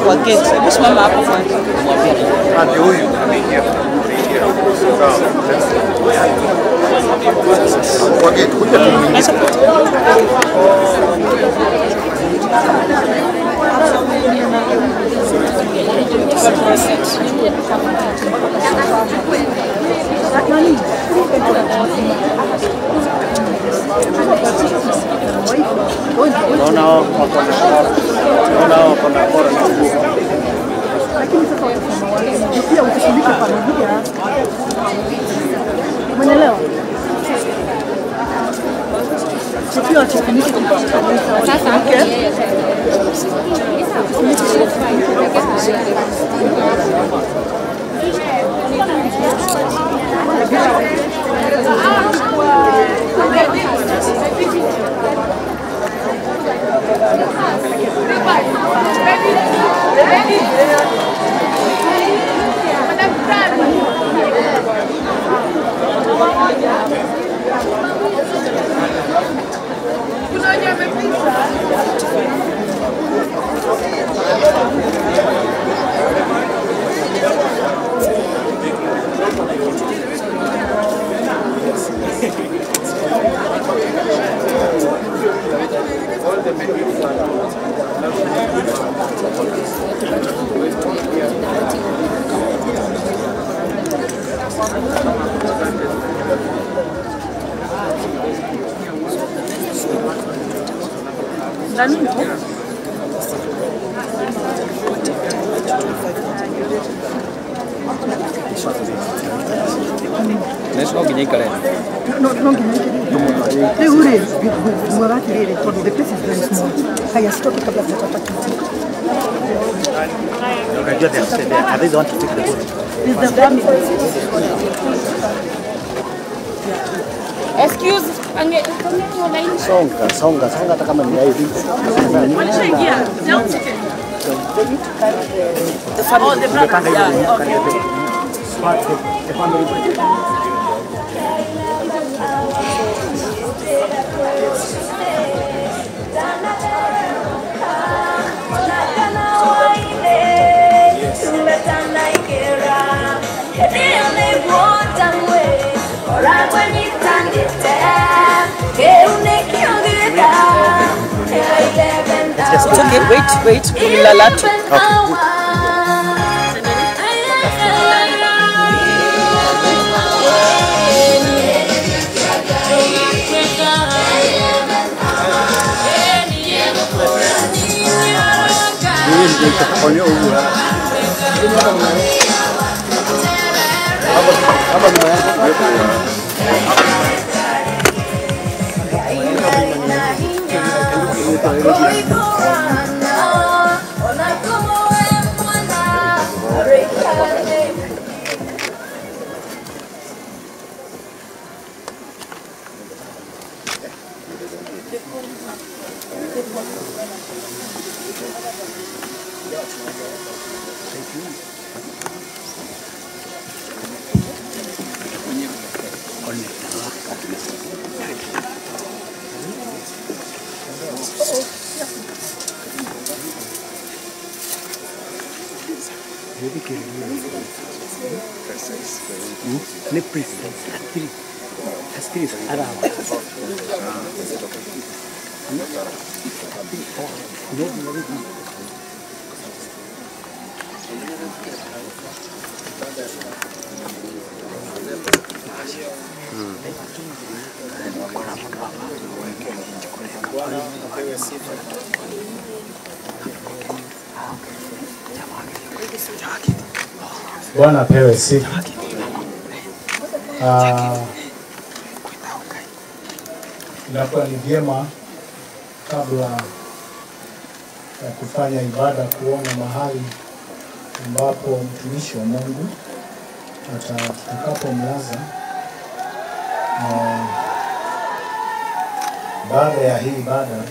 Speaker 17: Kwa gate, hebu simama hapo kwanza.
Speaker 5: Ndio huyu ameingia. Kwa gate kuja tumuingize.
Speaker 4: Naona wako na naona wako na bora na nguvu.
Speaker 2: Lakini sasa pia ukishiriki familia, umeelewa? Pia ukifunike
Speaker 22: sasa.
Speaker 4: No nginya ikare.
Speaker 2: No nginya ikare. Rĩu rĩ, nguaga atĩrĩrĩ, tondũ the place is very small. Haya, stop kabla sijapata kiti.
Speaker 4: Unajua they are they the one to take the boat?
Speaker 2: Is the family.
Speaker 22: Excuse, ange line.
Speaker 4: Songa, songa, songa hata kama ni hivi.
Speaker 18: Walishaingia.
Speaker 2: The family.
Speaker 18: Oh, the brothers. Yeah, okay.
Speaker 4: The family.
Speaker 17: It's okay, wait, wait. Lalatu.
Speaker 4: Okay.
Speaker 7: Bwana apewe sifa. Inakuwa ni vyema kabla ya kufanya ibada kuona mahali ambapo mtumishi wa Mungu atakapomlaza. Baada ya hii ibada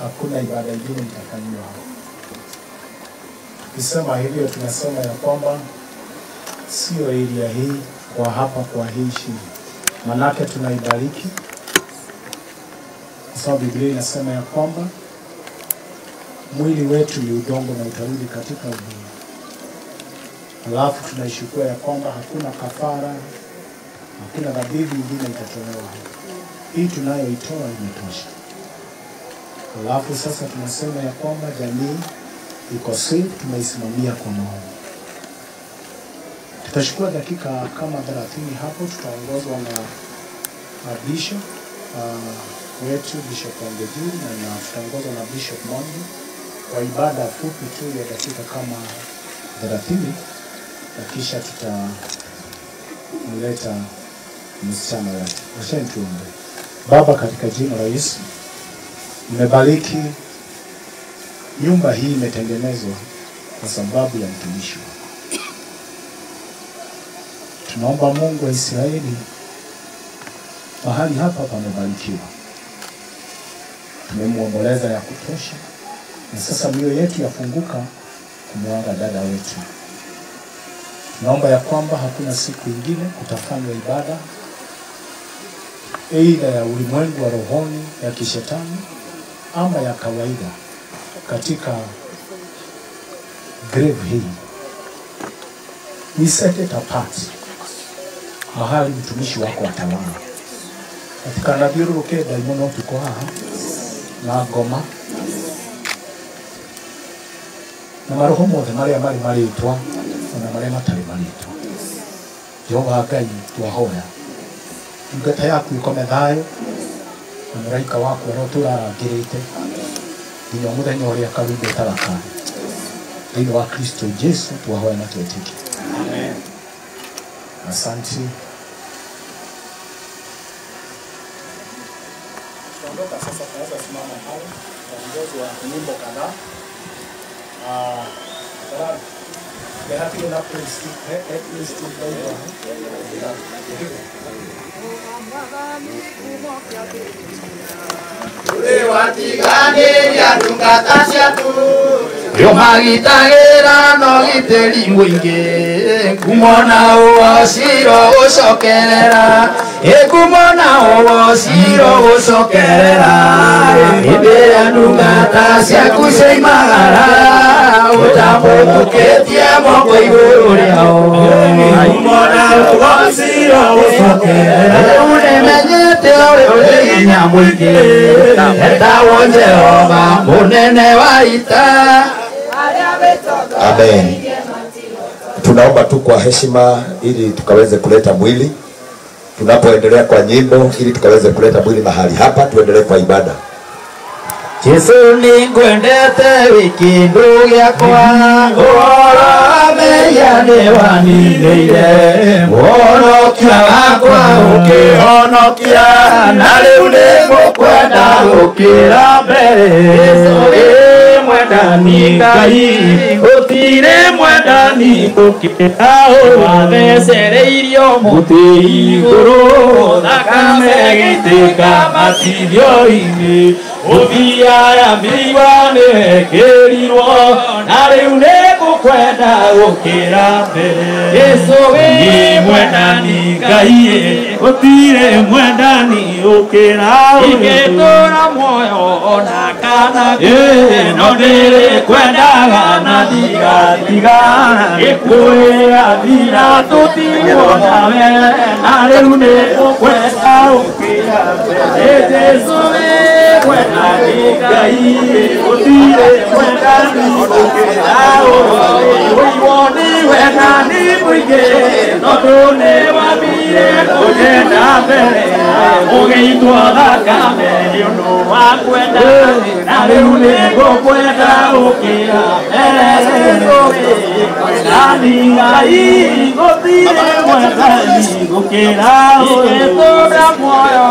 Speaker 7: hakuna ibada ingine itafanywa. Tukisema hivyo tunasema ya kwamba sio area hii kwa hapa kwa hii shida. Manake tunaibariki kwa sababu Biblia inasema ya kwamba mwili wetu ni udongo na utarudi katika udongo. Alafu tunaishukua ya kwamba hakuna kafara, hakuna dhabihu nyingine itatolewa. Hii tunayoitoa imetosha. Alafu sasa tunasema ya kwamba jamii iko safe, tumeisimamia kwa maombi. Tutachukua dakika kama 30 hapo, tutaongozwa na Bishop wetu Bishop Wangeju na tutaongozwa na Bishop Mwangi kwa ibada fupi tu ya dakika kama 30, na kisha tutamleta msichana wetu. Wacheni tuombe. Baba, katika jina la Yesu, nimebariki nyumba hii imetengenezwa kwa sababu ya mtumishi wako. Tunaomba Mungu wa Israeli, mahali hapa pamebarikiwa. Tumemuomboleza ya kutosha, na sasa mioyo yetu yafunguka kumwaga dada wetu. Tunaomba ya kwamba hakuna siku ingine kutafanywa ibada aidha ya ulimwengu wa rohoni ya kishetani ama ya kawaida katika grave hii. We set it apart, mahali mtumishi wako atalala. Katika nathiũrũrũke ndaimono tuko haha na ngoma na maroho mothe marĩa marĩ marĩtwa ona marĩa matarĩ marĩtwa. Jehova Ngai, twahoya ndungata yaku ikome thayũ, Na mũraika waku arotũra arangĩrĩte nginya mũthenya ũrĩa karumbeta gakana. Thĩinĩ wa Kristo Jesu twahoya na twetĩkia. Amen. Asante. Tunaondoka sasa, tunaweza simama pale viongozi wa nyimbo kadhaa.
Speaker 6: Yomagitagĩra no gitĩri mũingĩ kumona ũwociro gũcokerera ĩkumona ũwociro gũcokerera hĩndĩ ĩrĩa ndungata ciaku ciaimagara ũtambũrũkĩtie moko igũrũ rĩao kumona ũwociro gũcokerera rĩu nĩmenyete ũrĩ ũrĩ hinya mũingĩ etagwo Jehova mũnene wa ita.
Speaker 12: Amen. Tunaomba tu kwa heshima ili tukaweze kuleta mwili. Tunapoendelea kwa nyimbo ili tukaweze kuleta mwili mahali hapa, tuendelee kwa ibada.
Speaker 6: Jesu ningwendete wiki ndu gĩakwa ũhoro mehia nĩwaninĩire ũhonokia wakwa ũkĩhonokia na rĩu nĩngũkwenda gũkĩra mbere. Jesu wĩ mwendani Ngai gũtirĩ mwendani gũkĩra wathecereirio mũtĩ igũrũ thakame ĩgĩitĩka matithio-inĩ ũthiaga mĩigua nĩwekĩrirwo na rĩu nĩngũkwenda gũkĩra mbere. Jesu wĩ mwendani Ngai gũtirĩ mwendani gũkĩra ingĩtũra muoyo ona kana no ndĩrĩkwendaga na ndigatigana gĩkuĩathira tũtigwo nawe na rĩu nĩngũkwenda gũkĩra mbere. Jesu wĩ mwendani Ngai gũtirĩ mwendani gũkĩra ũiwo nĩ wendani mũingĩ tondũ nĩwambire kũgenda mbere ũgĩitwo thakame nĩ ũndũ wa kwenda na rĩu nĩngũkwenda gũkĩra mbere. Mwendani Ngai gũtirĩ mwendani gũkĩra ũgĩtũra muoyo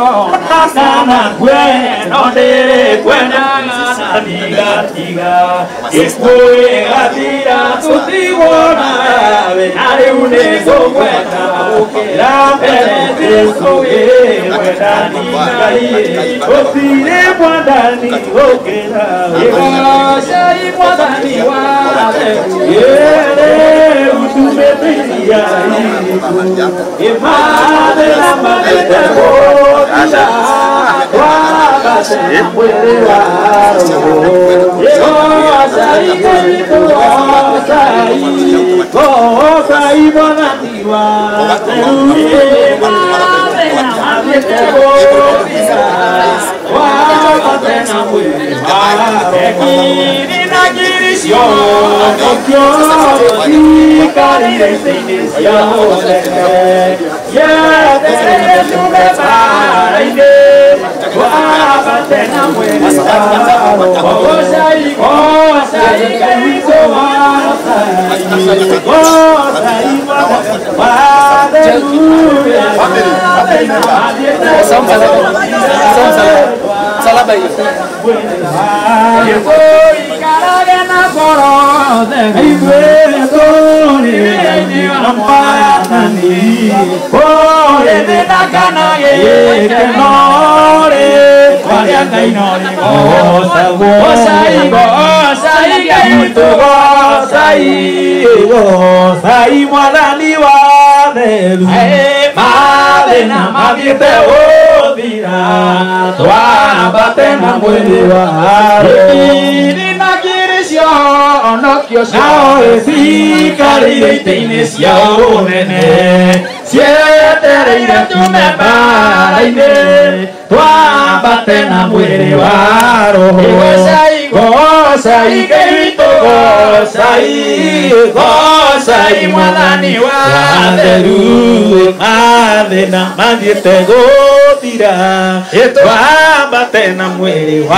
Speaker 6: kana kwe no ndĩrĩkwendaga na ndigatiga gĩkuũ gĩgathira tũtigwo nawe na rĩu nĩngũkwenda gũkĩra mbere. Jesu wĩ mwendani Ngai gũtirĩ mwendani gũkĩra gĩgocei mwathani wa rĩu tumĩtĩria ĩmathĩna matĩte gũthira Gũthira twambate na mwĩrĩ wa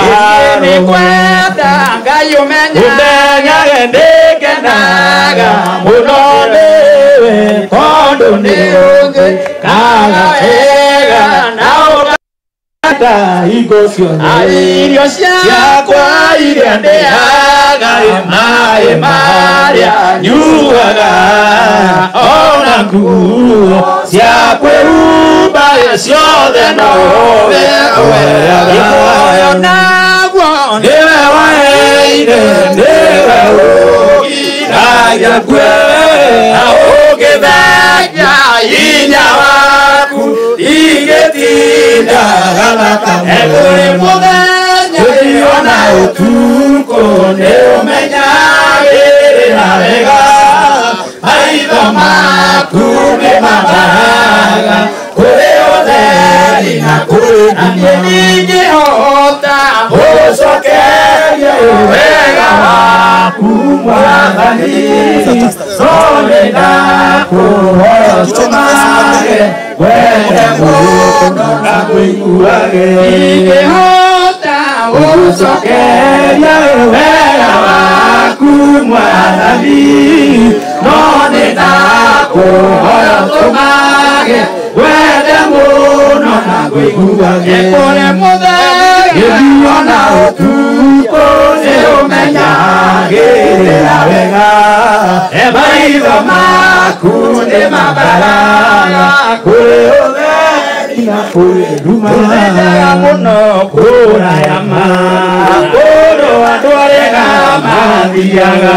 Speaker 11: Nĩkwenda Ngai
Speaker 6: ũmenyage nĩngenaga mũno nĩwe tondũ nĩũnjĩkaga wega na ũkanda hingo ciothe
Speaker 11: irio
Speaker 6: ciakwa iria ndĩaga maĩ marĩa nyuaga ona nguo cia kwĩhumba ciothe nowe ũheaga
Speaker 11: Muoyo naguo
Speaker 6: nĩwe waheire nĩwe ũgiragia ngue na ũngĩthengia hinya waku ingĩtindaga thakame
Speaker 11: kũrĩ mũthenya
Speaker 6: ona ũtukũ nĩũmenyagĩrĩra wega maitho maku nĩmambaraga kũrĩ ũtheri na kũrĩ
Speaker 11: na niĩ ndingĩhota
Speaker 6: gũcokeria wega waku Mwathani no nĩndakũhoya ũtũmage wende mũno na kũiguage
Speaker 11: Ndingĩhota
Speaker 6: gũcokeria wega waku Mwathani no nĩndakũhoya ũtũmage wende mũno na kũiguage
Speaker 11: kũrĩ mũthenya
Speaker 6: gĩthiĩ na ũtukũ nĩũmenyagĩrĩra wega maitho maku nĩmambaraga kũrĩ ũtheri na kũrĩ nduma
Speaker 11: Tũmenyaga mũno
Speaker 6: kũraya ma kũndũ andũ arĩa mathiaga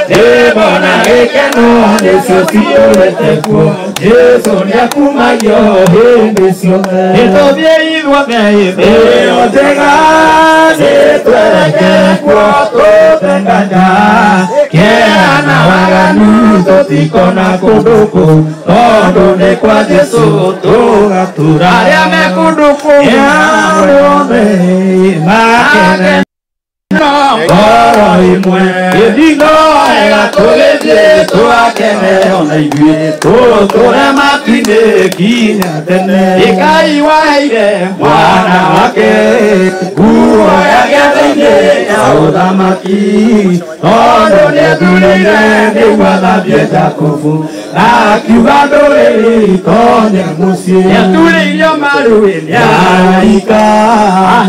Speaker 6: ndĩmona gĩkeno nĩcio ciyũrĩte kuo Jesũ nĩakumagio hĩndĩ ciothe
Speaker 11: Nĩtũthiĩ ithuothe
Speaker 6: ĩyo njega nĩtwerekere kuo tũtenganya kĩeha na waganu tũtikona kũndũ kũu tondũ nĩ kwa Jesũ tũgatũra
Speaker 11: Arĩa me kũndũ kũu
Speaker 6: othe makene ngoro ĩmwe gĩthigo wega tũgĩthiĩ twakene ona ithuĩ tũtũre matu-inĩ nginya tene
Speaker 11: Ngai waheire
Speaker 6: mwana wake nguo ya gĩathĩ-inĩ ya ũthamaki tondũ nĩethurĩire nĩguo athambie Jakubu na akiuga ndũrĩrĩ itonye mũciĩ
Speaker 11: Nĩaturĩirio maru-inĩ
Speaker 6: nĩ araika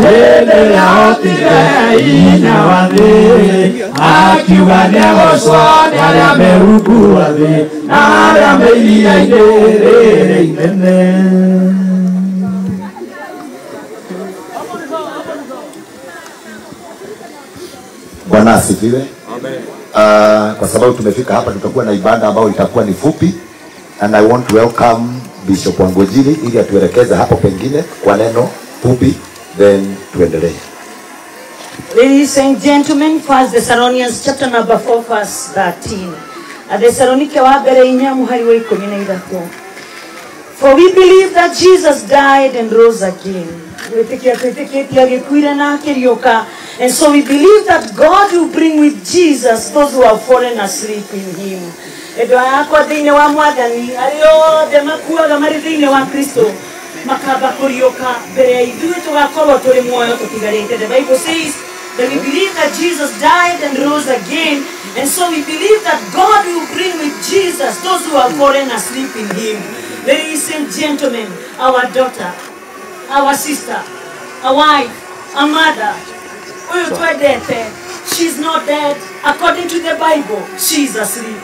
Speaker 6: hĩndĩ ĩrĩa ahotire hinya wa thĩ akiuga nĩegocwo nĩ arĩa me rungu rwa thĩ na arĩa me iria-inĩ rĩrĩ inene.
Speaker 12: Bwana asifiwe. Kwa sababu tumefika hapa, tutakuwa na ibada ambayo itakuwa ni fupi, and I want to welcome Bishop Wangojiri ili atuelekeze hapo pengine kwa neno fupi, then tuendelee.
Speaker 17: Ladies and gentlemen, 1 Thessalonians chapter number 4 verse 13. Athesalonike wa mbere 4 mũhari wa 13. For we believe that Jesus died and rose again. Gwĩtĩkia twĩtĩkĩtie agĩkuire na akĩriũka. And so we believe that God will bring with Jesus those who have fallen asleep in him. Endwa yakwa thĩinĩ wa Mwathani, arĩa othe makuaga marĩ thĩinĩ wa Kristo makamba kũriũka mbere ya ithuĩ tũgakorwo tũrĩ muoyo tũtigarĩte. The Bible says that we believe that Jesus died and rose again, and so we believe that God will bring with Jesus those who have fallen asleep in him. Ladies and gentlemen, our daughter, our sister, a wife, a mother, ũyũ twendete, she's not dead. According to the Bible, she's asleep.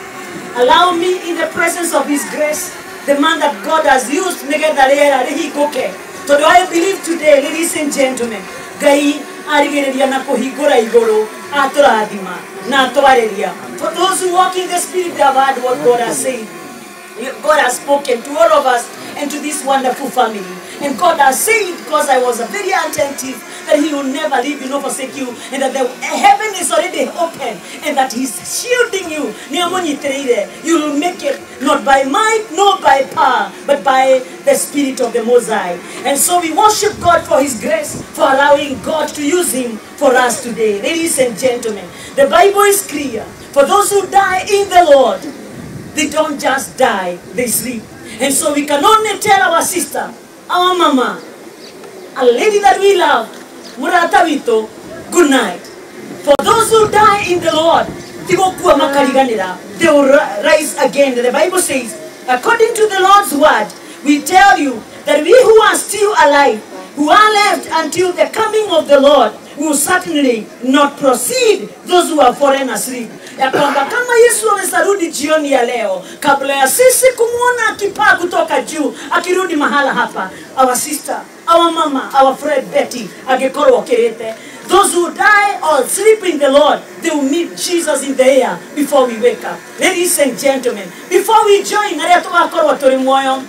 Speaker 17: Allow me, in the presence of his grace, the man that God has used, nĩgetha rĩera rĩhingũke. Tondũ I believe today, ladies and gentlemen, Ngai arigĩrĩria na kũhingũra igũrũ, atũrathima na atwarĩria. For those who walk in the Spirit, they have heard what God has said. God has spoken to all of us and to this wonderful family. And God has said, because I was very attentive, that he will never leave you nor forsake you, and that the heaven is already open, and that he's shielding you. You will make it not by might, nor by power, but by the Spirit of the Most High. And so we worship God for his grace, for allowing God to use him for us today. Ladies and gentlemen, the Bible is clear. For those who die in the Lord, they don't just die, they sleep. And so we can only tell our sister, our mama, a lady that we love, mũrata witũ, good night. For those who die in the Lord, tigokua makariganĩra, they will rise again. The Bible says, according to the Lord's word, we tell you that we who are still alive, who are left until the coming of the Lord, will certainly not proceed those who are fallen asleep. Ya kwamba kama Yesu amesarudi jioni ya leo, kabla ya sisi kumuona akipaa kutoka juu, akirudi mahala hapa, our sister, our mama, our friend Betty, angekorwo okirite. Those who die or sleep in the Lord, they will meet Jesus in the air before we wake up. Ladies and gentlemen, before we join, arĩa tũgakorwo tũrĩ muoyo,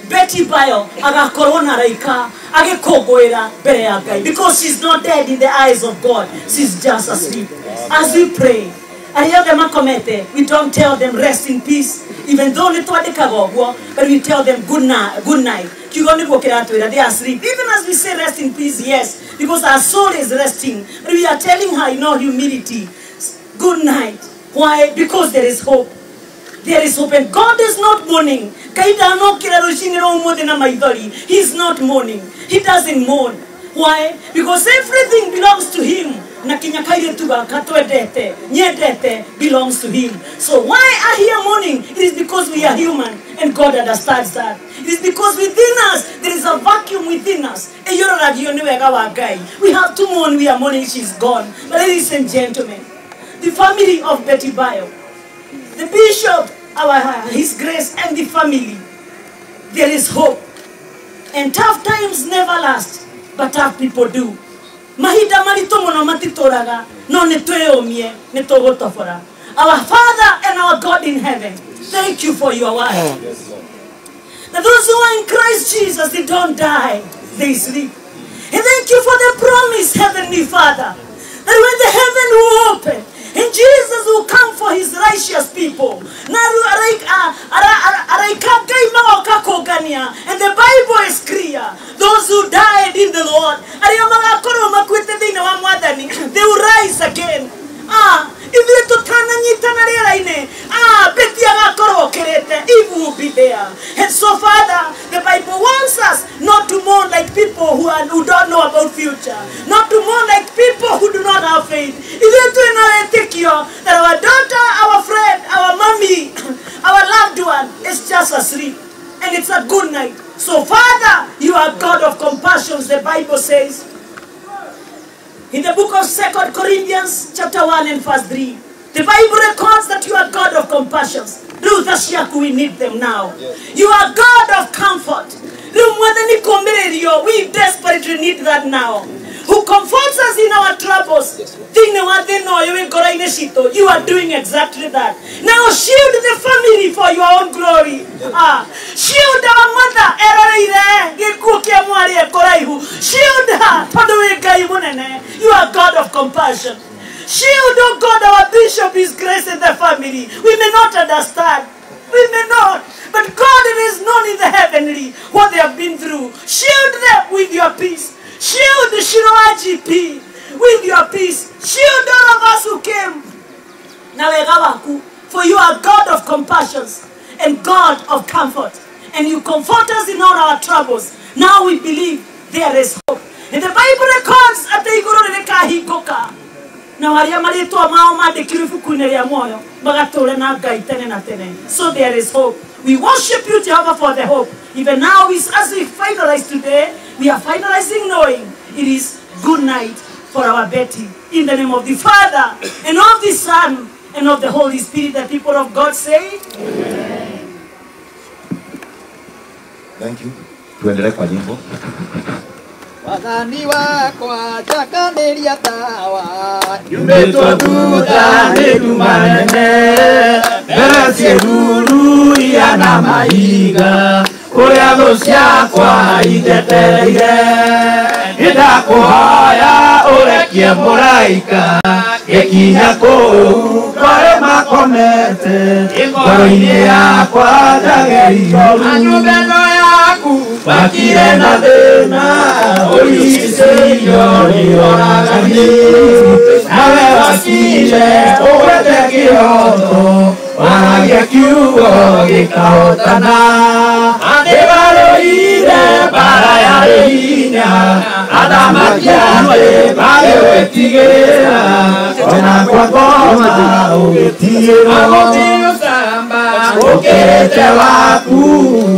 Speaker 17: Betty Bayo agakorwo na araika agĩkũngũĩra mbere ya Ngai, because she's not dead in the eyes of God, she's just asleep. As we pray, arĩa othe makomete, we don't tell them rest in peace, even though nĩ twandĩkaga ũguo, but we tell them good night, good night. Kiugo nĩguo kĩratwĩra, they are asleep. Even as we say rest in peace, yes, because our soul is resting, but we are telling her in all humility, good night. Why? Because there is hope. There is hope, and God is not mourning. He is not mourning. He doesn't mourn. Why? Because everything belongs to him. Belongs to him. So why are here mourning? It is because we are human, and God understands that. It is because within us there is a vacuum within us. We have to mourn. We are mourning. She's gone. But ladies and gentlemen, the family of Betty Bayo, the bishop, his grace, and the family, there is hope. And tough times never last, but tough people do. Mahinda maritũ mũno matitũraga, no nĩ twĩyũmie, nĩ tũgũtobora. Our Father and our God in heaven, thank you for your word. That those who are in Christ Jesus, they don't die, they sleep. And thank you for the promise, Heavenly Father, that when the heaven will open, and Jesus will come for his righteous people. And the Bible is clear. Those who died in the Lord, they will rise again. Evil will be there. And so, Father, the Bible wants us not to mourn like people who don't know about future, not to mourn like people who do not have faith. That our daughter, our friend, our mommy, our loved one is just asleep, and it's a good night. So, Father, you are God of compassion, the Bible says. In the book of 2 Corinthians, chapter 1 and verse 3, the Bible records that you are God of compassion. We need them now. You are God of comfort. We desperately need that now. Who comforts us in our troubles. You are doing exactly that. Now shield the family for your own glory. Shield our mother. Shield her. You are God of compassion. Shield, oh God, our bishop, his grace and the family. We may not understand. We may not. But God, it is known in the heavenly what they have been through. Shield them with your peace. Shield the Shiloh GP with your peace. Shield all of us who came. For you are God of compassion and God of comfort. And you comfort us in all our troubles. Now we believe there is hope. And the Bible records at the Igoro. Na arĩa marĩtwa mao mandĩkirwo ibuku-inĩ rĩa muoyo magatũre na Ngai tene na tene. So there is hope. We worship you, Jehovah, for the hope. Even now, as we finalize today, we are finalizing knowing it is good night for our Betty. In the name of the Father, and of the Son, and of the Holy Spirit, the people of God say, Amen.
Speaker 12: Thank you. Tuendelee kwa nyimbo.
Speaker 13: Wathani wakwa njakanĩria tawa
Speaker 6: Nyumĩtwo thutha nĩ nduma nene mbere ciĩruru ihana mahiga kũrĩa thũ ciakwa injetereire nĩndakũhoya ũrekie mũraika gĩkinya kũu ngore makomete ngoro-inĩ yakwa njagĩrĩirwo nyũmba ĩno yaku makire na thĩna ũrigicĩirio nĩ oragani nawe wakire ũgwete kĩhoto waragia kiugo gĩkahotana nĩbarũire mbara yarĩ hinya. hinya athamaki a thĩ magĩgwĩtigĩra ona kwa ngoma ũgĩtigĩrwo ũkĩrĩte waku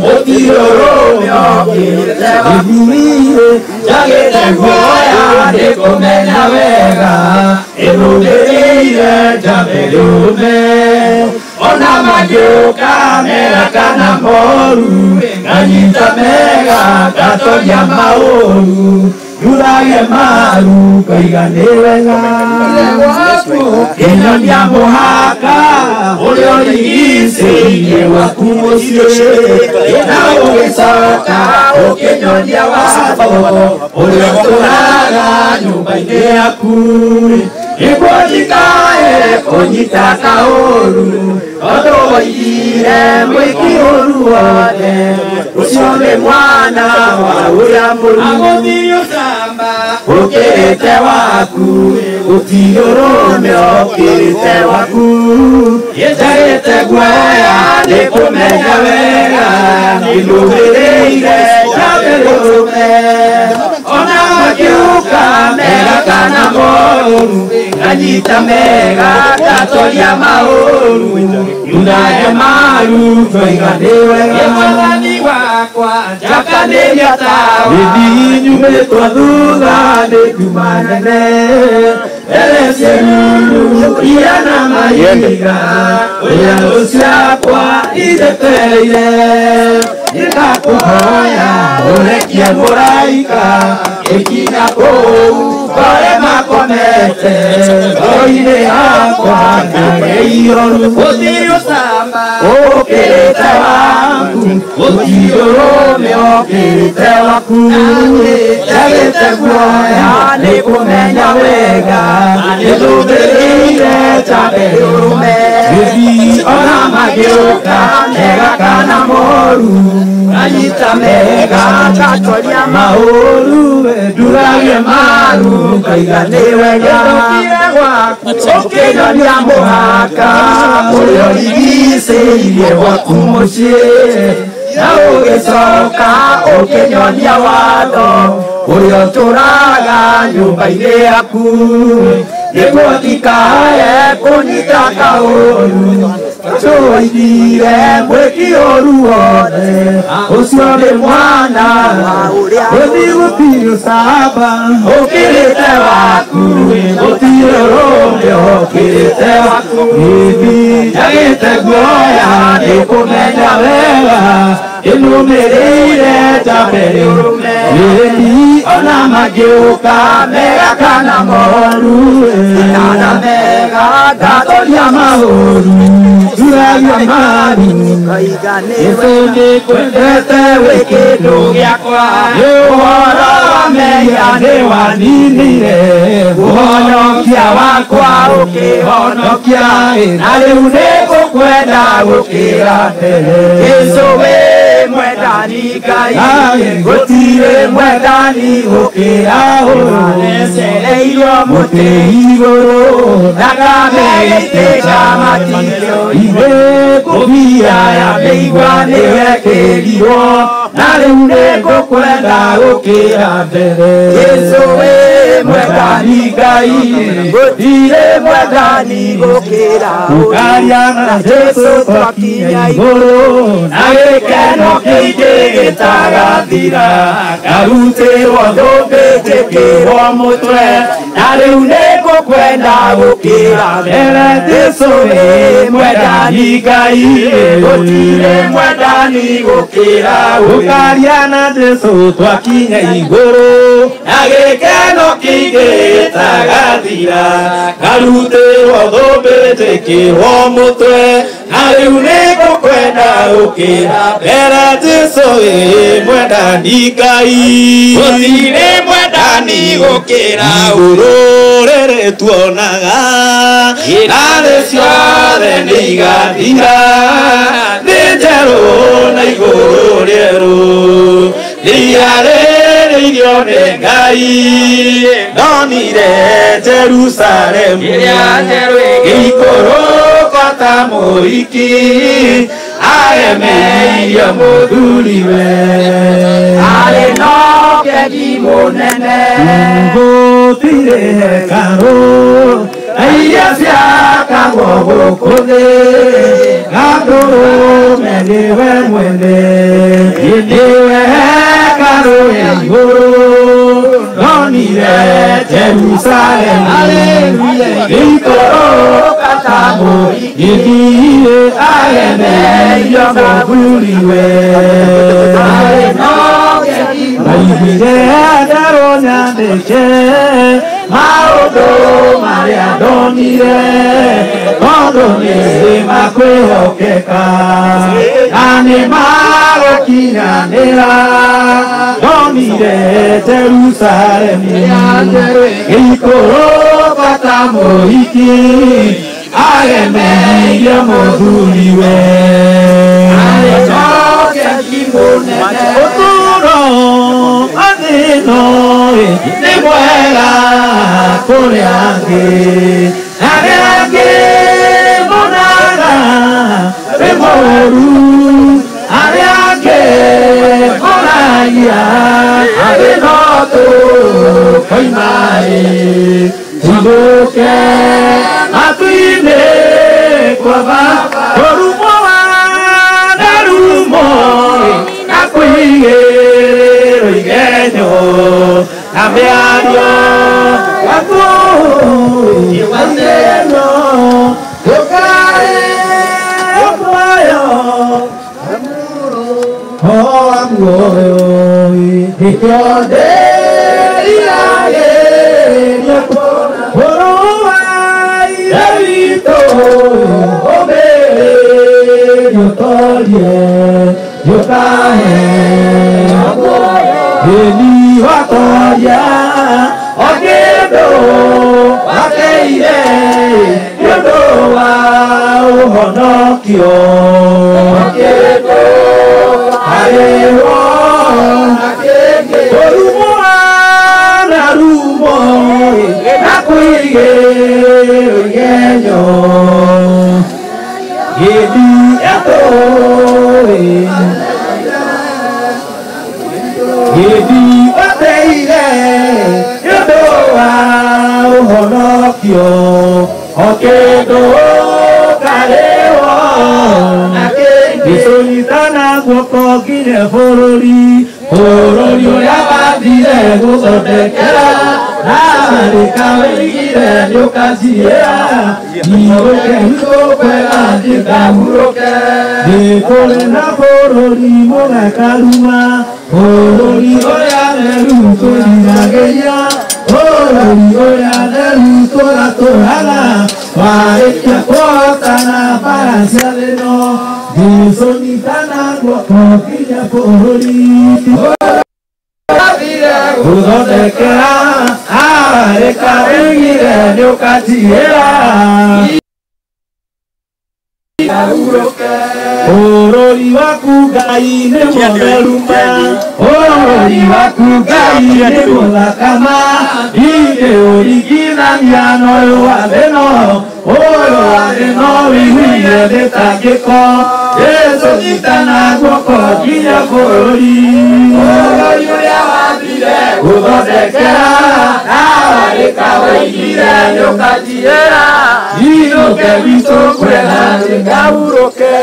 Speaker 6: gũtirĩ ũrũme ũkĩrĩte waku njagĩte guoya nĩ kũmenya wega ĩrũmĩrĩire njambe rĩũme ona magĩũka mega kana moru nganyita mega ngatoria maũru ndurage maru ngaiga nĩ wega kĩnyonia mũhaka ũrĩa ũrigicĩirie gwaku mũciĩ na ũgĩcoka ũkĩnyonia watho ũrĩa ũtũraga nyũmba-inĩ yaku nĩguo ndikae kũnyita kaũru tondũ woigire mwĩki ũru wothe ũcio nĩ mwana wa ũrĩa mũru ũkĩrĩte waku gũtirĩ ũrũme ũkĩrĩte waku njagĩte guoya nĩ kũmenya wega nĩnũmĩrĩire njambe rũme ona magĩũka mega kana moru nganyita mega ngatoria maũru ndurage maru ngoiga nĩ wega mwathani wakwa njakanĩria tawa gĩthiĩ nyumĩtwo thutha nĩ nduma nene mbere ciĩruru iria na mahiga ũrĩa thũ ciakwa itheteire nĩndakũhoya ũrekie mũraika ĩkinya kũu ngore makomete ngoro-inĩ yakwa ngage ihoru gũtirĩ ũcamba ũkĩrĩte waku gũtirĩ ũrũme ũkĩrĩte waku njagĩte guoya nĩ kũmenya wega nĩthũthĩrĩire njambe rũme gĩthiĩ ona magĩũka mega kana moru nganyita mega ngatoria maũru ndurage maru ngaiga nĩ wega ũkĩnyonia mũhaka ũrĩa ũrigicĩirie gwaku mũciĩ na ũgĩcoka ũkĩnyonia watho ũrĩa ũtũraga nyũmba-inĩ yaku nĩguo ndikae kũnyita kaũru tũoigire mwĩki ũru wothe ũcio nĩ mwana gũthiĩ gũtirĩ ũcamba ũkĩrĩte waku gũtirĩ ũrũme ũkĩrĩte waku gĩthiĩ njagĩte guoya nĩ kũmenya wega ĩnũmĩrĩire njambe rĩũme gĩthiĩ ona magĩũka mega kana moru kana mega ngatoria maũru nduragia maru Jesũ nĩngwendete wĩ kĩndũ gĩakwa nĩ ũhoro wa mehia nĩwaninire ũhonokia wakwa ũkĩhonokia na rĩu nĩngũkwenda gũkĩra mbere Jesũ wĩ mwendani Ngai gũtirĩ mwendani gũkĩra ũyũ necereirwo mũtĩ igũrũ thakame ĩitĩka matikio ithe ngũbia ya mĩigua nĩwekĩrirwo na rĩu nĩngũkwenda gũkĩra mbere Jesũ wĩ mwendani Ngai gũtirĩ mwendani gũkĩra ũyũ na Jesũ twakinya igũrũ na gĩkeno kĩingĩ gĩtagathira ngarutĩrwo thũmbĩ njĩkĩrwo mũtwe na rĩu nĩngũkwenda gũkĩra mbere Jesũ wĩ mwendani Ngai gũtirĩ mwendani gũkĩra ũkaria na Jesũ twakinya igũrũ na gĩkeno kĩingĩ gĩtagathira ngarutĩrwo thũmbĩ njĩkĩrwo mũtwe na rĩu nĩngũkwenda gũkĩra mbere Jesũ wĩ mwendani Ngai gũtirĩ mwendani gũkĩra ũrũrĩrĩ tuonaga na thĩ ciothe nĩ igathira nĩ njerũ na igũrũ rĩerũ nĩiarĩrĩirio nĩ Ngai ndonire Jerusalemu gĩikũrũka ta mũhiki agemeirio mũthuriwe arĩ no kegi Munene gũtirĩ hekarũ iria ciakagwo gũkũ thĩ Gatũrũme nĩwe mwene nĩwe hekarũ ya igũrũ ndonire Jerusalemu ikũrũka ta mũingĩ agemeirio mũthuriwe Maiguire nderwo nyandĩke maũndũ marĩa ndonire tondũ nĩ makwĩhokeka na nĩ magũkinyanĩra ndonire Jerusalemu gĩikũrũka ta mũhiki agemeirio mũthuriwe ũtũũro wa thĩ ĩno nĩ mwega kũrĩ angĩ arĩa angĩ monaga wĩ mũũru arĩa angĩ moragia thĩ no tũkoima ĩ tũthũke matu-inĩ kwa Baba kũrumwo wanarumo na kũigĩrĩrwo igenyo na mĩario yaku ĩno ndũkae muoyo wa muoyo nĩkĩo ndĩriragĩria kuona ũrũ wa Ithe witũ ũmĩrĩrie ũtorie ndũkae ĩni watoria o kĩndũ wateire nĩ ũndũ wa ũhonokio kĩndũ harĩwo na kĩngĩ kũrumwo na rumo na kũigĩrĩrwo igenyo gĩthi yatũĩ gĩthi wateire nĩ ũndũ wa ũhonokio o kĩndũ karĩwo na kĩngĩ tũnyitana guoko nginya bũrũri bũrũri ũrĩa wathire gũthondekera na marĩka wĩigire nĩũkanjiĩra Inũke kwega ndĩkahurũke nĩ kũrĩ na bũrũri mũgakaruma bũrũri ũrĩa theru tũriragĩria bũrũri ũrĩa theru tũratũraga warĩkia kũhotana mbara cia thĩ ĩno Jesũ nyitana guoko nginya bũrũri gũthondekera arĩka wĩigire nĩũkanjiĩra Bũrũri waku Ngai nĩ mũtheru ma bũrũri waku Ngai nĩ mũthaka ma ndingĩũringithania na ũyũ wa thĩ ĩno ũyũ wa thĩ ĩno wĩiguire mĩtangĩko Jesũ nyitana guoko nginya bũrũri bũrũri ũrĩa wathire gũthondekera na warĩka wĩigire nĩũkanjiĩra inũke gwitũ kwega ndĩkahurũke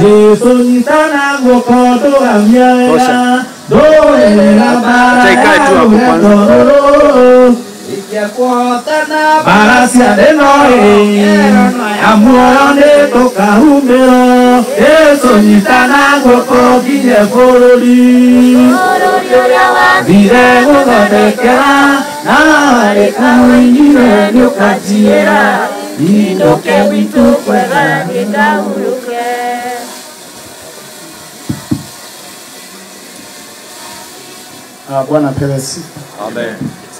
Speaker 6: Jesũ nyitana guoko ndũgamia wega ndũĩra mbara ya rũgendo rũrũ Mbara cia thĩ ĩno ya muoyo nĩ tũkahumĩrwo Jesũ nyitana guoko nginya bũrũri thire gũthondekera na warĩka wĩigire nĩũkanjiĩra inũke gwitũ kwega ndĩkahurũke.
Speaker 7: Bwana apewe sifa.
Speaker 5: Amen.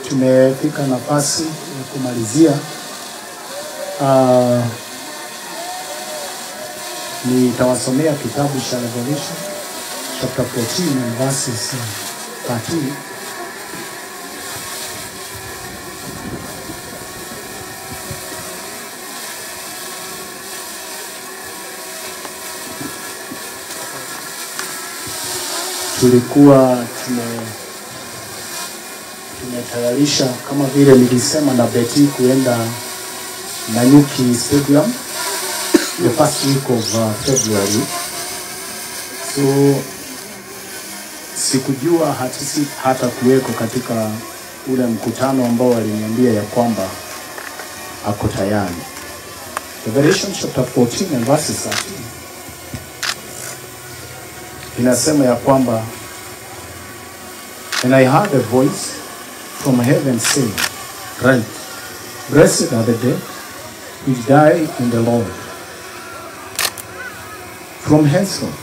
Speaker 7: Tumefika nafasi ya kumalizia. Nitawasomea kitabu cha Revelation chapter 14 and verses 13. Tulikuwa tumetayarisha kama vile nilisema na Betty kuenda Nanyuki Stadium the first week of February. So sikujua hata kuweko katika ule mkutano ambao waliniambia ya kwamba ako tayari. Revelation chapter 14 and verse 13 inasema ya kwamba, and I heard a voice from heaven saying, write, blessed are the dead which die in the Lord from henceforth.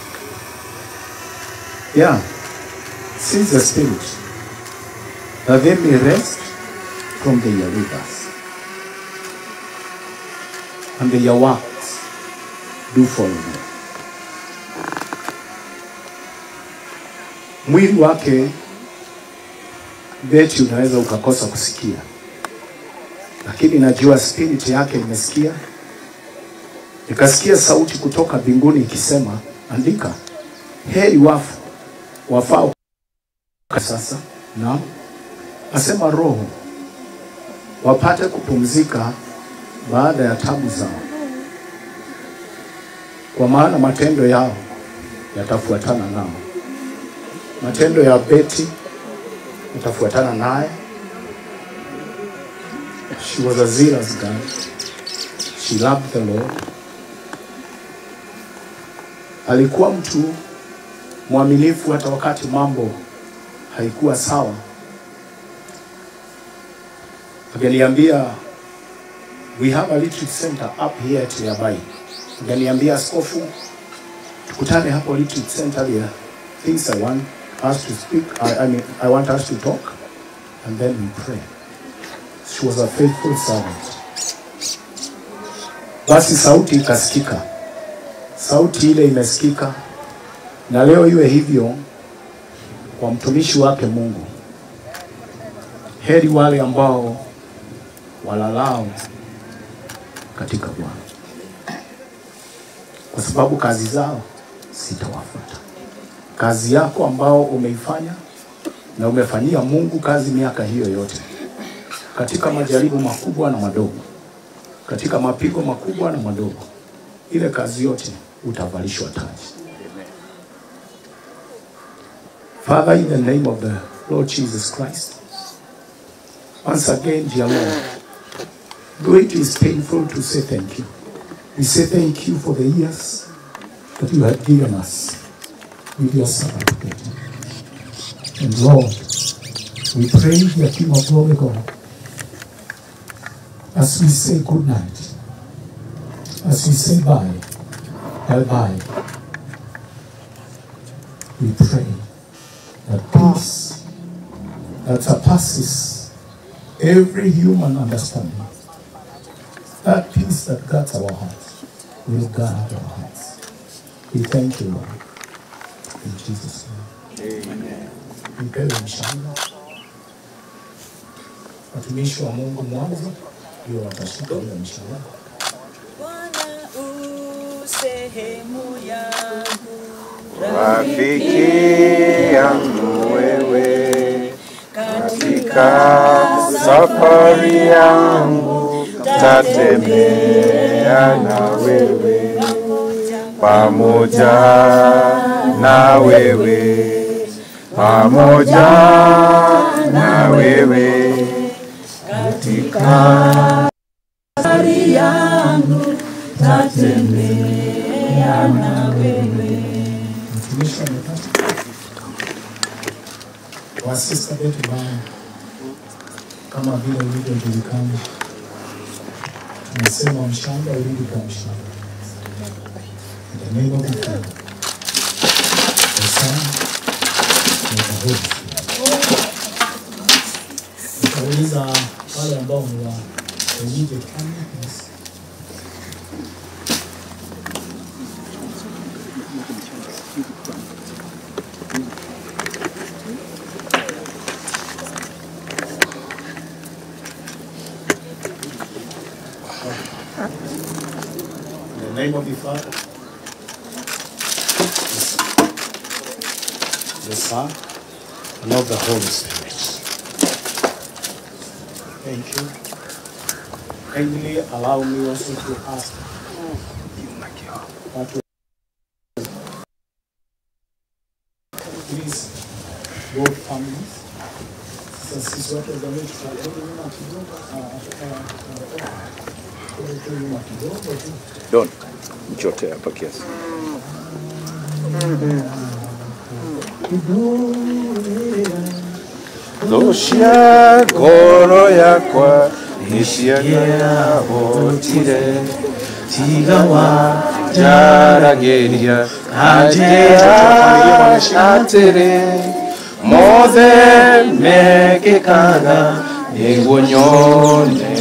Speaker 7: Yeah, since the Spirit, that they may rest from their labors, and their works do follow them. Mwili wake Betty unaweza ukakosa kusikia, lakini najua spirit yake imesikia. Nikasikia sauti kutoka mbinguni ikisema, andika, heri wafu wafao sasa, na asema Roho, wapate kupumzika baada ya tabu zao, kwa maana matendo yao yatafuatana nao. Matendo ya Betty yatafuatana naye. She was a zealous girl. She loved the Lord. Alikuwa mtu mwaminifu hata wakati mambo haikuwa sawa. Akaniambia, we have a retreat center up here at Yabai. Akaniambia, askofu, tukutane hapo retreat center there. Things I want us to speak, I want us to talk, and then we pray. She was a faithful servant. Basi sauti ikasikika. Sauti ile imesikika. Na leo iwe hivyo kwa mtumishi wake Mungu. Heri wale ambao walalao katika Bwana, kwa sababu kazi zao sitawafuata. Kazi yako ambao umeifanya na umefanyia Mungu kazi miaka hiyo yote, katika majaribu makubwa na madogo, katika mapigo makubwa na madogo, ile kazi yote utavalishwa taji. Father, in the name of the Lord Jesus Christ, once again, dear Lord, though it is painful to say thank you, we say thank you for the years that you have given us with your servant. And Lord, we pray, dear King of Glory God, as we say good night, as we say bye, bye-bye, we pray that peace that surpasses every human understanding, that peace that guards our hearts, will guard our hearts. We thank you, Lord. In Jesus' name. Amen. Nipewe mshanga. Watumishi wa Mungu mwanzo ndio watashika ile mshanga.
Speaker 14: Bwana u sehemu yangu,
Speaker 15: rafiki yangu wewe, katika safari yangu tatembea na wewe, pamoja na wewe, pamoja na wewe, katika
Speaker 14: safari yangu tatembea na wewe.
Speaker 7: Mtumishi amepata wa sister Betty Bayo, kama vile ilivyojulikana, tunasema mshamba urudi kwa mshamba. In the name of the Father, the Son, and the Holy Spirit. Nitauliza wale ambao ni wa immediate family, please. In the name of the Father, the Son, and of the Holy Spirit. Thank you. Kindly allow me also to ask that please, both families, sasa sisi watu wa jamii tutarudi nyuma kidogo, turudi nyuma kidogo tu.
Speaker 5: Don, mchote hapa kiasi.
Speaker 15: Thũ ngoro yakwa nĩciagĩahotire
Speaker 6: tiga wa
Speaker 15: njaragĩria anjĩra atĩrĩ mothe mekĩkaga nĩguo nyone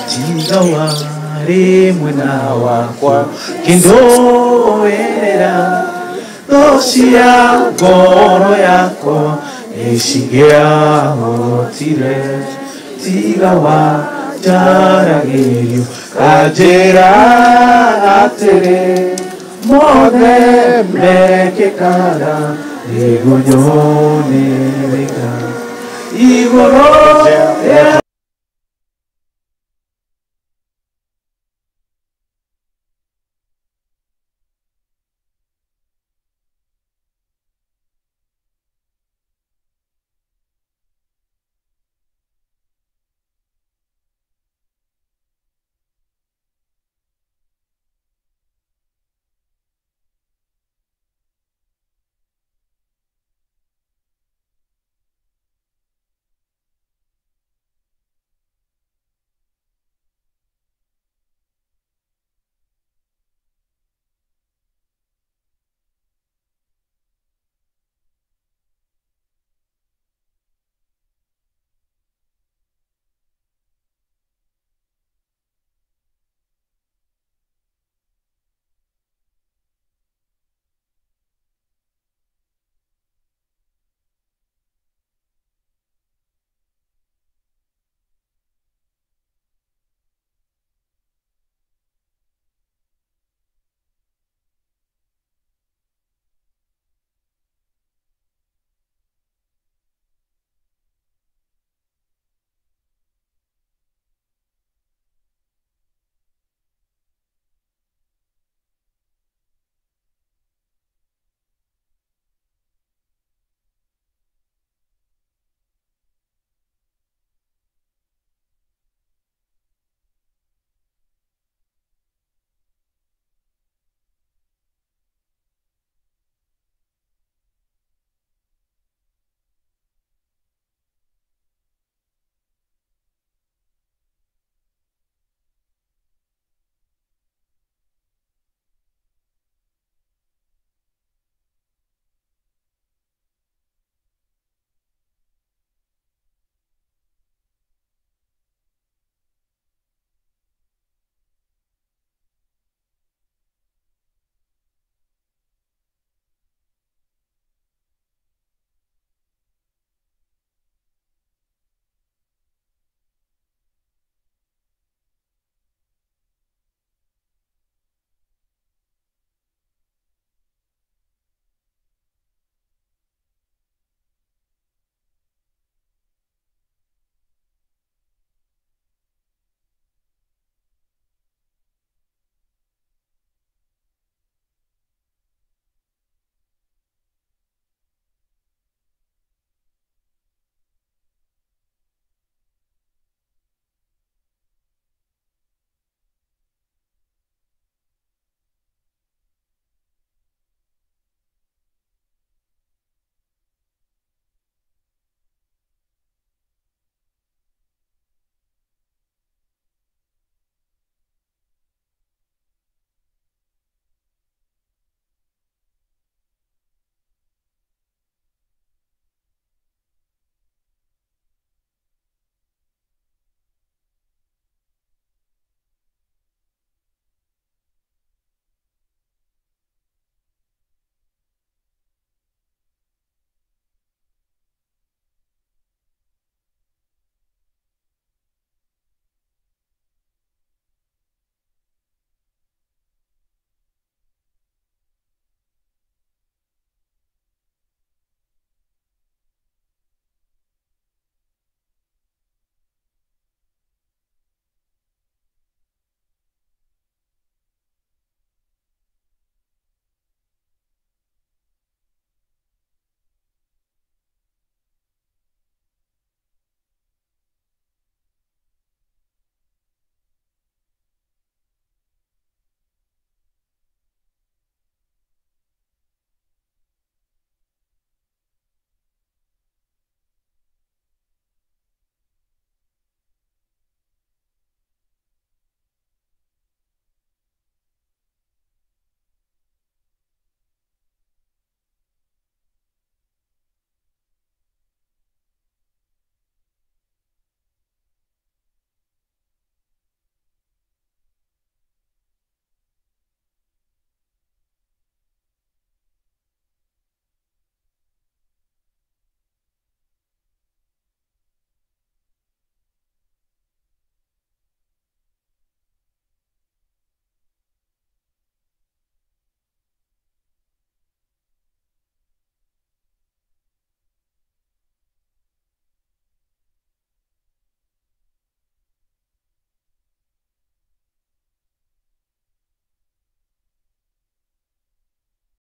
Speaker 6: tiga warĩ mwena wakwa kĩndũĩrĩra thũ cia ngoro yakwa nĩcingĩahotire tiga wa njaragĩrio kanjĩra atĩrĩ mothe mekĩkaga nĩguo nyone wega igũrũ rĩa